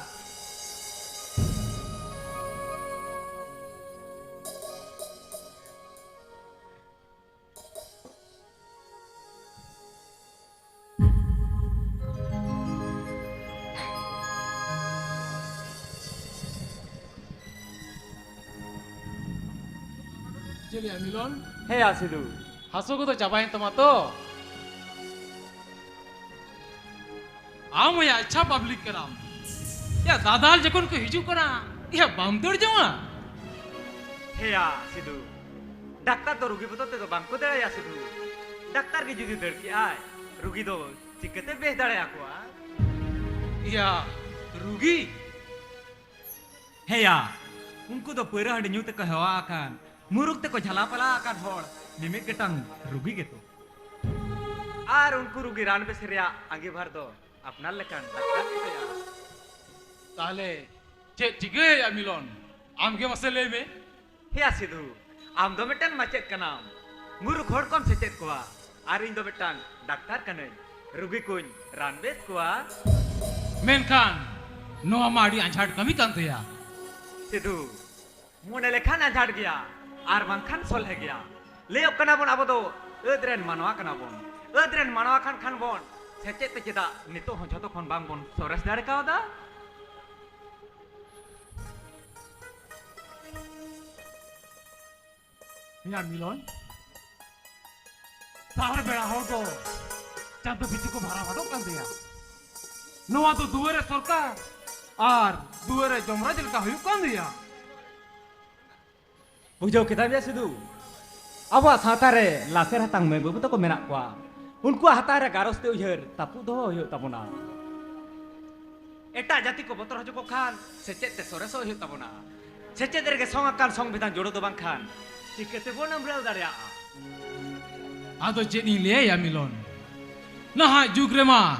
ᱪᱮᱫ ᱭᱟ ᱢᱤᱞᱚᱱ? ᱦᱮᱸ ᱭᱟ ᱥᱤᱫᱩ᱾ ᱦᱟᱹᱥᱩ ᱠᱚᱫᱚ ᱪᱟᱵᱟᱭᱮᱱ ᱛᱟᱢᱟ ᱛᱚ? ᱟᱢ ᱦᱚᱸᱭᱟ ᱟᱪᱪᱷᱟ ᱯᱟᱵᱽᱞᱤᱠ ᱠᱟᱱᱟᱢ᱾ ᱭᱟ ᱫᱟᱫᱟᱞ ᱡᱚᱠᱷᱚᱱ ᱠᱚ ᱦᱤᱡᱩᱜ ᱠᱟᱱᱟ, ᱭᱟ ᱵᱟᱢ ᱫᱟᱹᱲ ᱡᱚᱝᱟ? ᱦᱮᱸᱭᱟ ᱥᱤᱫᱩ, ᱰᱟᱠᱛᱟᱨ ᱫᱚ ᱨᱩᱜᱤ ᱵᱚᱫᱚᱞ ᱛᱮᱫᱚ ᱵᱟᱝ ᱠᱚ ᱫᱟᱹᱲᱟᱭᱟ ᱥᱤᱫᱩ᱾ ᱰᱟᱠᱛᱟᱨ ᱜᱮ ᱡᱩᱫᱤ ᱫᱟᱹᱲ ᱠᱮᱜᱼᱟᱭ, ᱨᱩᱜᱤ ᱫᱚ ᱪᱤᱠᱟᱹᱛᱮ ᱵᱮᱥ ᱫᱟᱲᱮᱭᱟᱠᱚᱣᱟ? ᱭᱟ ᱨᱩᱜᱤ? ᱦᱮᱸᱭᱟ, ᱩᱱᱠᱩ ᱫᱚ ᱯᱟᱹᱣᱨᱟᱹ ᱦᱟᱺᱰᱤ ᱧᱩ ᱛᱮᱠᱚ ᱦᱮᱣᱟ ᱟᱠᱟᱱ, ᱢᱩᱨᱩᱠ ᱛᱮᱠᱚ ᱡᱷᱟᱞᱟ ᱯᱟᱞᱟ ᱟᱠᱟᱱ ᱦᱚᱲ ᱢᱤᱢᱤᱫ ᱜᱚᱴᱟᱝ ᱨᱩᱜᱤ ᱜᱮᱛᱚ᱾ ᱟᱨ ᱩᱱᱠᱩ ᱨᱩᱜᱤ ᱨᱟᱱ ᱵᱮᱥ ᱨᱮᱭᱟᱜ ᱟᱸᱜᱤᱵᱷᱟᱨ ᱫᱚ ᱟᱯᱱᱟᱨ ᱞᱮᱠᱟᱱ ᱰᱟᱠᱛᱟᱨ ᱜᱮ ᱛᱚᱭᱟ᱾ ᱛᱟᱦᱞᱮ ᱪᱮᱫ ᱪᱤᱠᱟᱹᱭᱟ ᱢᱤᱞᱚᱱ? ᱟᱢ ᱜᱮ ᱢᱟᱥᱮ ᱞᱟᱹᱭ ᱢᱮ᱾ ᱦᱮᱭᱟ ᱥᱤᱫᱷᱩ, ᱟᱢ ᱫᱚ ᱢᱤᱫᱴᱟᱝ ᱢᱟᱪᱮᱫ ᱠᱟᱱᱟᱢ, ᱢᱩᱨᱩᱠ ᱦᱚᱲ ᱠᱚᱢ ᱥᱮᱪᱮᱫ ᱠᱚᱣᱟ, ᱟᱨ ᱤᱧ ᱫᱚ ᱢᱤᱫᱴᱟᱝ ᱰᱟᱠᱛᱟᱨ ᱠᱟᱹᱱᱟᱹᱧ, ᱨᱩᱜᱤ ᱠᱚᱧ ᱨᱟᱱ ᱵᱮᱥ ᱠᱚᱣᱟ᱾ ᱢᱮᱱᱠᱷᱟᱱ ᱱᱚᱣᱟ ᱢᱟ ᱟᱹᱰᱤ ᱟᱸᱡᱷᱟᱴ ᱠᱟᱹᱢᱤ ᱠᱟᱱ ᱛᱟᱭᱟ᱾ ᱥᱤᱫᱷᱩ, ᱢᱚᱱᱮ ᱞᱮᱠᱷᱟᱱ ᱟᱸᱡᱷᱟᱴ ᱜᱮᱭᱟ, ᱟᱨ ᱵᱟᱝᱠᱷᱟᱱ ᱥᱚᱞᱦᱮ ᱜᱮᱭᱟ᱾ ᱞᱟᱹᱭᱚᱜ ᱠᱟᱱᱟ ᱵᱚᱱ, ᱟᱵᱚ ᱫᱚ ᱟᱹᱫ ᱨᱮᱱ ᱢᱟᱱᱣᱟ ᱠᱟᱱᱟ ᱵᱚᱱ᱾ ᱟᱹᱫ ᱨᱮᱱ ᱢᱟᱱᱣᱟ ᱠᱟᱱ ᱠᱷᱟᱱ ᱵᱚᱱ, ᱥᱮᱪᱮᱫ ᱛᱮ ᱪᱮᱫᱟᱜ ᱱᱤᱛᱚᱜ ᱦᱚᱸ ᱡᱷᱚᱛᱚ ᱠᱷᱚᱱ ᱵᱟᱝ ᱵᱚᱱ ᱥᱚᱨᱮᱥ ᱫᱟᱲᱮ ᱠᱟᱣᱫᱟ? ᱦᱮᱸᱭᱟ ᱢᱤᱞᱚᱱ, ᱥᱟᱦᱟᱨ ᱵᱮᱲᱟ ᱦᱚᱲ ᱫᱚ ᱪᱟᱸᱫᱚ ᱯᱤᱪᱷᱩ ᱠᱚ ᱵᱷᱟᱲᱟ ᱵᱟᱫᱚᱜ ᱠᱟᱱ ᱛᱟᱭᱟ᱾ ᱱᱚᱣᱟ ᱫᱚ ᱫᱩᱣᱟᱹᱨ ᱨᱮ ᱥᱚᱨᱠᱟᱨ ᱟᱨ ᱫᱩᱣᱟᱹᱨ ᱨᱮ ᱡᱚᱢᱨᱟᱡᱽ ᱞᱮᱠᱟ ᱦᱩᱭᱩᱜ ᱠᱟᱱ ᱛᱟᱭᱟ᱾ ᱵᱩᱡᱷᱟᱹᱣ ᱠᱮᱫᱟᱢ ᱭᱟ ᱥᱤᱫᱷᱩ? ᱟᱵᱚᱣᱟᱜ ᱥᱟᱶᱛᱟ ᱨᱮ ᱞᱟᱥᱮᱨ ᱦᱟᱛᱟᱝ ᱢᱟᱹᱭ ᱵᱟᱹᱵᱩ ᱛᱟᱠᱚ ᱢᱮᱱᱟᱜ ᱠᱚᱣᱟ, ᱩᱱᱠᱩᱣᱟᱜ ᱦᱟᱛᱟᱝ ᱨᱮ ᱜᱟᱨᱚᱥ ᱛᱮ ᱩᱭᱦᱟᱹᱨ ᱛᱟᱹᱯᱩᱜ ᱫᱚᱦᱚ ᱦᱩᱭᱩᱜ ᱛᱟᱵᱚᱱᱟ᱾ ᱮᱴᱟᱜ ᱡᱟᱹᱛᱤ ᱠᱚ ᱵᱚᱛᱚᱨ ᱦᱚᱪᱚ ᱠᱚ ᱠᱷᱟᱱ ᱥᱮᱪᱮᱫ ᱛᱮ ᱥᱚᱨᱮᱥᱚᱜ ᱦᱩᱭᱩᱜ ᱛᱟᱵᱚᱱᱟ᱾ ᱥᱮᱪᱮᱫ ᱨᱮᱜᱮ ᱥᱚᱝ ᱟᱠᱟᱱ ᱥᱚᱝᱵᱤᱫᱷᱟᱱ ᱡᱳᱲᱳ ᱫᱚ ᱵᱟᱝᱠᱷᱟᱱ ᱪᱤᱠᱟᱹ ᱛᱮᱵᱚᱱ ᱟᱢᱨᱟᱹᱣ ᱫᱟᱲᱮᱭᱟᱜᱼᱟ? ᱟᱫᱚ ᱪᱮᱫ ᱤᱧ ᱞᱟᱹᱭᱟ ᱭᱟ ᱢᱤᱞᱚᱱ, ᱱᱟᱦᱟᱜ ᱡᱩᱜᱽ ᱨᱮᱢᱟ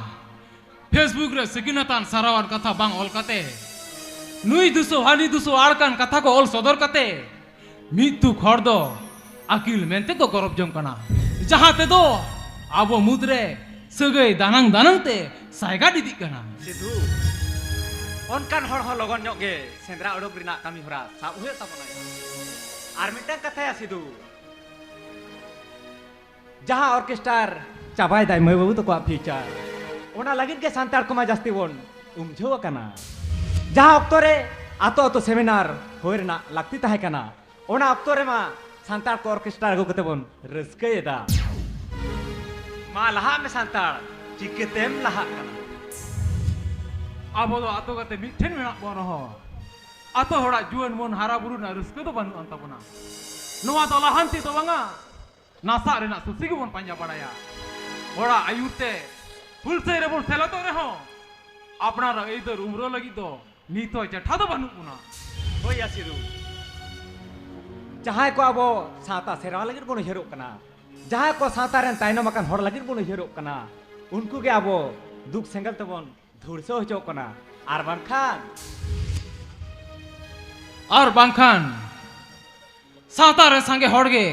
Facebook ᱨᱮ ᱥᱤᱠᱷᱱᱟᱹᱛᱟᱱ ᱥᱟᱨᱟᱣᱟᱱ ᱠᱟᱛᱷᱟ ᱵᱟᱝ ᱚᱞ ᱠᱟᱛᱮ, ᱱᱩᱭ ᱫᱩᱥᱚ ᱦᱟᱹᱱᱤ ᱫᱩᱥᱚ ᱟᱲᱠᱟᱱ ᱠᱟᱛᱷᱟ ᱠᱚ ᱚᱞ ᱥᱚᱫᱚᱨ ᱠᱟᱛᱮ, ᱢᱤᱫ ᱛᱩᱠ ᱦᱚᱲ ᱫᱚ ᱟᱹᱠᱤᱞ ᱢᱮᱱᱛᱮ ᱠᱚ ᱜᱚᱨᱚᱵ ᱡᱚᱝ ᱠᱟᱱᱟ, ᱡᱟᱦᱟᱸ ᱛᱮᱫᱚ ᱟᱵᱚ ᱢᱩᱫᱽᱨᱮ ᱥᱟᱹᱜᱟᱹᱭ ᱫᱟᱱᱟᱝ ᱫᱟᱱᱟᱝ ᱛᱮ ᱥᱟᱭᱜᱟᱫ ᱤᱫᱤᱜ ᱠᱟᱱᱟ᱾ ᱥᱤᱫᱷᱩ, ᱚᱱᱠᱟᱱ ᱦᱚᱲ ᱦᱚᱸ ᱞᱚᱜᱚᱱ ᱧᱚᱜ ᱜᱮ ᱥᱮᱸᱫᱽᱨᱟ ᱩᱰᱩᱠ ᱨᱮᱱᱟᱜ ᱠᱟᱹᱢᱤ ᱦᱚᱨᱟ ᱥᱟᱵ ᱦᱩᱭᱩᱜ ᱛᱟᱵᱚᱱᱟ᱾ ᱟᱨ ᱢᱤᱫᱴᱟᱝ ᱠᱟᱛᱷᱟᱭᱟ ᱥᱤᱫᱷᱩ, ᱡᱟᱦᱟᱸ ᱚᱨᱠᱮᱥᱴᱟᱨ ᱪᱟᱵᱟᱭ ᱫᱟᱭ ᱢᱟᱹᱭ ᱵᱟᱹᱵᱩ ᱛᱟᱠᱚᱣᱟᱜ ᱯᱷᱤᱭᱩᱪᱟᱨ, ᱚᱱᱟ ᱞᱟᱹᱜᱤᱫ ᱜᱮ ᱥᱟᱱᱛᱟᱲ ᱠᱚᱢᱟ ᱡᱟᱹᱥᱛᱤ ᱵᱚᱱ ᱩᱢᱡᱷᱟᱹᱣ ᱟᱠᱟᱱᱟ᱾ ᱡᱟᱦᱟᱸ ᱚᱠᱛᱚ ᱨᱮ ᱟᱛᱳ ᱟᱛᱳ ᱥᱮᱢᱤᱱᱟᱨ ᱦᱩᱭ ᱨᱮᱱᱟᱜ ᱞᱟᱹᱠᱛᱤ ᱛᱟᱦᱮᱸ ᱠᱟᱱᱟ, ᱚᱱᱟ ᱚᱠᱛᱚ ᱨᱮᱢᱟ ᱥᱟᱱᱛᱟᱲ ᱠᱚ ᱚᱨᱠᱮᱥᱴᱟᱨ ᱟᱹᱜᱩ ᱠᱟᱛᱮ ᱵᱚᱱ ᱨᱟᱹᱥᱠᱟᱹᱭᱮᱫᱟ᱾ ᱢᱟ ᱞᱟᱦᱟᱜ ᱢᱮ ᱥᱟᱱᱛᱟᱲ, ᱪᱤᱠᱟᱹᱛᱮᱢ ᱞᱟᱦᱟᱜ ᱠᱟᱱᱟ? ᱟᱵᱚ ᱫᱚ ᱟᱛᱳ ᱠᱟᱛᱮ ᱢᱤᱫᱴᱷᱮᱱ ᱢᱮᱱᱟᱜ ᱵᱚᱱ ᱨᱮᱦᱚᱸ, ᱟᱛᱳ ᱦᱚᱲᱟᱜ ᱡᱩᱣᱟᱹᱱ ᱢᱚᱱ ᱦᱟᱨᱟ ᱵᱩᱨᱩ ᱨᱮᱱᱟᱜ ᱨᱟᱹᱥᱠᱟᱹ ᱫᱚ ᱵᱟᱹᱱᱩᱜ ᱟᱱ ᱛᱟᱵᱚᱱᱟ᱾ ᱱᱚᱣᱟ ᱫᱚ ᱞᱟᱦᱟᱱᱛᱤ ᱫᱚ ᱵᱟᱝᱟ, ᱱᱟᱥᱟᱜ ᱨᱮᱱᱟᱜ ᱥᱩᱥᱤ ᱜᱮᱵᱚᱱ ᱯᱟᱸᱡᱟ ᱵᱟᱲᱟᱭᱟ᱾ ᱦᱚᱲᱟᱜ ᱟᱹᱭᱩᱨ ᱛᱮ ᱦᱩᱞᱥᱟᱹᱭ ᱨᱮᱵᱚᱱ ᱥᱮᱞᱮᱫᱚᱜ ᱨᱮᱦᱚᱸ, ᱟᱯᱱᱟᱨᱟᱜ ᱟᱹᱭᱫᱟᱹᱨ ᱩᱢᱨᱟᱹ ᱞᱟᱹᱜᱤᱫ ᱫᱚ ᱱᱤᱛ ᱦᱚᱸ ᱪᱮᱴᱷᱟ ᱫᱚ ᱵᱟᱹᱱᱩᱜ ᱵᱚᱱᱟ᱾ ᱦᱳᱭ ᱭᱟ ᱥᱤᱫᱷᱩ, ᱡᱟᱦᱟᱸᱭ ᱠᱚ ᱟᱵᱚ ᱥᱟᱶᱛᱟ ᱥᱮᱨᱣᱟ ᱞᱟᱹᱜᱤᱫ ᱵᱚᱱ ᱩᱭᱦᱟᱹᱨᱚᱜ ᱠᱟᱱᱟ, ᱡᱟᱦᱟᱸᱭ ᱠᱚ ᱥᱟᱶᱛᱟ ᱨᱮᱱ ᱛᱟᱭᱱᱚᱢ ᱟᱠᱟᱱ ᱦᱚᱲ ᱞᱟᱹᱜᱤᱫ ᱵᱚᱱ ᱩᱭᱦᱟᱹᱨᱚᱜ ᱠᱟᱱᱟ, ᱩᱱᱠᱩ ᱜᱮ ᱟᱵᱚ ᱫᱩᱠ ᱥᱮᱸᱜᱮᱞ ᱛᱮᱵᱚᱱ ᱫᱷᱩᱲᱥᱟᱹᱣ ᱦᱚᱪᱚᱜ ᱠᱟᱱᱟ᱾ ᱟᱨ ᱵᱟᱝᱠᱷᱟᱱ, ᱟᱨ ᱵᱟᱝᱠᱷᱟᱱ ᱥᱟᱶᱛᱟ ᱨᱮ ᱥᱟᱸᱜᱮ ᱦᱚᱲ ᱜᱮ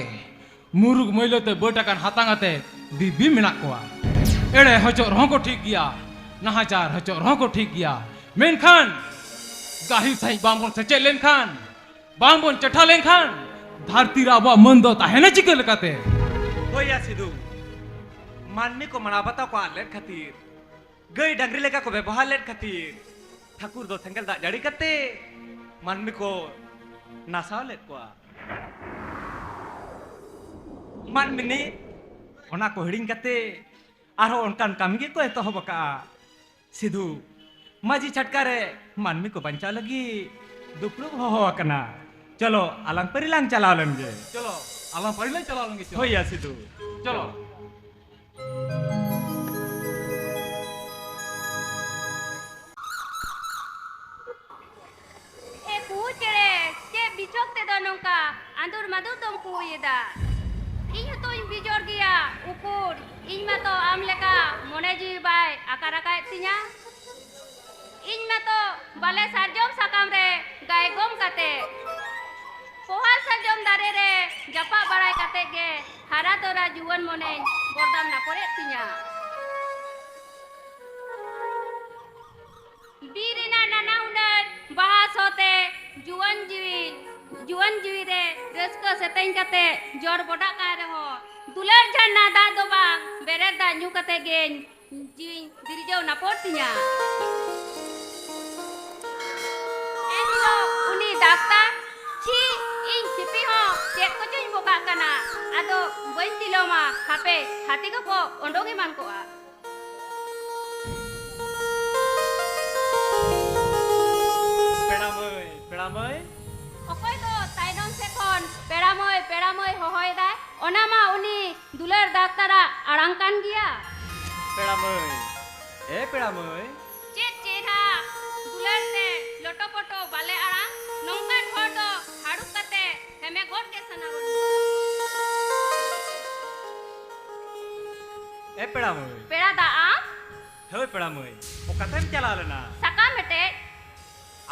ᱢᱩᱨᱩᱠ ᱢᱟᱹᱭᱞᱟᱹ ᱛᱮ ᱵᱟᱹᱴ ᱟᱠᱟᱱ ᱦᱟᱛᱟᱝ ᱟᱛᱮ ᱫᱤᱵᱵᱤ ᱢᱮᱱᱟᱜ ᱠᱚᱣᱟ᱾ ᱮᱲᱮ ᱦᱚᱪᱚᱜ ᱨᱮᱦᱚᱸ ᱠᱚ ᱴᱷᱤᱠ ᱜᱮᱭᱟ, ᱱᱟᱦᱟᱪᱟᱨ ᱦᱚᱪᱚᱜ ᱨᱮᱦᱚᱸ ᱠᱚ ᱴᱷᱤᱠ ᱜᱮᱭᱟ, ᱢᱮᱱᱠᱷᱟᱱ ᱜᱟᱹᱦᱤᱨ ᱥᱟᱺᱦᱤᱡ ᱵᱟᱝᱵᱚᱱ ᱥᱮᱪᱮᱫ ᱞᱮᱱᱠᱷᱟᱱ, ᱵᱟᱝᱵᱚᱱ ᱪᱮᱴᱷᱟ ᱞᱮᱱᱠᱷᱟᱱ, ᱫᱷᱟᱹᱨᱛᱤ ᱨᱮ ᱟᱵᱚᱣᱟᱜ ᱢᱟᱹᱱ ᱫᱚ ᱛᱟᱦᱮᱱᱟ ᱪᱤᱠᱟᱹ ᱞᱮᱠᱟᱛᱮ? ᱦᱳᱭ ᱭᱟ ᱥᱤᱫᱷᱩ, ᱢᱟᱹᱱᱢᱤ ᱠᱚ ᱢᱟᱱᱟᱣ ᱵᱟᱛᱟᱣ ᱠᱚ ᱟᱫ ᱞᱮᱫ ᱠᱷᱟᱹᱛᱤᱨ, ᱜᱟᱹᱭ ᱰᱟᱝᱨᱤ ᱞᱮᱠᱟ ᱠᱚ ᱵᱮᱵᱚᱦᱟᱨ ᱞᱮᱫ ᱠᱷᱟᱹᱛᱤᱨ, ᱴᱷᱟᱹᱠᱩᱨ ᱫᱚ ᱥᱮᱸᱜᱮᱞ ᱫᱟᱜ ᱡᱟᱹᱲᱤ ᱠᱟᱛᱮ ᱢᱟᱹᱱᱢᱤ ᱠᱚ ᱱᱟᱥᱟᱣ ᱞᱮᱫ ᱠᱚᱣᱟ᱾ ᱢᱟᱹᱱᱢᱤ ᱱᱤᱛ ᱚᱱᱟ ᱠᱚ ᱦᱤᱲᱤᱧ ᱠᱟᱛᱮ ᱟᱨᱦᱚᱸ ᱚᱱᱠᱟᱱ ᱠᱟᱹᱢᱤ ᱜᱮᱠᱚ ᱮᱛᱚᱦᱚᱵ ᱟᱠᱟᱫᱼᱟ᱾ ᱥᱤᱫᱷᱩ, ᱢᱟᱹᱡᱷᱤ ᱪᱷᱟᱴᱠᱟ ᱨᱮ ᱢᱟᱹᱱᱢᱤ ᱠᱚ ᱵᱟᱧᱪᱟᱣ ᱞᱟᱹᱜᱤᱫ ᱫᱩᱯᱲᱩᱵ ᱦᱚᱦᱚ ᱟᱠᱟᱱᱟ᱾ ᱪᱚᱞᱚ, ᱟᱞᱟᱝ ᱯᱟᱹᱨᱤ ᱞᱟᱝ ᱪᱟᱞᱟᱣ ᱞᱮᱱ ᱜᱮ᱾ ᱪᱚᱞᱚ᱾ ᱟᱞᱟᱝ ᱯᱟᱹᱨᱤ ᱞᱟᱝ ᱪᱟᱞᱟᱣ ᱞᱮᱱ ᱜᱮ ᱪᱚ᱾ ᱦᱳᱭ ᱭᱟ ᱥᱤᱫᱩ᱾ ᱪᱚᱞᱚ᱾ ᱮ ᱠᱩᱦᱩ ᱪᱮᱬᱮ, ᱪᱮᱫ ᱵᱤᱪᱷᱚᱠ ᱛᱮᱫᱚ ᱱᱚᱝᱠᱟ ᱟᱸᱫᱩᱨ ᱢᱟᱫᱩᱨ ᱫᱚᱢ ᱠᱩᱦᱩᱭᱮᱫᱟ? ᱤᱧ ᱦᱚᱸᱛᱚᱧ ᱵᱤᱡᱚᱲ ᱜᱮᱭᱟ, ᱩᱠᱩᱨ, ᱤᱧ ᱢᱟᱛᱚ ᱟᱢ ᱞᱮᱠᱟ ᱢᱚᱱᱮ ᱡᱤᱣᱤ ᱵᱟᱭ ᱟᱠᱟᱨ ᱟᱠᱟᱭᱮᱫ ᱛᱤᱧᱟ᱾ ᱤᱧ ᱢᱟᱛᱚ ᱵᱟᱞᱮ ᱥᱟᱨᱡᱚᱢ ᱥᱟᱠᱟᱢ ᱨᱮ ᱜᱟᱭᱜᱚᱢ ᱠᱟᱛᱮ, ᱯᱚᱦᱟ ᱥᱟᱨᱡᱚᱢ ᱫᱟᱨᱮ ᱨᱮ ᱡᱟᱯᱟᱜ ᱵᱟᱲᱟᱭ ᱠᱟᱛᱮ ᱜᱮ ᱦᱟᱨᱟ ᱛᱚᱨᱟ ᱡᱩᱣᱟᱹᱱ ᱢᱚᱱᱮᱧ ᱵᱚᱨᱫᱟᱢ ᱱᱟᱯᱚᱨᱮᱫ ᱛᱤᱧᱟ᱾ ᱵᱤᱨ ᱨᱮᱱᱟᱜ ᱱᱟᱱᱟ ᱦᱩᱱᱟᱹᱨ ᱵᱟᱦᱟ ᱥᱚ ᱛᱮ ᱡᱩᱣᱟᱹᱱ ᱡᱤᱣᱤ, ᱡᱩᱣᱟᱹᱱ ᱡᱤᱣᱤ ᱨᱮ ᱨᱟᱹᱥᱠᱟᱹ ᱥᱮᱛᱮᱧ ᱠᱟᱛᱮ ᱡᱚᱨ ᱵᱚᱰᱟᱜ ᱠᱟᱱ ᱨᱮᱦᱚᱸ, ᱫᱩᱞᱟᱹᱲ ᱡᱷᱟᱨᱱᱟ ᱫᱟᱜ ᱫᱚ ᱵᱟᱝ, ᱵᱮᱨᱮᱞ ᱫᱟᱜ ᱧᱩ ᱠᱟᱛᱮ ᱜᱮᱧ ᱡᱤᱣᱤᱧ ᱫᱤᱨᱡᱟᱹᱣ ᱱᱟᱯᱚᱨ ᱛᱤᱧᱟ᱾ ᱮᱱᱦᱤᱞᱳᱜ ᱩᱱᱤ ᱰᱟᱠᱛᱟᱨ, ᱪᱷᱤ, ᱤᱧ ᱥᱤᱯᱤ ᱦᱚᱸ ᱪᱮᱫ ᱠᱚᱪᱚᱧ ᱵᱚᱠᱟᱜ ᱠᱟᱱᱟ, ᱟᱫᱚ ᱵᱟᱹᱧ ᱛᱤᱞᱟᱹᱣᱢᱟ, ᱦᱟᱯᱮ ᱦᱟᱹᱛᱤ ᱠᱚᱠᱚ ᱳᱰᱳᱝ ᱮᱢᱟᱱ ᱠᱚᱜᱼᱟ᱾ ᱯᱮᱲᱟ ᱢᱟᱹᱭ, ᱯᱮᱲᱟ ᱢᱟᱹᱭ᱾ ᱚᱠᱚᱭ ᱫᱚ ᱛᱟᱭᱱᱚᱢ ᱥᱮᱫ ᱠᱷᱚᱱ ᱯᱮᱲᱟ ᱢᱟᱹᱭ, ᱯᱮᱲᱟ ᱢᱟᱹᱭ ᱦᱚᱦᱚᱭᱮᱫᱟᱭ? ᱚᱱᱟ ᱢᱟ ᱩᱱᱤ ᱫᱩᱞᱟᱹᱲ ᱰᱟᱠᱛᱟᱨᱟᱜ ᱟᱲᱟᱝ ᱠᱟᱱ ᱜᱮᱭᱟ᱾ ᱯᱮᱲᱟ ᱢᱟᱹᱭ, ᱮ ᱯᱮᱲᱟ ᱢᱟᱹᱭ᱾ ᱪᱮᱫ ᱪᱮᱦᱨᱟ ᱫᱩᱞᱟᱹᱲ ᱛᱮ ᱞᱚᱴᱚ ᱯᱚᱴᱚ ᱵᱟᱞᱮ ᱟᱲᱟᱝ, ᱱᱚᱝᱠᱟᱱ ᱦᱚᱲ ᱫᱚ ᱦᱟᱹᱲᱩᱵ ᱠᱟᱛᱮ ᱦᱮᱢᱮ ᱜᱚᱫ ᱜᱮ ᱥᱟᱱᱟ ᱜᱚᱫ᱾ ᱮ ᱯᱮᱲᱟ ᱢᱟᱹᱭ᱾ ᱯᱮᱲᱟ ᱫᱟ ᱟᱢ? ᱦᱳᱭ ᱯᱮᱲᱟ ᱢᱟᱹᱭ, ᱚᱠᱟᱛᱮᱢ ᱪᱟᱞᱟᱣ ᱞᱮᱱᱟ? ᱥᱟᱠᱟᱢ ᱦᱮᱴᱮᱡ᱾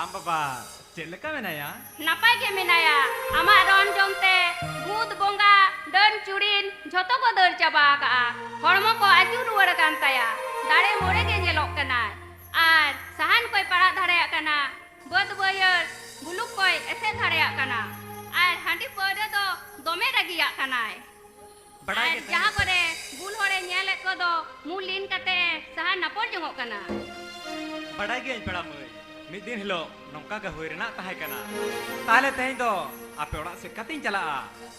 ᱟᱢ ᱵᱟᱵᱟ ᱪᱮᱫ ᱞᱮᱠᱟ ᱢᱮᱱᱟᱭᱟ? ᱱᱟᱯᱟᱭ ᱜᱮ ᱢᱮᱱᱟᱭᱟ᱾ ᱟᱢᱟᱜ ᱨᱚᱱ ᱡᱚᱢ ᱛᱮ ᱵᱷᱩᱛ, ᱵᱚᱸᱜᱟ, ᱰᱟᱹᱱ, ᱪᱩᱲᱤᱱ ᱡᱷᱚᱛᱚ ᱠᱚ ᱫᱟᱹᱲ ᱪᱟᱵᱟ ᱟᱠᱟᱜᱼᱟ᱾ ᱦᱚᱲᱢᱚ ᱠᱚ ᱟᱹᱪᱩᱨ ᱨᱩᱣᱟᱹᱲ ᱟᱠᱟᱱ ᱛᱟᱭᱟ᱾ ᱫᱟᱲᱮ ᱢᱚᱲᱮ ᱜᱮ ᱧᱮᱞᱚᱜ ᱠᱟᱱᱟᱭ᱾ ᱟᱨ ᱥᱟᱦᱟᱱ ᱠᱚᱭ ᱯᱟᱲᱟᱜ ᱫᱟᱲᱮᱭᱟᱜ ᱠᱟᱱᱟ᱾ ᱵᱟᱹᱫᱽ ᱵᱟᱹᱭᱦᱟᱹᱲ ᱵᱩᱞᱩᱠ ᱠᱚᱭ ᱮᱥᱮᱫ ᱫᱟᱲᱮᱭᱟᱜ ᱠᱟᱱᱟ᱾ ᱟᱨ ᱦᱟᱺᱰᱤ ᱯᱟᱹᱣᱨᱟᱹ ᱫᱚ ᱫᱚᱢᱮ ᱨᱟᱹᱜᱤᱭᱟᱜ ᱠᱟᱱᱟᱭ᱾ ᱵᱟᱰᱟᱭ ᱟᱨ ᱜᱮ ᱛᱟᱦᱮᱸ ᱡᱟᱦᱟᱸ ᱠᱚᱨᱮ ᱵᱩᱞ ᱦᱚᱲᱮ ᱧᱮᱞᱮᱫ ᱠᱚᱫᱚ ᱢᱩ ᱞᱤᱱ ᱠᱟᱛᱮ ᱥᱟᱦᱟ ᱱᱟᱯᱚᱨ ᱡᱚᱝᱚᱜ ᱠᱟᱱᱟ᱾ ᱵᱟᱰᱟᱭ ᱜᱤᱭᱟᱹᱧ ᱯᱮᱲᱟ ᱢᱟᱹᱭ, ᱢᱤᱫ ᱫᱤᱱ ᱦᱤᱞᱳᱜ ᱱᱚᱝᱠᱟ ᱜᱮ ᱦᱩᱭ ᱨᱮᱱᱟᱜ ᱛᱟᱦᱮᱸ ᱠᱟᱱᱟ᱾ ᱛᱟᱦᱞᱮ ᱛᱮᱦᱮᱧ ᱫᱚ ᱟᱯᱮ ᱚᱲᱟᱜ ᱥᱮᱫ ᱠᱟᱛᱮᱧ ᱪᱟᱞᱟᱜᱼᱟ,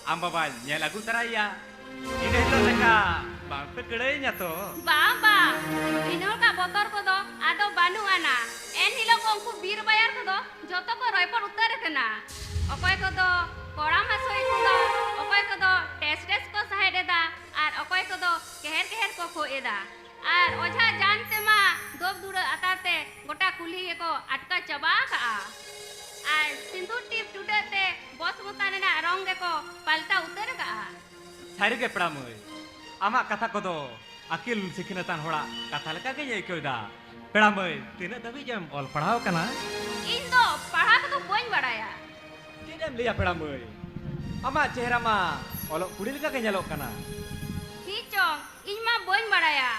ᱟᱢ ᱵᱟᱵᱟᱧ ᱧᱮᱞ ᱟᱹᱜᱩ ᱛᱟᱨᱟᱭᱮᱭᱟ᱾ ᱤᱱᱟᱹ ᱦᱤᱞᱳᱜ ᱞᱮᱠᱟ ᱵᱟᱝᱯᱮ ᱠᱟᱹᱲᱟᱹᱭᱤᱧᱟ ᱛᱚ? ᱵᱟᱝ, ᱵᱟᱝ, ᱤᱱᱟᱹ ᱞᱮᱠᱟ ᱵᱚᱛᱚᱨ ᱠᱚᱫᱚ ᱟᱫᱚ ᱵᱟᱹᱱᱩᱜ ᱟᱱᱟ᱾ ᱮᱱ ᱦᱤᱞᱳᱜ ᱠᱚ ᱩᱱᱠᱩ ᱵᱤᱨ ᱵᱟᱭᱟᱨ ᱠᱚᱫᱚ ᱡᱚᱛᱚ ᱠᱚ ᱨᱚᱭᱯᱚᱲ ᱩᱛᱟᱹᱨ ᱟᱠᱟᱱᱟ᱾ ᱚᱠᱚᱭ ᱠᱚᱫᱚ ᱠᱚᱲᱟᱢ ᱦᱟᱹᱥᱩᱭᱮᱫ ᱠᱚᱫᱚ, ᱚᱠᱚᱭ ᱠᱚᱫᱚ ᱴᱮᱥ ᱴᱮᱥ ᱠᱚ ᱥᱟᱦᱮᱫ ᱮᱫᱟ, ᱟᱨ ᱚᱠᱚᱭ ᱠᱚᱫᱚ ᱠᱮᱦᱮᱨ ᱠᱮᱦᱮᱨ ᱠᱚ ᱠᱷᱚᱜ ᱮᱫᱟ᱾ ᱟᱨ ᱚᱡᱷᱟ ᱡᱟᱱ ᱛᱮᱢᱟ ᱫᱳᱵ ᱫᱩᱲᱟᱹ ᱟᱛᱟᱨ ᱛᱮ ᱜᱚᱴᱟ ᱠᱩᱞᱦᱤ ᱜᱮᱠᱚ ᱟᱴᱠᱟ ᱪᱟᱵᱟ ᱟᱠᱟᱜᱼᱟ᱾ ᱟᱨ ᱥᱤᱸᱫᱩᱨ ᱴᱤᱯ ᱴᱩᱰᱟᱹᱜ ᱛᱮ ᱵᱚᱥ ᱵᱚᱛᱟ ᱨᱮᱱᱟᱜ ᱨᱚᱝ ᱜᱮᱠᱚ ᱯᱟᱞᱴᱟᱣ ᱩᱛᱟᱹᱨ ᱟᱠᱟᱜᱼᱟ᱾ ᱥᱟᱹᱨᱤᱜᱮ ᱯᱮᱲᱟ ᱢᱟᱹᱭ, ᱟᱢᱟᱜ ᱠᱟᱛᱷᱟ ᱠᱚᱫᱚ ᱟᱹᱠᱤᱞ ᱥᱤᱠᱷᱱᱟᱹᱛᱟᱱ ᱦᱚᱲᱟᱜ ᱠᱟᱛᱷᱟ ᱞᱮᱠᱟ ᱜᱤᱧ ᱟᱹᱭᱠᱟᱹᱣ ᱮᱫᱟ᱾ ᱯᱮᱲᱟ ᱢᱟᱹᱭ, ᱛᱤᱱᱟᱹᱜ ᱫᱷᱟᱹᱵᱤᱡ ᱮᱢ ᱚᱞ ᱯᱟᱲᱦᱟᱣ ᱠᱟᱱᱟ? ᱤᱧ ᱫᱚ ᱯᱟᱲᱦᱟᱣ ᱠᱚᱫᱚ ᱵᱟᱹᱧ ᱵᱟᱲᱟᱭᱟ᱾ ᱪᱮᱫ ᱮᱢ ᱞᱟᱹᱭᱟ ᱯᱮᱲᱟ ᱢᱟᱹᱭ, ᱟᱢᱟᱜ ᱪᱮᱦᱨᱟ ᱢᱟ ᱚᱞᱚᱜ ᱠᱩᱲᱤ ᱞᱮᱠᱟ ᱜᱮ ᱧᱮᱞᱚᱜ ᱠᱟᱱᱟ᱾ ᱦᱮᱸ ᱪᱚᱝ, ᱤᱧ ᱢᱟ ᱵᱟᱹᱧ ᱵᱟᱲᱟᱭᱟ᱾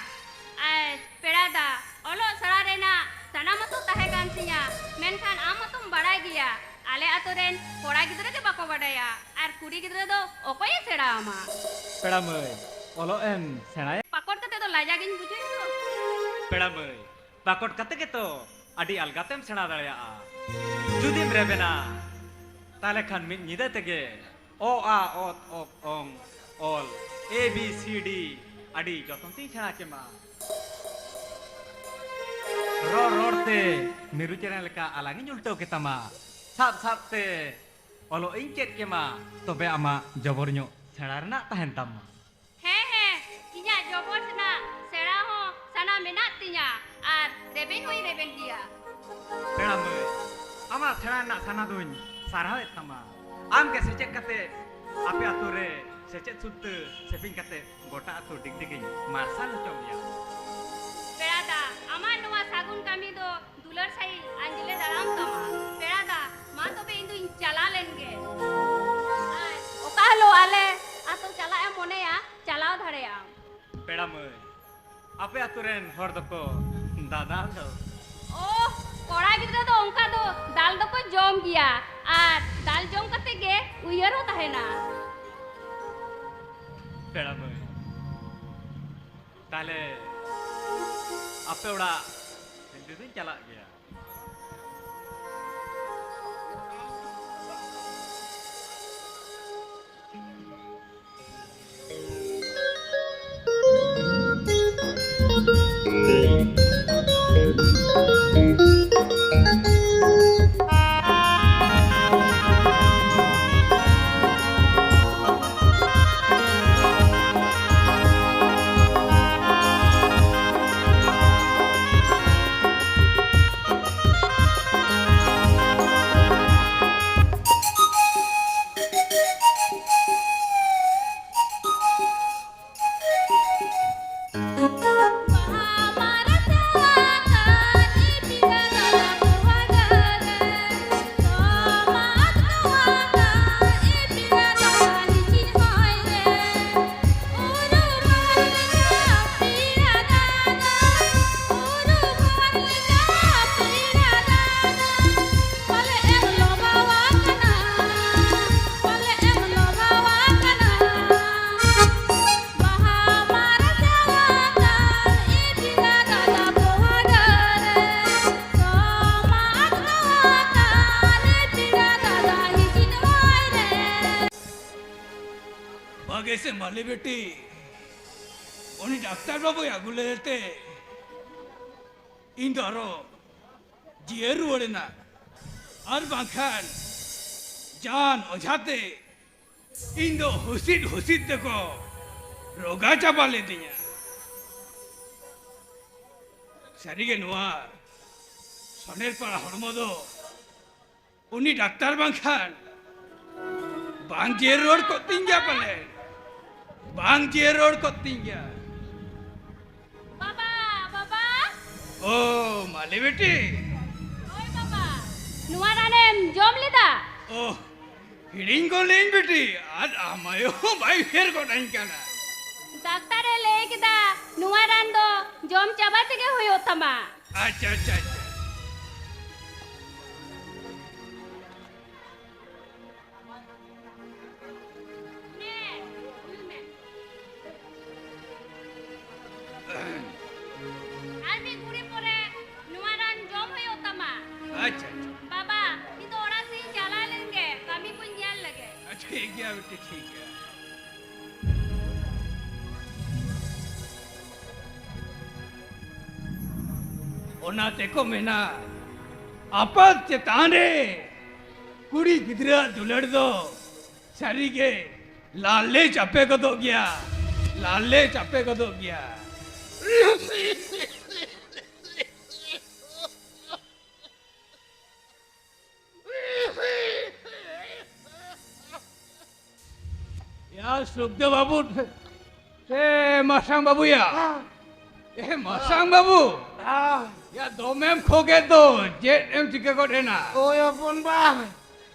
ᱟᱨ ᱯᱮᱲᱟ ᱫᱟ, ᱚᱞᱚᱜ ᱥᱮᱬᱟ ᱨᱮᱱᱟᱜ ᱥᱟᱱᱟ ᱢᱟᱛᱚ ᱛᱟᱦᱮᱸ ᱠᱟᱱ ᱛᱤᱧᱟ, ᱢᱮᱱᱠᱷᱟᱱ ᱟᱢ ᱢᱟᱛᱚᱢ ᱵᱟᱲᱟᱭ ᱜᱮᱭᱟ, ᱟᱞᱮ ᱟᱛᱳ ᱨᱮᱱ ᱠᱚᱲᱟ ᱜᱤᱫᱽᱨᱟᱹ ᱜᱮ ᱵᱟᱠᱚ ᱵᱟᱰᱟᱭᱟ᱾ ᱟᱨ ᱠᱩᱲᱤ ᱜᱤᱫᱽᱨᱟᱹ ᱫᱚ ᱚᱠᱚᱭᱮ ᱥᱮᱬᱟ ᱟᱢᱟ? ᱯᱮᱲᱟ ᱢᱟᱹᱭ, ᱚᱞᱚᱜ ᱮᱢ ᱥᱮᱬᱟᱭᱟ? ᱯᱟᱠᱚᱴ ᱠᱟᱛᱮ ᱫᱚ ᱞᱟᱡᱟ ᱜᱤᱧ ᱵᱩᱡᱷᱟᱹᱣ ᱫᱚ᱾ ᱯᱮᱲᱟ ᱢᱟᱹᱭ, ᱯᱟᱠᱚᱴ ᱠᱟᱛᱮ ᱜᱮᱛᱚ ᱟᱹᱰᱤ ᱟᱞᱜᱟ ᱛᱮᱢ ᱥᱮᱬᱟ ᱫᱟᱲᱮᱭᱟᱜᱼᱟ᱾ ᱡᱩᱫᱤᱢ ᱨᱮᱵᱮᱱᱟ, ᱛᱟᱦᱞᱮ ᱠᱷᱟᱱ ᱢᱤᱫ ᱧᱤᱫᱟᱹ ᱛᱮᱜᱮ ᱚ, ᱟ, ᱚᱛ, ᱚᱠ, ᱚᱝ, ᱚᱞ, ᱮ, ᱵᱤ, ᱥᱤ, ᱰᱤ ᱟᱹᱰᱤ ᱡᱚᱛᱚᱱ ᱛᱤᱧ ᱥᱮᱬᱟ ᱠᱮᱢᱟ᱾ ᱨᱚᱲ ᱨᱚᱲ ᱛᱮ ᱢᱤᱨᱩ ᱪᱮᱬᱮ ᱞᱮᱠᱟ ᱟᱞᱟᱝ ᱤᱧ ᱩᱞᱴᱟᱹᱣ ᱠᱮᱛᱟᱢᱟ᱾ ᱥᱟᱵ ᱥᱟᱵ ᱛᱮ ᱚᱞᱚᱜ ᱤᱧ ᱪᱮᱫ ᱠᱮᱢᱟ, ᱛᱚᱵᱮ ᱟᱢᱟᱜ ᱡᱚᱵᱚᱨ ᱧᱚᱜ ᱥᱮᱬᱟ ᱨᱮᱱᱟᱜ ᱛᱟᱦᱮᱱ ᱛᱟᱢᱟ᱾ ᱦᱮᱸ, ᱦᱮᱸ, ᱤᱧᱟᱜ ᱡᱚᱵᱚᱨ ᱥᱮᱱᱟᱜ ᱥᱮᱬᱟ ᱦᱚᱸ ᱥᱟᱱᱟ ᱢᱮᱱᱟᱜ ᱛᱤᱧᱟ ᱟᱨ ᱨᱮᱵᱮᱱ ᱦᱚᱸᱧ ᱨᱮᱵᱮᱱ ᱜᱮᱭᱟ᱾ ᱯᱮᱲᱟ ᱢᱟᱹᱭ, ᱟᱢᱟᱜ ᱥᱮᱬᱟ ᱨᱮᱱᱟᱜ ᱥᱟᱱᱟ ᱫᱚᱧ ᱥᱟᱨᱦᱟᱣᱮᱫ ᱛᱟᱢᱟ᱾ ᱟᱢ ᱜᱮ ᱥᱮᱪᱮᱫ ᱠᱟᱛᱮ ᱟᱯᱮ ᱟᱛᱳ ᱨᱮ ᱥᱮᱪᱮᱫ ᱥᱩᱫᱽᱫᱷᱟᱹ ᱥᱮᱯᱮᱧ ᱠᱟᱛᱮ ᱜᱚᱴᱟ ᱟᱛᱳ ᱰᱤᱜᱽᱰᱤᱜᱤᱧ ᱢᱟᱨᱥᱟᱞ ᱦᱚᱪᱚ ᱢᱮᱭᱟ᱾ ᱯᱮᱲᱟ ᱫᱟ, ᱟᱢᱟᱜ ᱱᱚᱣᱟ ᱥᱟᱹᱜᱩᱱ ᱠᱟᱹᱢᱤ ᱫᱚ ᱫᱩᱞᱟᱹᱲ ᱥᱟᱹᱦᱤᱡ ᱟᱸᱡᱽᱞᱮ ᱫᱟᱨᱟᱢ ᱛᱟᱢᱟ᱾ ᱯᱮᱲᱟ ᱫᱟ, ᱢᱟ ᱛᱚᱵᱮ ᱤᱧ ᱫᱩᱧ ᱪᱟᱞᱟᱣ ᱞᱮᱱ ᱜᱮ᱾ ᱟᱨ ᱚᱠᱟ ᱦᱤᱞᱳᱜ ᱟᱞᱮ ᱟᱛᱳ ᱪᱟᱞᱟᱜ ᱮᱢ ᱢᱚᱱᱮᱭᱟ, ᱪᱟᱞᱟᱣ ᱫᱟᱲᱮᱭᱟᱜ ᱟᱢ᱾ ᱯᱮᱲᱟ ᱢᱟᱹᱭ, ᱟᱯᱮ ᱟᱛᱳ ᱨᱮᱱ ᱦᱚᱲ ᱫᱚᱠᱚ ᱫᱟᱫᱟᱞ ᱫᱚ᱾ ᱳᱦ, ᱠᱚᱲᱟ ᱜᱤᱫᱽᱨᱟᱹ ᱫᱚ ᱚᱱᱠᱟ ᱫᱚ ᱫᱟᱞ ᱫᱚᱠᱚ ᱡᱚᱢ ᱜᱮᱭᱟ, ᱟᱨ ᱫᱟᱞ ᱡᱚᱢ ᱠᱟᱛᱮ ᱜᱮ ᱩᱭᱦᱟᱹᱨ ᱦᱚᱸ ᱛᱟᱦᱮᱱᱟ᱾ ᱯᱮᱲᱟ ᱢᱟᱹᱭ, ᱛᱟᱦᱞᱮ ᱟᱯᱮ ᱚᱲᱟᱜ ᱦᱤᱞᱤ ᱫᱚᱧ ᱪᱟᱞᱟᱜ ᱜᱮᱭᱟ᱾ ᱟᱞᱮ ᱵᱤᱴᱤ, ᱩᱱᱤ ᱰᱟᱠᱛᱟᱨ ᱵᱟᱹᱵᱩᱭ ᱟᱹᱜᱩ ᱞᱮᱫᱮᱛᱮ ᱤᱧ ᱫᱚ ᱟᱨᱚ ᱡᱤᱭᱟᱹᱲ ᱨᱩᱣᱟᱹᱲ ᱮᱱᱟ᱾ ᱟᱨ ᱵᱟᱝᱠᱷᱟᱱ ᱡᱟᱱ ᱚᱡᱷᱟᱛᱮ ᱤᱧ ᱫᱚ ᱦᱩᱥᱤᱫ ᱦᱩᱥᱤᱫ ᱛᱮᱠᱚ ᱨᱳᱜᱟ ᱪᱟᱵᱟ ᱞᱤᱫᱤᱧᱟ᱾ ᱥᱟᱹᱨᱤᱜᱮ ᱱᱚᱣᱟ ᱥᱚᱱᱮᱨ ᱯᱟᱲᱟ ᱦᱚᱲᱢᱚ ᱫᱚ ᱩᱱᱤ ᱰᱟᱠᱛᱟᱨ ᱵᱟᱝᱠᱷᱟᱱ ᱵᱟᱝ ᱡᱤᱭᱟᱹᱲ ᱨᱩᱣᱟᱹᱲ ᱠᱚᱜ ᱛᱤᱧ ᱜᱮᱭᱟ ᱯᱟᱞᱮ᱾ ᱵᱟᱝ ᱡᱤᱭᱟᱹᱲ ᱨᱩᱣᱟᱹᱲ ᱠᱚᱜ ᱛᱤᱧ ᱜᱮᱭᱟ᱾ ᱵᱟᱵᱟ, ᱵᱟᱵᱟ᱾ ᱳ, ᱢᱟᱞᱤ ᱵᱤᱴᱤ᱾ ᱦᱳᱭ ᱵᱟᱵᱟ, ᱱᱚᱣᱟ ᱨᱟᱱᱮᱢ ᱡᱚᱢ ᱞᱮᱫᱟ? ᱳ, ᱦᱤᱲᱤᱧ ᱜᱚᱫ ᱞᱮᱧ ᱵᱤᱴᱤ, ᱟᱨ ᱟᱢ ᱟᱭᱳ ᱦᱚᱸ ᱵᱟᱭ ᱩᱭᱦᱟᱹᱨ ᱜᱚᱫ ᱟᱹᱧ ᱠᱟᱱᱟ᱾ ᱰᱟᱠᱛᱟᱨᱮ ᱞᱟᱹᱭ ᱠᱮᱫᱟ ᱱᱚᱣᱟ ᱨᱟᱱ ᱫᱚ ᱡᱚᱢ ᱪᱟᱵᱟ ᱛᱮᱜᱮ ᱦᱩᱭᱩᱜ ᱛᱟᱢᱟ᱾ ᱟᱪᱪᱷᱟ, ᱟᱪᱪᱷᱟ, ᱟᱪᱪᱷᱟ᱾ ᱱᱮ, ᱧᱩᱭ ᱢᱮ᱾ ᱟᱨ ᱢᱤᱫ ᱜᱷᱩᱲᱤ ᱯᱚᱨᱮ ᱱᱚᱣᱟ ᱨᱟᱱ ᱡᱚᱢ ᱦᱩᱭᱩᱜ ᱛᱟᱢᱟ᱾ ᱟᱪᱪᱷᱟ, ᱟᱪᱪᱷᱟ᱾ ᱵᱟᱵᱟ, ᱱᱤᱛᱚᱜ ᱚᱲᱟᱜ ᱥᱮᱫ ᱤᱧ ᱪᱟᱞᱟᱣ ᱞᱮᱱ ᱜᱮ, ᱠᱟᱹᱢᱤ ᱠᱚᱧ ᱧᱮᱞ ᱞᱮᱜᱮ᱾ ᱟᱪᱪᱷᱟ, ᱴᱷᱤᱠ ᱜᱮᱭᱟ ᱵᱤᱴᱤ, ᱴᱷᱤᱠ ᱜᱮᱭᱟ᱾ ᱚᱱᱟ ᱛᱮᱠᱚ ᱢᱮᱱᱟ, ᱟᱯᱟᱛ ᱪᱮᱛᱟᱱ ᱨᱮ ᱠᱩᱲᱤ ᱜᱤᱫᱽᱨᱟᱹᱣᱟᱜ ᱫᱩᱞᱟᱹᱲ ᱫᱚ ᱥᱟᱹᱨᱤᱜᱮ ᱞᱟᱞᱮ ᱪᱟᱯᱮ ᱜᱚᱫᱚᱜ ᱜᱮᱭᱟ, ᱞᱟᱞᱮ ᱪᱟᱯᱮ ᱜᱚᱫᱚᱜ ᱜᱮᱭᱟ᱾ ᱭᱟ ᱥᱩᱠᱫᱮᱣ ᱵᱟᱹᱵᱩ, ᱮ ᱢᱟᱨᱥᱟᱝ ᱵᱟᱹᱵᱩᱭᱟ᱾ ᱦᱮᱸ᱾ ᱮ ᱢᱟᱨᱥᱟᱝ ᱵᱟᱹᱵᱩ᱾ ᱦᱮᱸ᱾ ᱭᱟ ᱫᱚᱢᱮᱢ ᱠᱷᱚᱜᱮᱫ ᱫᱚ, ᱪᱮᱫ ᱮᱢ ᱪᱤᱠᱟᱹ ᱜᱚᱫ ᱮᱱᱟ? ᱳᱭ ᱦᱚᱯᱚᱱ ᱵᱟ,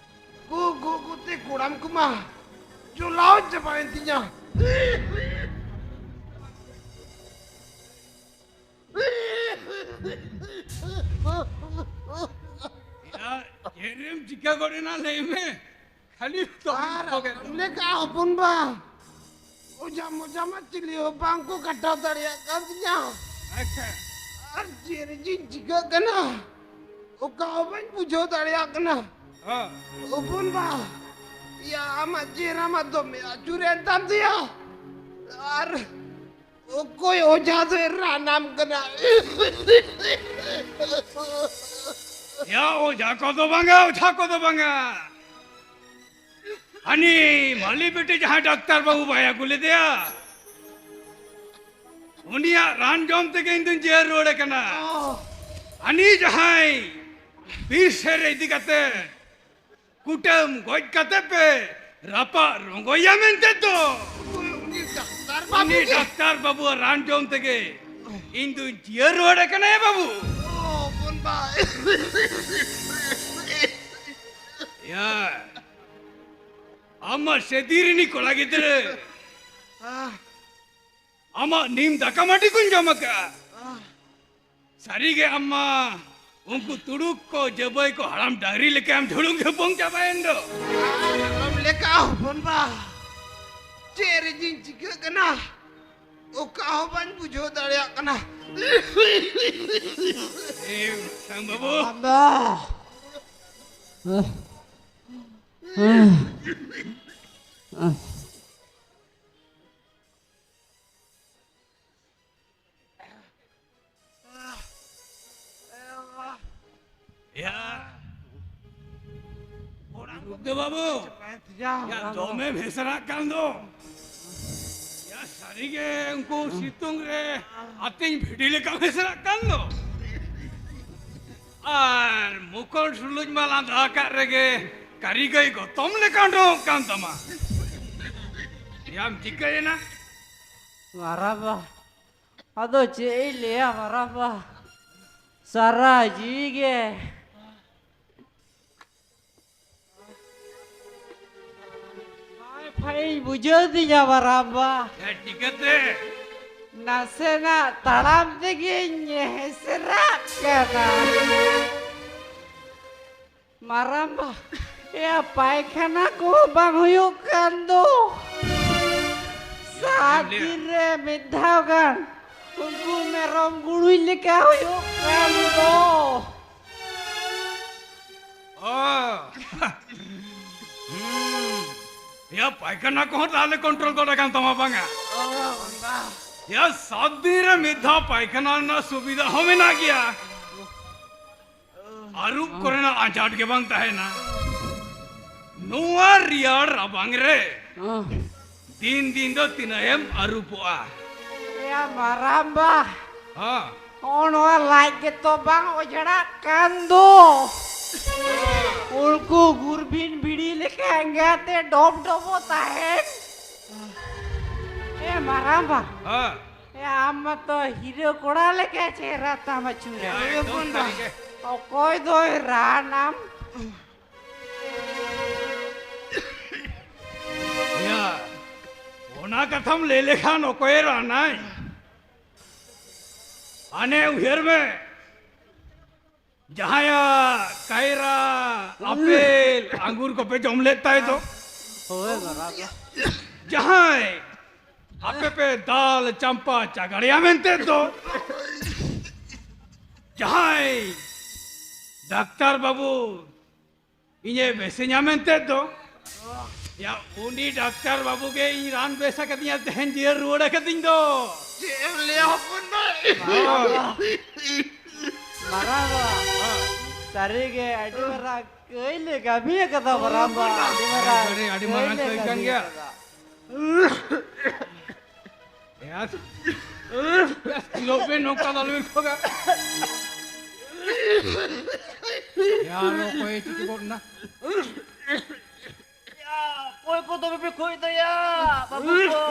ᱠᱷᱩ ᱠᱷᱩ ᱠᱷᱩ ᱛᱮ ᱠᱚᱲᱟᱢ ᱠᱚᱢᱟ ᱡᱚᱞᱟᱣ ᱪᱟᱵᱟᱭᱮᱱ ᱛᱤᱧᱟ᱾ ᱭᱟ, ᱪᱮᱫ ᱮᱢ ᱪᱤᱠᱟᱹ ᱜᱚᱫ ᱮᱱᱟ ᱞᱟᱹᱭ ᱢᱮ? ᱠᱷᱟᱹᱞᱤ ᱛᱚ ᱟᱨ ᱠᱷᱚᱜᱮᱫ ᱫᱚ᱾ ᱞᱮᱠᱟ ᱦᱚᱯᱚᱱ ᱵᱟ, ᱚᱡᱷᱟ ᱢᱚᱡᱟ ᱢᱟ ᱪᱤᱞᱤ ᱦᱚᱸ ᱵᱟᱝ ᱠᱚ ᱠᱟᱴᱟᱣ ᱫᱟᱲᱮᱭᱟᱜ ᱠᱟᱱ ᱛᱤᱧᱟ᱾ ᱟᱪᱪᱷᱟ᱾ ᱟᱨ ᱪᱮᱫ ᱨᱮ ᱡᱤᱧ ᱪᱤᱠᱟᱹᱜ ᱠᱟᱱᱟ, ᱚᱠᱟ ᱦᱚᱸ ᱵᱟᱹᱧ ᱵᱩᱡᱷᱟᱹᱣ ᱫᱟᱲᱮᱭᱟᱜ ᱠᱟᱱᱟ᱾ ᱦᱚᱸ᱾ ᱦᱚᱯᱚᱱ ᱵᱟ, ᱭᱟ ᱟᱢᱟᱜ ᱪᱮᱦᱨᱟ ᱢᱟ ᱫᱚᱢᱮ ᱟᱹᱪᱩᱨᱮᱱ ᱛᱟᱢ ᱫᱚᱭᱟ᱾ ᱟᱨ ᱚᱠᱚᱭ ᱚᱡᱷᱟ ᱫᱚᱭ ᱨᱟᱱᱟᱢ ᱠᱟᱱᱟ? ᱭᱟ, ᱚᱡᱷᱟ ᱠᱚᱫᱚ ᱵᱟᱝᱟ, ᱚᱡᱷᱟ ᱠᱚᱫᱚ ᱵᱟᱝᱟ᱾ ᱦᱟᱹᱱᱤ ᱢᱟᱹᱞᱤ ᱵᱤᱴᱤ ᱡᱟᱦᱟᱸᱭ ᱰᱟᱠᱛᱟᱨ ᱵᱟᱹᱵᱩ ᱵᱟᱭ ᱟᱹᱜᱩ ᱞᱮᱫᱮᱭᱟ, ᱩᱱᱤᱭᱟᱜ ᱨᱟᱱ ᱡᱚᱢ ᱛᱮᱜᱮ ᱤᱧ ᱫᱩᱧ ᱡᱤᱭᱟᱹᱲ ᱨᱩᱣᱟᱹᱲ ᱟᱠᱟᱱᱟ᱾ ᱚ᱾ ᱦᱟᱹᱱᱤ ᱡᱟᱦᱟᱸᱭ ᱵᱤᱨ ᱥᱮᱫ ᱨᱮ ᱤᱫᱤ ᱠᱟᱛᱮ ᱠᱩᱴᱟᱹᱢ ᱜᱚᱡ ᱠᱟᱛᱮ ᱯᱮ ᱨᱟᱯᱟᱜ ᱨᱚᱝᱜᱚᱭᱟ ᱢᱮᱱᱛᱮ ᱫᱚ᱾ ᱩᱱᱤ ᱰᱟᱠᱛᱟᱨ ᱵᱟᱹᱵᱩ ᱩᱱᱤ ᱜᱮ᱾ ᱰᱟᱠᱛᱟᱨ ᱵᱟᱹᱵᱩᱣᱟᱜ ᱨᱟᱱ ᱡᱚᱢ ᱛᱮᱜᱮ ᱤᱧ ᱫᱩᱧ ᱡᱤᱭᱟᱹᱲ ᱨᱩᱣᱟᱹᱲ ᱟᱠᱟᱱᱟ ᱭᱟ ᱵᱟᱹᱵᱩ᱾ ᱚ, ᱦᱚᱯᱚᱱ ᱵᱟ᱾ ᱭᱟ, ᱟᱢ ᱢᱟ ᱥᱮᱫᱤ ᱨᱤᱱᱤᱡ ᱠᱚᱲᱟ ᱜᱤᱫᱽᱨᱟᱹ᱾ ᱟᱦ, ᱟᱢᱟᱜ ᱱᱤᱢ ᱫᱟᱠᱟ ᱢᱟᱹᱰᱤ ᱠᱚᱧ ᱡᱚᱢ ᱟᱠᱟᱫᱼᱟ᱾ ᱟᱦ, ᱥᱟᱹᱨᱤᱜᱮ ᱟᱢ ᱢᱟ ᱩᱱᱠᱩ ᱛᱩᱲᱩᱠ ᱠᱚ ᱡᱟᱹᱵᱟᱹᱭ ᱠᱚ ᱦᱟᱲᱟᱢ ᱰᱟᱝᱨᱤ ᱞᱮᱠᱟᱢ ᱡᱷᱩᱲᱩᱝ ᱡᱷᱩᱯᱩᱝ ᱪᱟᱵᱟᱭᱮᱱ ᱫᱚ᱾ ᱟᱨ ᱟᱞᱚᱢ ᱞᱮᱠᱟ ᱦᱚᱯᱚᱱ ᱵᱟ, ᱪᱮᱫ ᱨᱮ ᱡᱤᱧ ᱪᱤᱠᱟᱹᱜ ᱠᱟᱱᱟ, ᱚᱠᱟ ᱦᱚᱸ ᱵᱟᱹᱧ ᱵᱩᱡᱷᱟᱹᱣ ᱫᱟᱲᱮᱭᱟᱜ ᱠᱟᱱᱟ᱾ ᱮ ᱥᱟᱝ ᱵᱟᱹᱵᱩ᱾ ᱵᱟᱵᱟ᱾ ᱭᱟ᱾ ᱨᱩᱯᱫᱮᱵ ᱵᱟᱹᱵᱩ᱾ ᱭᱟ, ᱫᱚᱢᱮᱢ ᱦᱮᱥᱨᱟᱜ ᱠᱟᱱ ᱫᱚ᱾ ᱭᱟ, ᱥᱟᱹᱨᱤᱜᱮ ᱩᱱᱠᱩ ᱥᱤᱛᱩᱝ ᱨᱮ ᱟᱹᱛᱤᱧ ᱵᱷᱤᱰᱤ ᱞᱮᱠᱟᱢ ᱦᱮᱥᱨᱟᱜ ᱠᱟᱱ ᱫᱚ᱾ ᱟᱨ ᱢᱩᱠᱚᱲ ᱥᱩᱞᱩᱡ ᱢᱟ ᱞᱟᱸᱫᱟ ᱟᱠᱟᱫ ᱨᱮᱜᱮ ᱠᱟᱹᱨᱤᱜᱟᱹᱭ ᱜᱚᱛᱚᱢ ᱞᱮᱠᱟ ᱩᱰᱩᱝᱚᱜ ᱠᱟᱱ ᱛᱟᱢᱟ᱾ ᱭᱟᱢ ᱪᱤᱠᱟᱹᱭᱮᱱᱟ? ᱢᱟᱨᱟᱝᱵᱟ, ᱟᱫᱚ ᱪᱮᱫ ᱤᱧ ᱞᱟᱹᱭᱟ ᱢᱟᱨᱟᱝᱵᱟ, ᱥᱟᱨᱟ ᱡᱤᱣᱤ ᱜᱮ ᱯᱷᱟᱭ ᱯᱷᱟᱭᱤᱧ ᱵᱩᱡᱷᱟᱹᱣ ᱫᱤᱧᱟ ᱢᱟᱨᱟᱝᱵᱟ᱾ ᱦᱮᱸ, ᱪᱤᱠᱟᱹᱛᱮ? ᱱᱟᱥᱮᱱᱟᱜ ᱛᱟᱲᱟᱢ ᱛᱮᱜᱮᱧ ᱦᱮᱥᱨᱟᱜ ᱠᱟᱱᱟ᱾ ᱢᱟᱨᱟᱝᱵᱟ, ᱮᱭᱟ ᱯᱟᱭᱠᱷᱟᱱᱟ ᱠᱚᱦᱚᱸ ᱵᱟᱝ ᱦᱩᱭᱩᱜ ᱠᱟᱱ ᱫᱚ᱾ ᱥᱟᱛ ᱫᱤᱱ ᱨᱮ ᱢᱤᱫ ᱫᱷᱟᱣ ᱜᱟᱱ ᱩᱱᱠᱩ ᱢᱮᱨᱚᱢ ᱜᱩᱲᱩᱭ ᱞᱮᱠᱟ ᱦᱩᱭᱩᱜ ᱠᱟᱱ ᱫᱚ᱾ ᱚ᱾ ᱦᱩᱸ᱾ ᱮᱭᱟ ᱯᱟᱭᱠᱷᱟᱱᱟ ᱠᱚᱦᱚᱸ ᱛᱟᱦᱞᱮ ᱠᱚᱱᱴᱨᱳᱞ ᱜᱚᱫ ᱟᱠᱟᱱ ᱛᱟᱢᱟ ᱵᱟᱝᱟ? ᱭᱟ, ᱥᱟᱛ ᱫᱤᱱ ᱨᱮ ᱢᱤᱫ ᱫᱷᱟᱣ ᱯᱟᱭᱠᱷᱟᱱᱟ ᱨᱮᱱᱟᱜ ᱥᱩᱵᱤᱫᱷᱟ ᱦᱚᱸ ᱢᱮᱱᱟᱜ ᱜᱮᱭᱟ᱾ ᱟᱹᱨᱩᱵ ᱠᱚᱨᱮᱱᱟᱜ ᱟᱸᱡᱷᱟᱴ ᱜᱮ ᱵᱟᱝ ᱛᱟᱦᱮᱱᱟ᱾ ᱱᱚᱣᱟ ᱨᱮᱭᱟᱲ ᱨᱟᱵᱟᱝ ᱨᱮ ᱫᱤᱱ ᱫᱤᱱ ᱫᱚ ᱛᱤᱱᱟᱹᱜ ᱮᱢ ᱟᱹᱨᱩᱵᱚᱜᱼᱟ? ᱮᱭᱟ ᱢᱟᱨᱟᱢᱵᱟ, ᱦᱮᱸ᱾ ᱦᱚᱸᱜᱼᱚ ᱱᱚᱣᱟ ᱞᱟᱡ ᱜᱮᱛᱚ ᱵᱟᱝ ᱚᱡᱽᱲᱟᱜ ᱠᱟᱱ ᱫᱚ᱾ ᱩᱞᱠᱩ ᱜᱩᱨᱵᱤᱱ ᱵᱤᱲᱤ ᱞᱮᱠᱟ ᱮᱸᱜᱟᱛᱮ ᱰᱚᱵ ᱰᱚᱵᱚ ᱛᱟᱦᱮᱱ᱾ ᱮ ᱢᱟᱨᱟᱢᱵᱟ, ᱦᱮᱸ᱾ ᱮ ᱟᱢ ᱢᱟᱛᱚ ᱦᱤᱨᱟᱹ ᱠᱚᱲᱟ ᱞᱮᱠᱟ ᱪᱮᱦᱨᱟ ᱛᱟᱢ ᱟᱹᱪᱩᱨᱟ᱾ ᱮᱠᱫᱚᱢ ᱥᱟᱹᱨᱤ ᱜᱮ᱾ ᱚᱠᱚᱭ ᱫᱚᱭ ᱨᱟᱱᱟᱢ? ᱭᱟ, ᱚᱱᱟ ᱠᱟᱛᱷᱟᱢ ᱞᱟᱹᱭ ᱞᱮᱠᱷᱟᱱ ᱚᱠᱚᱭᱮ ᱨᱟᱱᱟᱭ? ᱦᱟᱱᱮ ᱩᱭᱦᱟᱹᱨ ᱢᱮ, ᱡᱟᱦᱟᱸᱭᱟᱜ ᱠᱟᱭᱨᱟ, ᱟᱯᱮᱞ, ᱟᱝᱜᱩᱨ ᱠᱚᱯᱮ ᱡᱚᱢ ᱞᱮᱫ ᱛᱟᱭ ᱫᱚ᱾ ᱦᱳᱭ, ᱵᱟᱨᱟᱵᱟᱨ᱾ ᱡᱟᱦᱟᱸᱭ ᱟᱯᱮ ᱯᱮ ᱫᱟᱞ ᱪᱟᱢᱯᱟ ᱪᱟᱜᱟᱲᱮᱭᱟ ᱢᱮᱱᱛᱮ ᱫᱚ᱾ ᱡᱟᱦᱟᱸᱭ ᱰᱟᱠᱛᱟᱨ ᱵᱟᱹᱵᱩ ᱤᱧᱮ ᱵᱮᱥᱮᱧᱟ ᱢᱮᱱᱛᱮ ᱫᱚ᱾ ᱭᱟ, ᱩᱱᱤ ᱰᱟᱠᱛᱟᱨ ᱵᱟᱹᱵᱩ ᱜᱮ ᱤᱧ ᱨᱟᱱ ᱵᱮᱥ ᱟᱠᱟᱫᱤᱧᱟ, ᱛᱮᱦᱮᱧ ᱡᱤᱭᱟᱹᱲ ᱨᱩᱣᱟᱹᱲ ᱟᱠᱟᱫᱤᱧ ᱫᱚ᱾ ᱪᱮᱫ ᱮᱢ ᱞᱟᱹᱭᱟ ᱦᱚᱯᱚᱱ ᱵᱷᱟᱹᱭ? ᱦᱳᱭ᱾ ᱢᱟᱨᱟᱝ ᱵᱟ, ᱦᱳᱭ᱾ ᱥᱟᱹᱨᱤ ᱜᱮ ᱟᱹᱰᱤ ᱢᱟᱨᱟᱝ ᱠᱟᱹᱭ ᱞᱮ ᱠᱟᱹᱢᱤ ᱟᱠᱟᱫᱟ ᱢᱟᱨᱟᱝ ᱵᱟ, ᱟᱹᱰᱤ ᱢᱟᱨᱟᱝ ᱟᱹᱰᱤ, ᱟᱹᱰᱤ ᱢᱟᱨᱟᱝ ᱠᱟᱹᱭ ᱞᱮ ᱠᱟᱹᱭ ᱠᱟᱱ ᱠᱟᱹᱢᱤ ᱜᱮᱭᱟ᱾ ᱟᱠᱟᱫᱟ᱾ ᱭᱟᱨ, ᱭᱟᱨ, ᱥᱤᱞᱚᱜ ᱯᱮ ᱱᱚᱝᱠᱟ ᱫᱚ ᱟᱞᱚ ᱵᱤᱱ ᱠᱷᱚᱜᱟ᱾ ᱭᱟᱨ, ᱚᱠᱚᱭ ᱪᱤᱠᱟᱹ ᱜᱚᱫ ᱮᱱᱟ? ᱭᱟ, ᱚᱠᱚᱭ ᱠᱚ ᱫᱚᱢᱮ ᱯᱮ ᱠᱷᱚᱭ ᱫᱟ ᱭᱟ, ᱵᱟᱹᱵᱩ ᱠᱚ?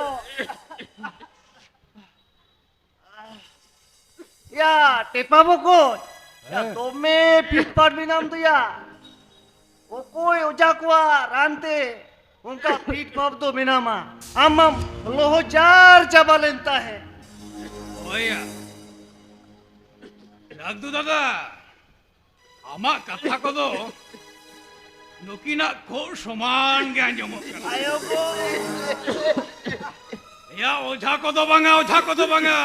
ᱭᱟ, ᱴᱮᱯᱟ ᱵᱚᱠᱚᱧ᱾ ᱭᱟ, ᱦᱮᱸ᱾ ᱫᱚᱢᱮ ᱯᱷᱤᱴ ᱯᱷᱟᱴ ᱢᱮᱱᱟᱢ ᱫᱚᱭᱟ᱾ ᱚᱠᱚᱭ ᱚᱡᱷᱟ ᱠᱚᱣᱟᱜ ᱨᱟᱱ ᱛᱮ ᱚᱱᱠᱟ ᱯᱷᱤᱴ ᱯᱷᱟᱴ ᱫᱚ ᱢᱮᱱᱟᱢᱟ? ᱟᱢ ᱢᱟᱢ ᱞᱚᱦᱚᱡᱟᱨ ᱪᱟᱵᱟ ᱞᱮᱱ ᱛᱟᱦᱮᱸᱫ᱾ ᱦᱳᱭ ᱭᱟ᱾ ᱡᱟᱜᱽᱫᱩ ᱫᱟᱫᱟ, ᱟᱢᱟᱜ ᱠᱟᱛᱷᱟ ᱠᱚᱫᱚ ᱱᱩᱠᱤᱱᱟᱜ ᱠᱷᱩᱜ ᱥᱚᱢᱟᱱ ᱜᱮ ᱟᱸᱡᱚᱢᱚᱜ ᱠᱟᱱᱟ᱾ ᱟᱭᱳ ᱜᱳ! ᱮᱭᱟ, ᱚᱡᱷᱟ ᱠᱚᱫᱚ ᱵᱟᱝᱟ, ᱚᱡᱷᱟ ᱠᱚᱫᱚ ᱵᱟᱝᱟ᱾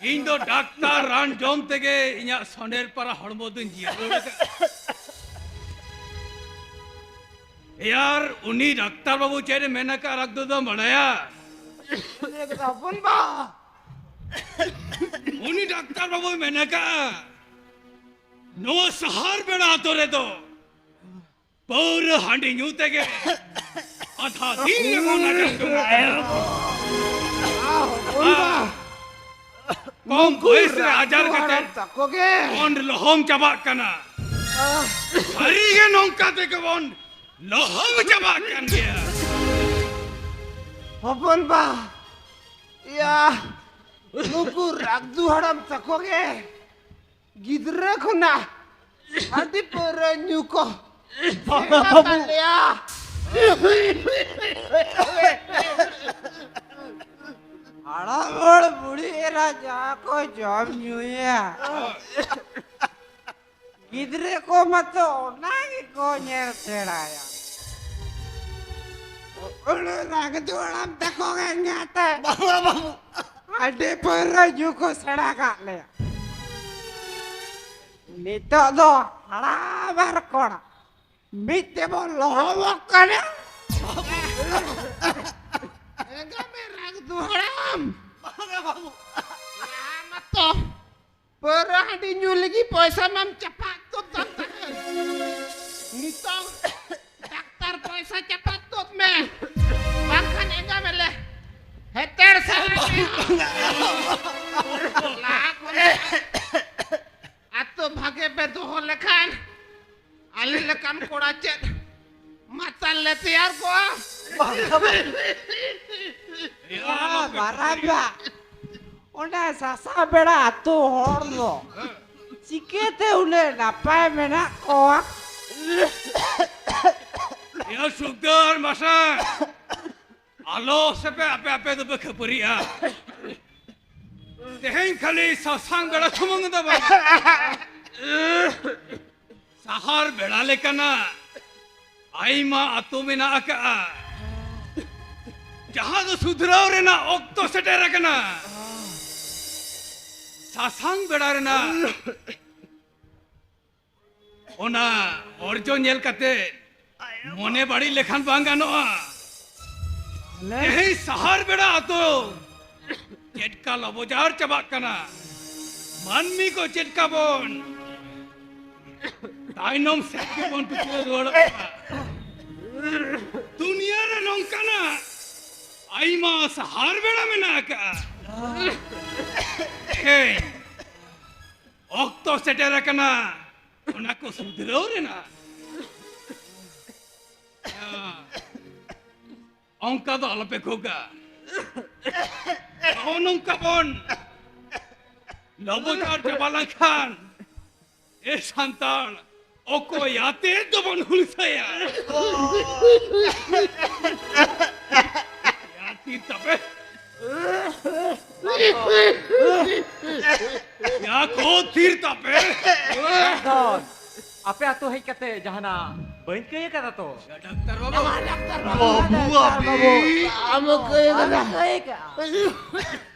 ᱤᱧ ᱫᱚ ᱰᱟᱠᱛᱟᱨ ᱨᱟᱱ ᱡᱚᱢ ᱛᱮᱜᱮ ᱤᱧᱟᱜ ᱥᱚᱸᱰᱮᱨ ᱯᱟᱨᱟ ᱦᱚᱲᱢᱚ ᱫᱚᱧ ᱡᱤᱭᱟᱹᱲ ᱨᱩᱣᱟᱹᱲ ᱟᱠᱟᱫᱼᱟ᱾ ᱭᱟᱨ, ᱩᱱᱤ ᱰᱟᱠᱛᱟᱨ ᱵᱟᱹᱵᱩ ᱪᱮᱫ ᱮ ᱢᱮᱱ ᱟᱠᱟᱫ, ᱨᱟᱜᱽ ᱫᱩ ᱫᱚᱢ ᱵᱟᱲᱟᱭᱟ? ᱦᱚᱯᱚᱱ ᱵᱟ᱾ ᱩᱱᱤ ᱰᱟᱠᱛᱟᱨ ᱵᱟᱹᱵᱩᱭ ᱢᱮᱱ ᱟᱠᱟᱫᱼᱟ, ᱱᱚᱣᱟ ᱥᱟᱦᱟᱨ ᱵᱮᱲᱟ ᱟᱛᱳ ᱨᱮᱫᱚ ᱯᱟᱹᱣᱨᱟᱹ ᱦᱟᱺᱰᱤ ᱧᱩ ᱛᱮᱜᱮ ᱟᱫᱷᱟ ᱫᱤᱱ ᱜᱮᱵᱚᱱ ᱟᱴᱮᱫ ᱡᱚᱝᱟ᱾ ᱦᱚᱯᱚᱱ ᱵᱟ᱾ ᱠᱚᱢ ᱵᱚᱭᱮᱥ ᱨᱮ ᱟᱡᱟᱨ ᱠᱟᱛᱮ ᱦᱟᱲᱟᱢ ᱛᱟᱠᱚ ᱜᱮ᱾ ᱵᱚᱱ ᱞᱚᱦᱚᱢ ᱪᱟᱵᱟᱜ ᱠᱟᱱᱟ᱾ ᱥᱟᱹᱨᱤ ᱜᱮ ᱱᱚᱝᱠᱟ ᱛᱮᱜᱮ ᱵᱚᱱ ᱞᱚᱦᱚᱢ ᱪᱟᱵᱟᱜ ᱠᱟᱱ ᱜᱮᱭᱟ᱾ ᱦᱚᱯᱚᱱ ᱵᱟ, ᱭᱟ, ᱱᱩᱠᱩ ᱨᱟᱜᱽᱫᱩ ᱦᱟᱲᱟᱢ ᱛᱟᱠᱚ ᱜᱮ ᱜᱤᱫᱽᱨᱟᱹ ᱠᱷᱚᱱᱟᱜ ᱦᱟᱺᱰᱤ ᱯᱟᱹᱣᱨᱟᱹ ᱧᱩ ᱠᱚ ᱥᱮᱬᱟ ᱠᱟᱜ ᱞᱮᱭᱟ᱾ ᱦᱟᱲᱟᱢ ᱦᱚᱲ ᱵᱩᱲᱦᱤ ᱮᱨᱟ ᱡᱟᱦᱟᱸ ᱠᱚ ᱡᱚᱢ ᱧᱩᱭᱟ, ᱜᱤᱫᱽᱨᱟᱹ ᱠᱚ ᱢᱟᱛᱚ ᱚᱱᱟ ᱜᱮᱠᱚ ᱧᱮᱞ ᱥᱮᱬᱟᱭᱟ᱾ ᱩᱱᱤ ᱨᱟᱜᱽᱫᱩ ᱦᱟᱲᱟᱢ ᱛᱟᱠᱚ ᱜᱮ ᱧᱮᱞᱛᱮ ᱵᱟᱵᱟ ᱵᱟᱹᱵᱩ᱾ ᱦᱟᱺᱰᱤ ᱯᱟᱹᱣᱨᱟᱹ ᱧᱩ ᱠᱚ ᱥᱮᱬᱟ ᱠᱟᱜ ᱞᱮᱭᱟ᱾ ᱱᱤᱛᱚᱜ ᱫᱚ ᱦᱟᱲᱟᱢ ᱟᱨ ᱠᱚᱲᱟ ᱢᱤᱫ ᱛᱮᱵᱚᱱ ᱞᱚᱦᱚᱢᱚᱜ ᱠᱟᱱᱟ᱾ ᱮᱸᱜᱟ ᱢᱮ ᱨᱟᱜᱽᱫᱩ ᱦᱟᱲᱟᱢ᱾ ᱵᱟᱵᱟ ᱵᱟᱹᱵᱩ᱾ ᱞᱟᱦᱟ ᱢᱟᱛᱚ ᱯᱟᱹᱣᱨᱟᱹ ᱦᱟᱺᱰᱤ ᱧᱩ ᱞᱟᱹᱜᱤᱫ ᱯᱚᱭᱥᱟ ᱢᱟᱢ ᱪᱟᱯᱟᱫ ᱛᱩᱫ ᱛᱟᱢ ᱛᱟᱦᱮᱸᱫ᱾ ᱱᱤᱛᱚᱝ ᱰᱟᱠᱛᱟᱨ ᱯᱚᱭᱥᱟ ᱪᱟᱯᱟᱫ ᱛᱩᱫ ᱢᱮ, ᱵᱟᱝᱠᱷᱟᱱ ᱮᱸᱜᱟ ᱢᱮᱞᱮ ᱦᱮᱛᱮᱲ ᱥᱟᱦᱟ ᱢᱮᱭᱟ᱾ ᱞᱟᱦᱟ ᱠᱷᱚᱱ ᱟᱛᱳ ᱵᱷᱟᱜᱮ ᱯᱮ ᱫᱚᱦᱚ ᱞᱮᱠᱷᱟᱱ ᱟᱞᱮ ᱞᱮᱠᱟᱱ ᱠᱚᱲᱟ ᱪᱮᱫ ᱢᱟᱛᱟᱞ ᱞᱮ ᱛᱮᱭᱟᱨ ᱠᱚᱣᱟ? ᱵᱟᱝᱟ, ᱵᱟᱝᱟ᱾ ᱭᱟ, ᱢᱟᱨᱟᱝᱵᱟ, ᱚᱱᱟ ᱥᱟᱥᱟ ᱵᱮᱲᱟ ᱟᱛᱳ ᱦᱚᱲ ᱫᱚ ᱪᱤᱠᱟᱹᱛᱮ ᱩᱱᱟᱹᱜ ᱱᱟᱯᱟᱭ ᱢᱮᱱᱟᱜ ᱠᱚᱣᱟ? ᱭᱟ, ᱥᱩᱠᱫᱟᱹᱨ ᱢᱟᱥᱴᱟᱨ, ᱟᱞᱚ ᱥᱮᱯᱮ ᱟᱯᱮ ᱟᱯᱮ ᱫᱚᱯᱮ ᱠᱷᱟᱹᱯᱟᱹᱨᱤᱜᱼᱟ᱾ ᱛᱮᱦᱮᱧ ᱠᱷᱟᱹᱞᱤ ᱥᱟᱥᱟᱝ ᱵᱮᱲᱟ ᱥᱩᱢᱩᱝ ᱫᱚ ᱵᱟᱝ, ᱥᱟᱦᱟᱨ ᱵᱮᱲᱟ ᱞᱮᱠᱟᱱᱟᱜ ᱟᱭᱢᱟ ᱟᱛᱳ ᱢᱮᱱᱟᱜ ᱟᱠᱟᱜᱼᱟ, ᱡᱟᱦᱟᱸ ᱫᱚ ᱥᱩᱫᱷᱨᱟᱹᱣ ᱨᱮᱱᱟᱜ ᱚᱠᱛᱚ ᱥᱮᱴᱮᱨ ᱟᱠᱟᱱᱟ᱾ ᱥᱟᱥᱟᱝ ᱵᱮᱲᱟ ᱨᱮᱱᱟᱜ ᱚᱱᱟ ᱚᱨᱡᱚ ᱧᱮᱞ ᱠᱟᱛᱮ ᱢᱚᱱᱮ ᱵᱟᱹᱲᱤᱡ ᱞᱮᱠᱷᱟᱱ ᱵᱟᱝ ᱜᱟᱱᱚᱜᱼᱟ᱾ ᱛᱮᱦᱮᱧ ᱥᱟᱦᱟᱨ ᱵᱮᱲᱟ ᱟᱛᱳ ᱪᱮᱫᱠᱟ ᱞᱚᱵᱚᱡᱟᱨ ᱪᱟᱵᱟᱜ ᱠᱟᱱᱟ᱾ ᱢᱟᱹᱱᱢᱤ ᱠᱚ ᱪᱮᱫᱠᱟ ᱵᱚᱱ ᱛᱟᱭᱱᱚᱢ ᱥᱮᱫ ᱜᱮᱵᱚᱱ ᱯᱤᱪᱷᱞᱟᱹ ᱨᱩᱣᱟᱹᱲᱚᱜ ᱠᱟᱱᱟ᱾ ᱫᱩᱱᱤᱭᱟᱹ ᱨᱮ ᱱᱚᱝᱠᱟᱱᱟᱜ ᱟᱭᱢᱟ ᱥᱟᱦᱟᱨ ᱵᱮᱲᱟ ᱢᱮᱱᱟᱜ ᱟᱠᱟᱫᱼᱟ᱾ ᱛᱮᱦᱮᱧ ᱚᱠᱛᱚ ᱥᱮᱴᱮᱨ ᱟᱠᱟᱱᱟ ᱚᱱᱟ ᱠᱚ ᱥᱩᱫᱷᱨᱟᱹᱣ ᱨᱮᱱᱟᱜ᱾ ᱚᱱᱠᱟ ᱫᱚ ᱟᱞᱚᱯᱮ ᱠᱷᱩᱜᱟ᱾ ᱱᱚᱜᱼᱚ ᱱᱚᱝᱠᱟ ᱵᱚᱱ ᱞᱚᱵᱚᱡᱟᱨ ᱪᱟᱵᱟ ᱞᱮᱱᱠᱷᱟᱱ, ᱮ ᱥᱟᱱᱛᱟᱲ, ᱚᱠᱚᱭ ᱟᱛᱮ ᱫᱚᱵᱚᱱ ᱦᱩᱞᱥᱟᱹᱭᱟ? ᱭᱟ ᱛᱷᱤᱨ ᱛᱟᱯᱮ᱾ ᱭᱟ ᱠᱚ ᱛᱷᱤᱨ ᱛᱟᱯᱮ᱾ ᱟᱯᱮ ᱟᱛᱳ ᱦᱮᱡ ᱠᱟᱛᱮ ᱡᱟᱦᱟᱱᱟᱜ ᱵᱟᱹᱧ ᱠᱟᱹᱭ ᱟᱠᱟᱫᱟ ᱛᱚ? ᱰᱟᱠᱛᱟᱨ ᱵᱟᱹᱵᱩ᱾ ᱵᱟᱹᱵᱩ, ᱟᱹᱵᱤ᱾ ᱟᱢ ᱠᱟᱹᱭ ᱠᱟᱫᱟ᱾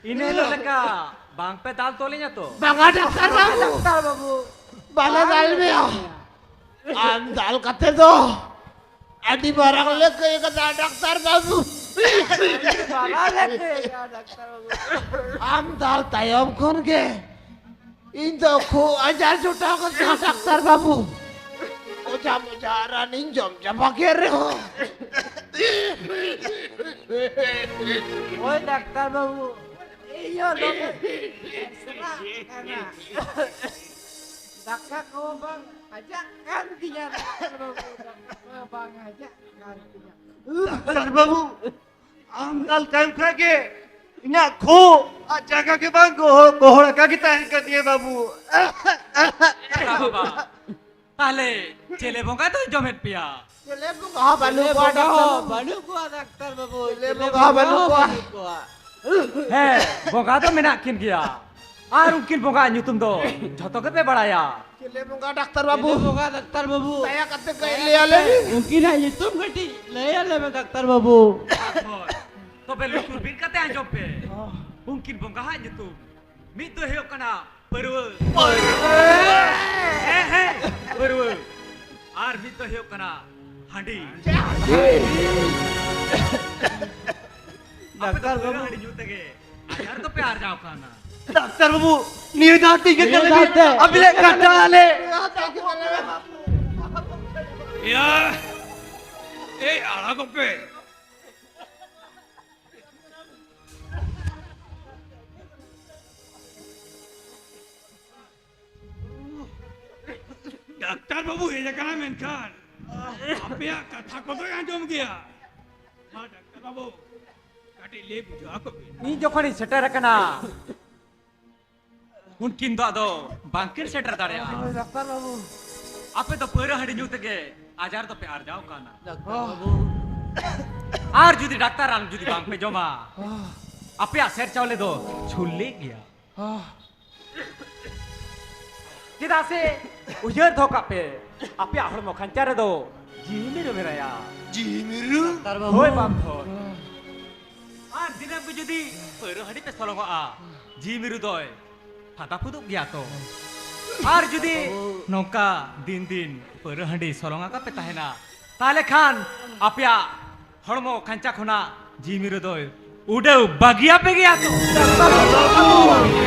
ᱤᱱᱟᱹ ᱦᱤᱞᱳᱜ ᱞᱮᱠᱟ ᱵᱟᱝ ᱯᱮ ᱫᱟᱞ ᱛᱚᱞᱤᱧᱟ ᱛᱚ? ᱵᱟᱝᱟ ᱰᱟᱠᱛᱟᱨ ᱵᱟᱹᱵᱩ᱾ ᱰᱟᱠᱛᱟᱨ ᱵᱟᱹᱵᱩ᱾ ᱵᱟᱞᱮ ᱫᱟᱞ ᱢᱮᱭᱟ᱾ ᱟᱢ ᱫᱟᱞ ᱠᱟᱛᱮ ᱫᱚ ᱟᱹᱰᱤ ᱢᱟᱨᱟᱝ ᱞᱮ ᱠᱟᱹᱭ ᱠᱟᱫᱟ ᱰᱟᱠᱛᱟᱨ ᱵᱟᱹᱵᱩ᱾ ᱵᱟᱞᱟ ᱞᱮ ᱠᱟᱹᱭ ᱠᱟᱫᱟ ᱰᱟᱠᱛᱟᱨ ᱵᱟᱹᱵᱩ᱾ ᱟᱢ ᱫᱟᱞ ᱛᱟᱭᱚᱢ ᱠᱷᱚᱱ ᱜᱮ ᱤᱧ ᱫᱚ ᱠᱷᱩᱜ ᱟᱡᱟᱨ ᱡᱚᱴᱟᱣ ᱠᱟᱱ ᱛᱤᱧᱟ ᱰᱟᱠᱛᱟᱨ ᱵᱟᱹᱵᱩ᱾ ᱚᱡᱷᱟ ᱢᱚᱡᱷᱟ ᱨᱟᱱᱤᱧ ᱡᱚᱢ ᱪᱟᱵᱟ ᱠᱮᱫ ᱨᱮᱦᱚᱸ᱾ ᱦᱳᱭ ᱰᱟᱠᱛᱟᱨ ᱵᱟᱹᱵᱩ, ᱤᱧ ᱦᱚᱸ ᱫᱚᱢᱮ ᱥᱟᱱᱟ ᱠᱟᱱᱟ᱾ ᱫᱟᱠᱟ ᱠᱚ ᱵᱟᱝ ᱦᱟᱡᱟᱜ ᱠᱟᱱ ᱛᱤᱧᱟ ᱰᱟᱠᱛᱟᱨ ᱵᱟᱹᱵᱩ, ᱫᱟᱠᱟ ᱠᱚ ᱵᱟᱝ ᱦᱟᱡᱟᱜ ᱠᱟᱱ ᱛᱤᱧᱟ᱾ ᱰᱟᱠᱛᱟᱨ ᱵᱟᱹᱵᱩ, ᱟᱢ ᱫᱟᱞ ᱛᱟᱭᱚᱢ ᱠᱷᱚᱱ ᱜᱮ ᱤᱧᱟᱹᱜ ᱠᱷᱩᱜ ᱟᱨ ᱡᱟᱸᱜᱟ ᱜᱮ ᱵᱟᱝ ᱜᱚᱦᱚᱲ, ᱜᱚᱦᱚᱲ ᱟᱠᱟ ᱜᱮ ᱛᱟᱦᱮᱸ ᱠᱟᱱ ᱛᱤᱧᱟᱹ ᱵᱟᱹᱵᱩ᱾ ᱮ ᱵᱟᱵᱟ, ᱛᱟᱦᱞᱮ ᱪᱮᱞᱮ ᱵᱚᱸᱜᱟ ᱫᱚᱭ ᱡᱚᱢᱮᱫ ᱯᱮᱭᱟ? ᱪᱮᱞᱮ ᱵᱚᱸᱜᱟ ᱦᱚᱸ ᱵᱟᱹᱱᱩᱜ ᱠᱚᱣᱟ ᱰᱟᱠᱛᱟᱨ ᱵᱟᱹᱵᱩ᱾ ᱵᱟᱹᱱᱩᱜ ᱠᱚᱣᱟ ᱰᱟᱠᱛᱟᱨ ᱵᱟᱹᱵᱩ᱾ ᱪᱮᱞᱮ ᱪᱮᱞᱮ ᱵᱚᱸᱜᱟ ᱦᱚᱸ ᱵᱚᱸᱜᱟ ᱵᱟᱹᱱᱩᱜ ᱦᱚᱸ ᱠᱚᱣᱟ᱾ ᱵᱟᱹᱱᱩᱜ ᱠᱚᱣᱟ᱾ ᱦᱮᱸ, ᱵᱚᱸᱜᱟ ᱫᱚ ᱢᱮᱱᱟᱜ ᱠᱤᱱ ᱜᱮᱭᱟ᱾ ᱟᱨ ᱩᱱᱠᱤᱱ ᱵᱚᱸᱜᱟᱣᱟᱜ ᱧᱩᱛᱩᱢ ᱫᱚ ᱡᱷᱚᱛᱚ ᱜᱮᱯᱮ ᱵᱟᱲᱟᱭᱟ᱾ ᱪᱮᱞᱮ ᱵᱚᱸᱜᱟ ᱰᱟᱠᱛᱟᱨ ᱵᱟᱹᱵᱩ? ᱪᱮᱞᱮ ᱵᱚᱸᱜᱟ ᱰᱟᱠᱛᱟᱨ ᱵᱟᱹᱵᱩ? ᱫᱟᱭᱟ ᱠᱟᱛᱮ ᱠᱟᱹᱡ ᱞᱟᱹᱭ ᱟᱞᱮ ᱵᱤᱱ᱾ ᱩᱱᱠᱤᱱᱟᱜ ᱧᱩᱛᱩᱢ ᱠᱟᱹᱴᱤᱡ ᱞᱟᱹᱭ ᱟᱞᱮ ᱢᱮ ᱰᱟᱠᱛᱟᱨ ᱵᱟᱹᱵᱩ᱾ ᱦᱳᱭ᱾ ᱛᱚᱵᱮ ᱞᱩᱛᱩᱨ ᱵᱤᱫ ᱠᱟᱛᱮ ᱟᱸᱡᱚᱢ ᱯᱮ᱾ ᱩᱱᱠᱤᱱ ᱵᱚᱸᱜᱟᱣᱟᱜ ᱧᱩᱛᱩᱢ ᱢᱤᱫ ᱫᱚ ᱦᱩᱭᱩᱜ ᱠᱟᱱᱟ ᱯᱟᱹᱨᱣᱟᱹ᱾ ᱯᱟᱹᱨᱣᱟᱹ᱾ ᱦᱮᱸ, ᱦᱮᱸ, ᱯᱟᱹᱨᱣᱟᱹ᱾ ᱟᱨ ᱢᱤᱫ ᱫᱚ ᱦᱩᱭᱩᱜ ᱠᱟᱱᱟ ᱦᱟᱺᱰᱤ᱾ ᱰᱟᱠᱛᱟᱨ ᱵᱟᱹᱵᱩ᱾ ᱦᱟᱺᱰᱤ ᱧᱩ ᱛᱮᱜᱮ ᱟᱡᱟᱨ ᱫᱚᱯᱮ ᱟᱨᱡᱟᱣ ᱠᱟᱱᱟ᱾ ᱰᱟᱠᱛᱟᱨ ᱵᱟᱹᱵᱩ, ᱱᱤᱭᱟᱹ ᱫᱷᱟᱣ ᱛᱮ ᱤᱧ ᱜᱮ ᱠᱟᱹᱢᱤ ᱟᱹᱵᱤᱱᱟᱜ ᱠᱟᱴᱟ ᱟᱞᱮ᱾ ᱮᱭᱟ, ᱮᱭ ᱟᱲᱟᱜᱚᱜ ᱯᱮ᱾ ᱰᱟᱠᱛᱟᱨ ᱵᱟᱹᱵᱩ ᱦᱮᱡ ᱟᱠᱟᱱᱟ, ᱢᱮᱱᱠᱷᱟᱱ ᱟᱯᱮᱭᱟᱜ ᱠᱟᱛᱷᱟ ᱠᱚᱫᱚᱭ ᱟᱸᱡᱚᱢ ᱜᱮᱭᱟ᱾ ᱢᱟ ᱰᱟᱠᱛᱟᱨ ᱵᱟᱹᱵᱩ, ᱠᱟᱹᱴᱤᱡ ᱞᱟᱹᱭ ᱵᱩᱡᱷᱟᱹᱣ ᱟᱠᱚ ᱵᱤᱱ᱾ ᱤᱧ ᱡᱚᱠᱷᱚᱱᱤᱧ ᱥᱮᱴᱮᱨ ᱟᱠᱟᱱᱟ, ᱩᱱᱠᱤᱱ ᱫᱚ ᱟᱫᱚ ᱵᱟᱝᱠᱤᱱ ᱥᱮᱴᱮᱨ ᱫᱟᱲᱮᱭᱟᱜᱼᱟ᱾ ᱰᱟᱠᱛᱟᱨ ᱵᱟᱹᱵᱩ᱾ ᱟᱯᱮ ᱫᱚ ᱯᱟᱹᱣᱨᱟᱹ ᱦᱟᱺᱰᱤ ᱧᱩ ᱛᱮᱜᱮ ᱟᱡᱟᱨ ᱫᱚᱯᱮ ᱟᱨᱡᱟᱣ ᱠᱟᱱᱟ᱾ ᱰᱟᱠᱛᱟᱨ ᱵᱟᱹᱵᱩ᱾ ᱟᱨ ᱡᱩᱫᱤ ᱰᱟᱠᱛᱟᱨ ᱨᱟᱱ ᱡᱩᱫᱤ ᱵᱟᱝᱯᱮ ᱡᱚᱢᱟ, ᱟᱯᱮᱭᱟᱜ ᱥᱮᱨ ᱪᱟᱣᱞᱮ ᱫᱚ ᱪᱷᱩᱞᱞᱤᱜ ᱜᱮᱭᱟ᱾ ᱪᱮᱫᱟᱜ ᱥᱮ, ᱩᱭᱦᱟᱹᱨ ᱫᱚᱦᱚ ᱠᱟᱜ ᱯᱮ, ᱟᱯᱮᱭᱟᱜ ᱦᱚᱲᱢᱚ ᱠᱷᱟᱧᱪᱟ ᱨᱮᱫᱚ ᱡᱤᱣᱤ ᱢᱤᱨᱩ ᱢᱮᱱᱟᱭᱟ᱾ ᱡᱤᱣᱤ ᱢᱤᱨᱩ? ᱰᱟᱠᱛᱟᱨ ᱵᱟᱹᱵᱩ᱾ ᱦᱳᱭ, ᱵᱟᱯ ᱫᱷᱚᱱ᱾ ᱟᱨ ᱫᱤᱱᱟᱹᱢ ᱜᱮ ᱡᱩᱫᱤ ᱯᱟᱹᱣᱨᱟᱹ ᱦᱟᱺᱰᱤ ᱯᱮ ᱥᱚᱞᱚᱝᱚᱜᱼᱟ, ᱡᱤᱣᱤ ᱢᱤᱨᱩ ᱫᱚᱭ ᱯᱷᱟᱫᱟ ᱯᱷᱩᱫᱩᱜ ᱜᱮᱭᱟ ᱛᱚ᱾ ᱟᱨ ᱡᱩᱫᱤ ᱱᱚᱝᱠᱟ ᱫᱤᱱ ᱫᱤᱱ ᱯᱟᱹᱣᱨᱟᱹ ᱦᱟᱺᱰᱤ ᱥᱚᱞᱚᱝ ᱟᱠᱟᱫ ᱯᱮ ᱛᱟᱦᱮᱱᱟ, ᱛᱟᱦᱞᱮ ᱠᱷᱟᱱ ᱟᱯᱮᱭᱟᱜ ᱦᱚᱲᱢᱚ ᱠᱷᱟᱧᱪᱟ ᱠᱷᱚᱱᱟᱜ ᱡᱤᱣᱤ ᱢᱤᱨᱩ ᱫᱚᱭ ᱩᱰᱟᱹᱣ ᱵᱟᱹᱜᱤᱭᱟᱯᱮ ᱜᱮᱭᱟ ᱛᱚ᱾ ᱰᱟᱠᱛᱟᱨ ᱵᱟᱹᱵᱩ,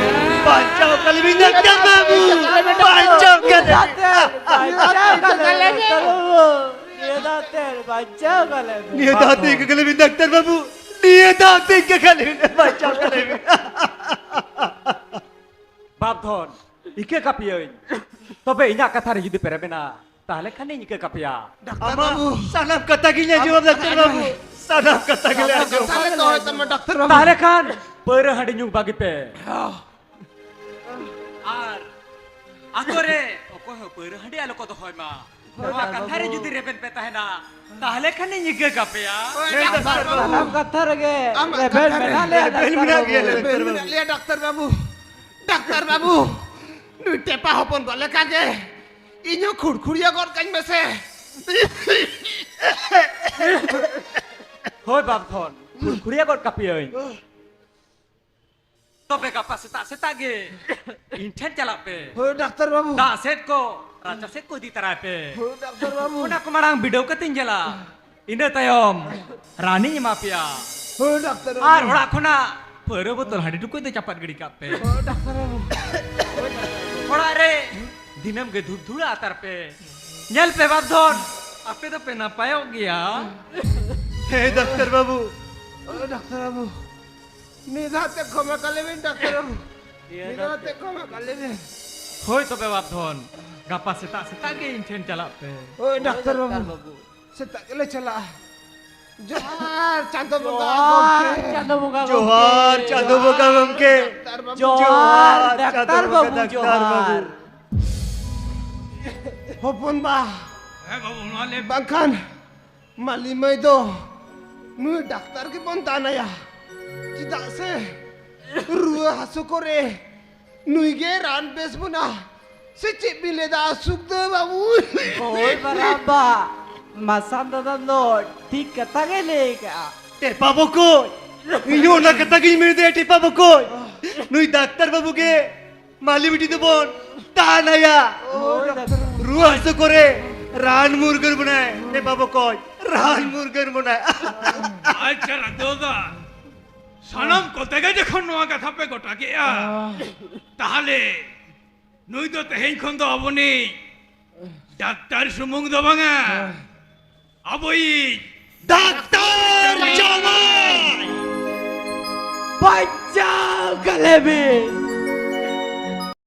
ᱵᱟᱧᱪᱟᱣ ᱠᱟᱞᱮ ᱵᱤᱱ ᱰᱟᱠᱛᱟᱨ ᱵᱟᱹᱵᱩ, ᱵᱟᱧᱪᱟᱣ ᱠᱟᱞᱮ᱾ ᱵᱟᱧᱪᱟᱣ ᱠᱟᱞᱮ ᱰᱟᱠᱛᱟᱨ ᱵᱟᱹᱵᱩ, ᱱᱤᱭᱟᱹ ᱫᱷᱟᱣ ᱛᱮ ᱵᱟᱧᱪᱟᱣ ᱠᱟᱞᱮ ᱵᱤᱱ᱾ ᱱᱤᱭᱟᱹ ᱫᱷᱟᱣ ᱛᱮ ᱤᱠᱟᱹ ᱠᱟᱞᱮ ᱵᱤᱱ ᱰᱟᱠᱛᱟᱨ ᱵᱟᱹᱵᱩ, ᱱᱤᱭᱟᱹ ᱫᱷᱟᱣ ᱛᱮ ᱤᱠᱟᱹ ᱠᱟᱞᱮ ᱵᱤᱱ, ᱵᱟᱧᱪᱟᱣ ᱠᱟᱞᱮ ᱵᱤᱱ᱾ ᱵᱟᱯ ᱫᱷᱚᱱ, ᱤᱠᱟᱹ ᱠᱟᱯᱮᱭᱟᱹᱧ, ᱛᱚᱵᱮ ᱤᱧᱟᱜ ᱠᱟᱛᱷᱟ ᱨᱮ ᱡᱩᱫᱤ ᱯᱮ ᱨᱮᱵᱮᱱᱟ, ᱛᱟᱦᱞᱮ ᱠᱷᱟᱱᱤᱧ ᱤᱠᱟᱹ ᱠᱟᱯᱮᱭᱟ᱾ ᱰᱟᱠᱛᱟᱨ ᱟᱢᱟᱜ ᱵᱟᱹᱵᱩ᱾ ᱥᱟᱱᱟᱢ ᱠᱟᱛᱷᱟ ᱜᱤᱧ ᱟᱸᱡᱚᱢᱟ, ᱟᱢᱟᱜ ᱰᱟᱠᱛᱟᱨ ᱠᱟᱛᱷᱟ ᱵᱟᱹᱵᱩ᱾ ᱟᱸᱡᱚᱢᱟ᱾ ᱥᱟᱱᱟᱢ ᱠᱟᱛᱷᱟ ᱜᱮᱞᱮ ᱥᱟᱱᱟᱢ ᱟᱸᱡᱚᱢᱟ᱾ ᱠᱟᱛᱷᱟ ᱞᱮ ᱫᱚᱦᱚᱭ ᱛᱟᱢᱟ, ᱰᱟᱠᱛᱟᱨ ᱵᱟᱹᱵᱩ᱾ ᱛᱟᱦᱞᱮ ᱠᱷᱟᱱ ᱯᱟᱹᱣᱨᱟᱹ ᱦᱟᱺᱰᱤ ᱧᱩ ᱵᱟᱹᱜᱤ ᱯᱮ᱾ ᱟᱨ ᱟᱛᱳ ᱨᱮ ᱚᱠᱚᱭ ᱦᱚᱸ ᱯᱟᱹᱣᱨᱟᱹ ᱦᱟᱺᱰᱤ ᱟᱞᱚ ᱠᱚ ᱫᱚᱦᱚᱭ ᱢᱟ᱾ ᱱᱚᱣᱟ ᱰᱟᱠᱛᱟᱨ ᱠᱟᱛᱷᱟ ᱨᱮ ᱵᱟᱹᱵᱩ᱾ ᱡᱩᱫᱤ ᱨᱮᱵᱮᱱ ᱯᱮ ᱛᱟᱦᱮᱱᱟ, ᱛᱟᱦᱞᱮ ᱠᱷᱟᱱᱤᱧ ᱤᱠᱟᱹ ᱠᱟᱯᱮᱭᱟ᱾ ᱦᱳᱭ, ᱰᱟᱠᱛᱟᱨ ᱵᱟᱹᱵᱩ᱾ ᱥᱟᱱᱟᱢ ᱠᱟᱛᱷᱟ ᱨᱮᱜᱮ ᱟᱢᱟᱜ ᱨᱮᱵᱮᱱ ᱠᱟᱛᱷᱟ ᱨᱮ ᱢᱮᱱᱟᱜ ᱞᱮᱭᱟ, ᱨᱮᱵᱮᱱ ᱰᱟᱠᱛᱟᱨ ᱢᱮᱱᱟᱜ ᱵᱟᱹᱵᱩ᱾ ᱜᱮᱭᱟ, ᱰᱟᱠᱛᱟᱨ ᱵᱟᱹᱵᱩ᱾ ᱰᱟᱠᱛᱟᱨ ᱵᱟᱹᱵᱩ, ᱱᱩᱭ ᱴᱮᱯᱟ ᱦᱚᱯᱚᱱ ᱜᱚ ᱞᱮᱠᱟ ᱜᱮ ᱤᱧ ᱦᱚᱸ ᱠᱷᱩᱲᱠᱷᱩᱲᱤᱭᱟᱹ ᱜᱚᱫ ᱠᱟᱹᱧ ᱢᱮᱥᱮ᱾ ᱦᱳᱭ ᱵᱟᱯ ᱫᱷᱚᱱ, ᱠᱷᱩᱲᱠᱷᱩᱲᱤᱭᱟᱹ ᱜᱚᱫ ᱠᱟᱯᱮᱭᱟᱹᱧ᱾ ᱛᱚᱵᱮ ᱜᱟᱯᱟ ᱥᱮᱛᱟᱜ ᱥᱮᱛᱟᱜ ᱜᱮ ᱤᱧ ᱴᱷᱮᱱ ᱪᱟᱞᱟᱜ ᱯᱮ᱾ ᱦᱳᱭ, ᱰᱟᱠᱛᱟᱨ ᱵᱟᱹᱵᱩ᱾ ᱫᱟᱜ ᱥᱮᱫ ᱠᱚ ᱨᱟᱪᱟ ᱥᱮᱫ ᱠᱚ ᱤᱫᱤ ᱛᱟᱨᱟᱭ ᱯᱮ᱾ ᱦᱳᱭ, ᱰᱟᱠᱛᱟᱨ ᱵᱟᱹᱵᱩ᱾ ᱚᱱᱟ ᱠᱚ ᱢᱟᱲᱟᱝ ᱵᱤᱰᱟᱹᱣ ᱠᱟᱛᱮᱧ ᱧᱮᱞᱟ, ᱤᱱᱟᱹ ᱛᱟᱭᱚᱢ ᱨᱟᱱᱤᱧ ᱮᱢᱟ ᱯᱮᱭᱟ᱾ ᱦᱳᱭ, ᱰᱟᱠᱛᱟᱨ ᱵᱟᱹᱵᱩ᱾ ᱟᱨ ᱚᱲᱟᱜ ᱠᱷᱚᱱᱟᱜ ᱯᱟᱹᱣᱨᱟᱹ ᱵᱳᱛᱚᱞ ᱦᱟᱺᱰᱤ ᱴᱩᱠᱩᱡ ᱫᱚ ᱪᱟᱯᱟᱫ ᱜᱤᱰᱤ ᱠᱟᱜ ᱯᱮ᱾ ᱦᱳᱭ, ᱰᱟᱠᱛᱟᱨ ᱵᱟᱹᱵᱩ᱾ ᱚᱲᱟᱜ ᱨᱮ ᱫᱤᱱᱟᱹᱢ ᱜᱮ ᱫᱷᱩᱯ ᱫᱷᱩᱲᱟᱹ ᱟᱛᱟᱨ ᱯᱮ᱾ ᱧᱮᱞ ᱯᱮ ᱵᱟᱯ ᱫᱷᱚᱱ, ᱟᱯᱮ ᱫᱚᱯᱮ ᱱᱟᱯᱟᱭᱚᱜ ᱜᱮᱭᱟ᱾ ᱦᱮᱸ, ᱰᱟᱠᱛᱟᱨ ᱵᱟᱹᱵᱩ᱾ ᱦᱳᱭ, ᱰᱟᱠᱛᱟᱨ ᱵᱟᱹᱵᱩ᱾ ᱢᱤᱫ ᱫᱷᱟᱣ ᱛᱮ ᱠᱷᱚᱢᱟ ᱠᱟᱞᱮ ᱵᱤᱱ, ᱰᱟᱠᱛᱟᱨ ᱵᱟᱹᱵᱩ᱾ ᱢᱤᱫ ᱫᱷᱟᱣ ᱛᱮ ᱠᱷᱚᱢᱟ ᱠᱟᱞᱮ ᱵᱤᱱ᱾ ᱦᱳᱭ ᱛᱚᱵᱮ ᱵᱟᱯ ᱫᱷᱚᱱ, ᱜᱟᱯᱟ ᱥᱮᱛᱟᱜ ᱥᱮᱛᱟᱜ ᱜᱮ ᱤᱧ ᱴᱷᱮᱱ ᱪᱟᱞᱟᱜ ᱯᱮ᱾ ᱦᱳᱭ, ᱰᱟᱠᱛᱟᱨ ᱵᱟᱹᱵᱩ᱾ ᱥᱮᱛᱟᱜ ᱜᱮᱞᱮ ᱪᱟᱞᱟᱜᱼᱟ᱾ ᱡᱚᱦᱟᱨ ᱪᱟᱸᱫᱚ ᱵᱚᱸᱜᱟ ᱡᱚᱦᱟᱨ ᱜᱚᱢᱠᱮ᱾ ᱪᱟᱸᱫᱚ ᱵᱚᱸᱜᱟ ᱡᱚᱦᱟᱨ ᱜᱚᱢᱠᱮ᱾ ᱪᱟᱸᱫᱚ ᱵᱚᱸᱜᱟ ᱜᱚᱢᱠᱮ᱾ ᱰᱟᱠᱛᱟᱨ ᱵᱟᱹᱵᱩ᱾ ᱡᱚᱦᱟᱨ ᱡᱚᱦᱟᱨ ᱰᱟᱠᱛᱟᱨ ᱪᱟᱸᱫᱚ ᱵᱚᱸᱜᱟ ᱵᱟᱹᱵᱩ, ᱰᱟᱠᱛᱟᱨ ᱡᱚᱦᱟᱨ᱾ ᱵᱟᱹᱵᱩ᱾ ᱦᱚᱯᱚᱱ ᱵᱟ, ᱦᱮᱸ ᱵᱟᱹᱵᱩ, ᱢᱟ ᱞᱟᱹᱭ ᱢᱮ᱾ ᱵᱟᱝᱠᱷᱟᱱ ᱢᱟᱹᱞᱤ ᱢᱟᱹᱭ ᱫᱚ ᱱᱩᱭ ᱰᱟᱠᱛᱟᱨ ᱜᱮᱵᱚᱱ ᱫᱟᱱ ᱟᱭᱟ᱾ ᱪᱮᱫᱟᱜ ᱥᱮ ᱨᱩᱣᱟᱹ ᱦᱟᱹᱥᱩ ᱠᱚᱨᱮ ᱱᱩᱭ ᱜᱮ ᱨᱟᱱ ᱵᱮᱥ ᱵᱚᱱᱟ᱾ ᱥᱮ ᱪᱮᱫ ᱵᱤᱱ ᱞᱟᱹᱭᱫᱟ ᱥᱩᱠᱫᱟᱹ ᱵᱟᱹᱵᱩ? ᱦᱳᱭ ᱢᱟᱨᱟᱝᱵᱟ, ᱢᱟᱥᱟᱱ ᱫᱟᱫᱟ ᱫᱚ ᱴᱷᱤᱠ ᱠᱟᱛᱷᱟ ᱜᱮ ᱞᱟᱹᱭ ᱠᱟᱜᱼᱟ᱾ ᱴᱮᱯᱟ ᱵᱚᱠᱚᱭ, ᱤᱧ ᱦᱚᱸ ᱚᱱᱟ ᱠᱟᱛᱷᱟ ᱜᱤᱧ ᱢᱮᱱ ᱮᱫᱟ, ᱴᱮᱯᱟ ᱵᱚᱠᱚᱭ᱾ ᱱᱩᱭ ᱰᱟᱠᱛᱟᱨ ᱵᱟᱹᱵᱩ ᱜᱮ ᱢᱟᱹᱞᱤ ᱵᱤᱴᱤ ᱫᱚᱵᱚᱱ ᱫᱟᱱ ᱟᱭᱟ᱾ ᱦᱳᱭ, ᱰᱟᱠᱛᱟᱨ᱾ ᱨᱩᱣᱟᱹ ᱦᱟᱹᱥᱩ ᱠᱚᱨᱮ ᱨᱟᱱ ᱢᱩᱨᱜᱟᱹᱱ ᱵᱚᱱᱟᱭ᱾ ᱴᱮᱯᱟ ᱵᱚᱠᱚᱭ, ᱨᱟᱱ ᱢᱩᱨᱜᱟᱹᱱ ᱵᱚᱱᱟᱭ᱾ ᱟᱪᱪᱷᱟ ᱨᱟᱡᱩ ᱫᱟ, ᱥᱟᱱᱟᱢ ᱠᱚᱛᱮ ᱜᱮ ᱡᱚᱠᱷᱚᱱ ᱱᱚᱣᱟ ᱠᱟᱛᱷᱟ ᱯᱮ ᱜᱚᱴᱟ ᱠᱮᱜᱼᱟ, ᱛᱟᱦᱞᱮ ᱱᱩᱭ ᱫᱚ ᱛᱮᱦᱮᱧ ᱠᱷᱚᱱ ᱫᱚ ᱟᱵᱚᱱᱤᱡ ᱰᱟᱠᱛᱟᱨ ᱥᱩᱢᱩᱝ ᱫᱚ ᱵᱟᱝᱟ, ᱟᱵᱚᱭᱤᱡ ᱰᱟᱠᱛᱟᱨ ᱡᱟᱶᱟᱭ! ᱵᱟᱧᱪᱟᱣ ᱠᱟᱞᱮ ᱵᱤᱱ!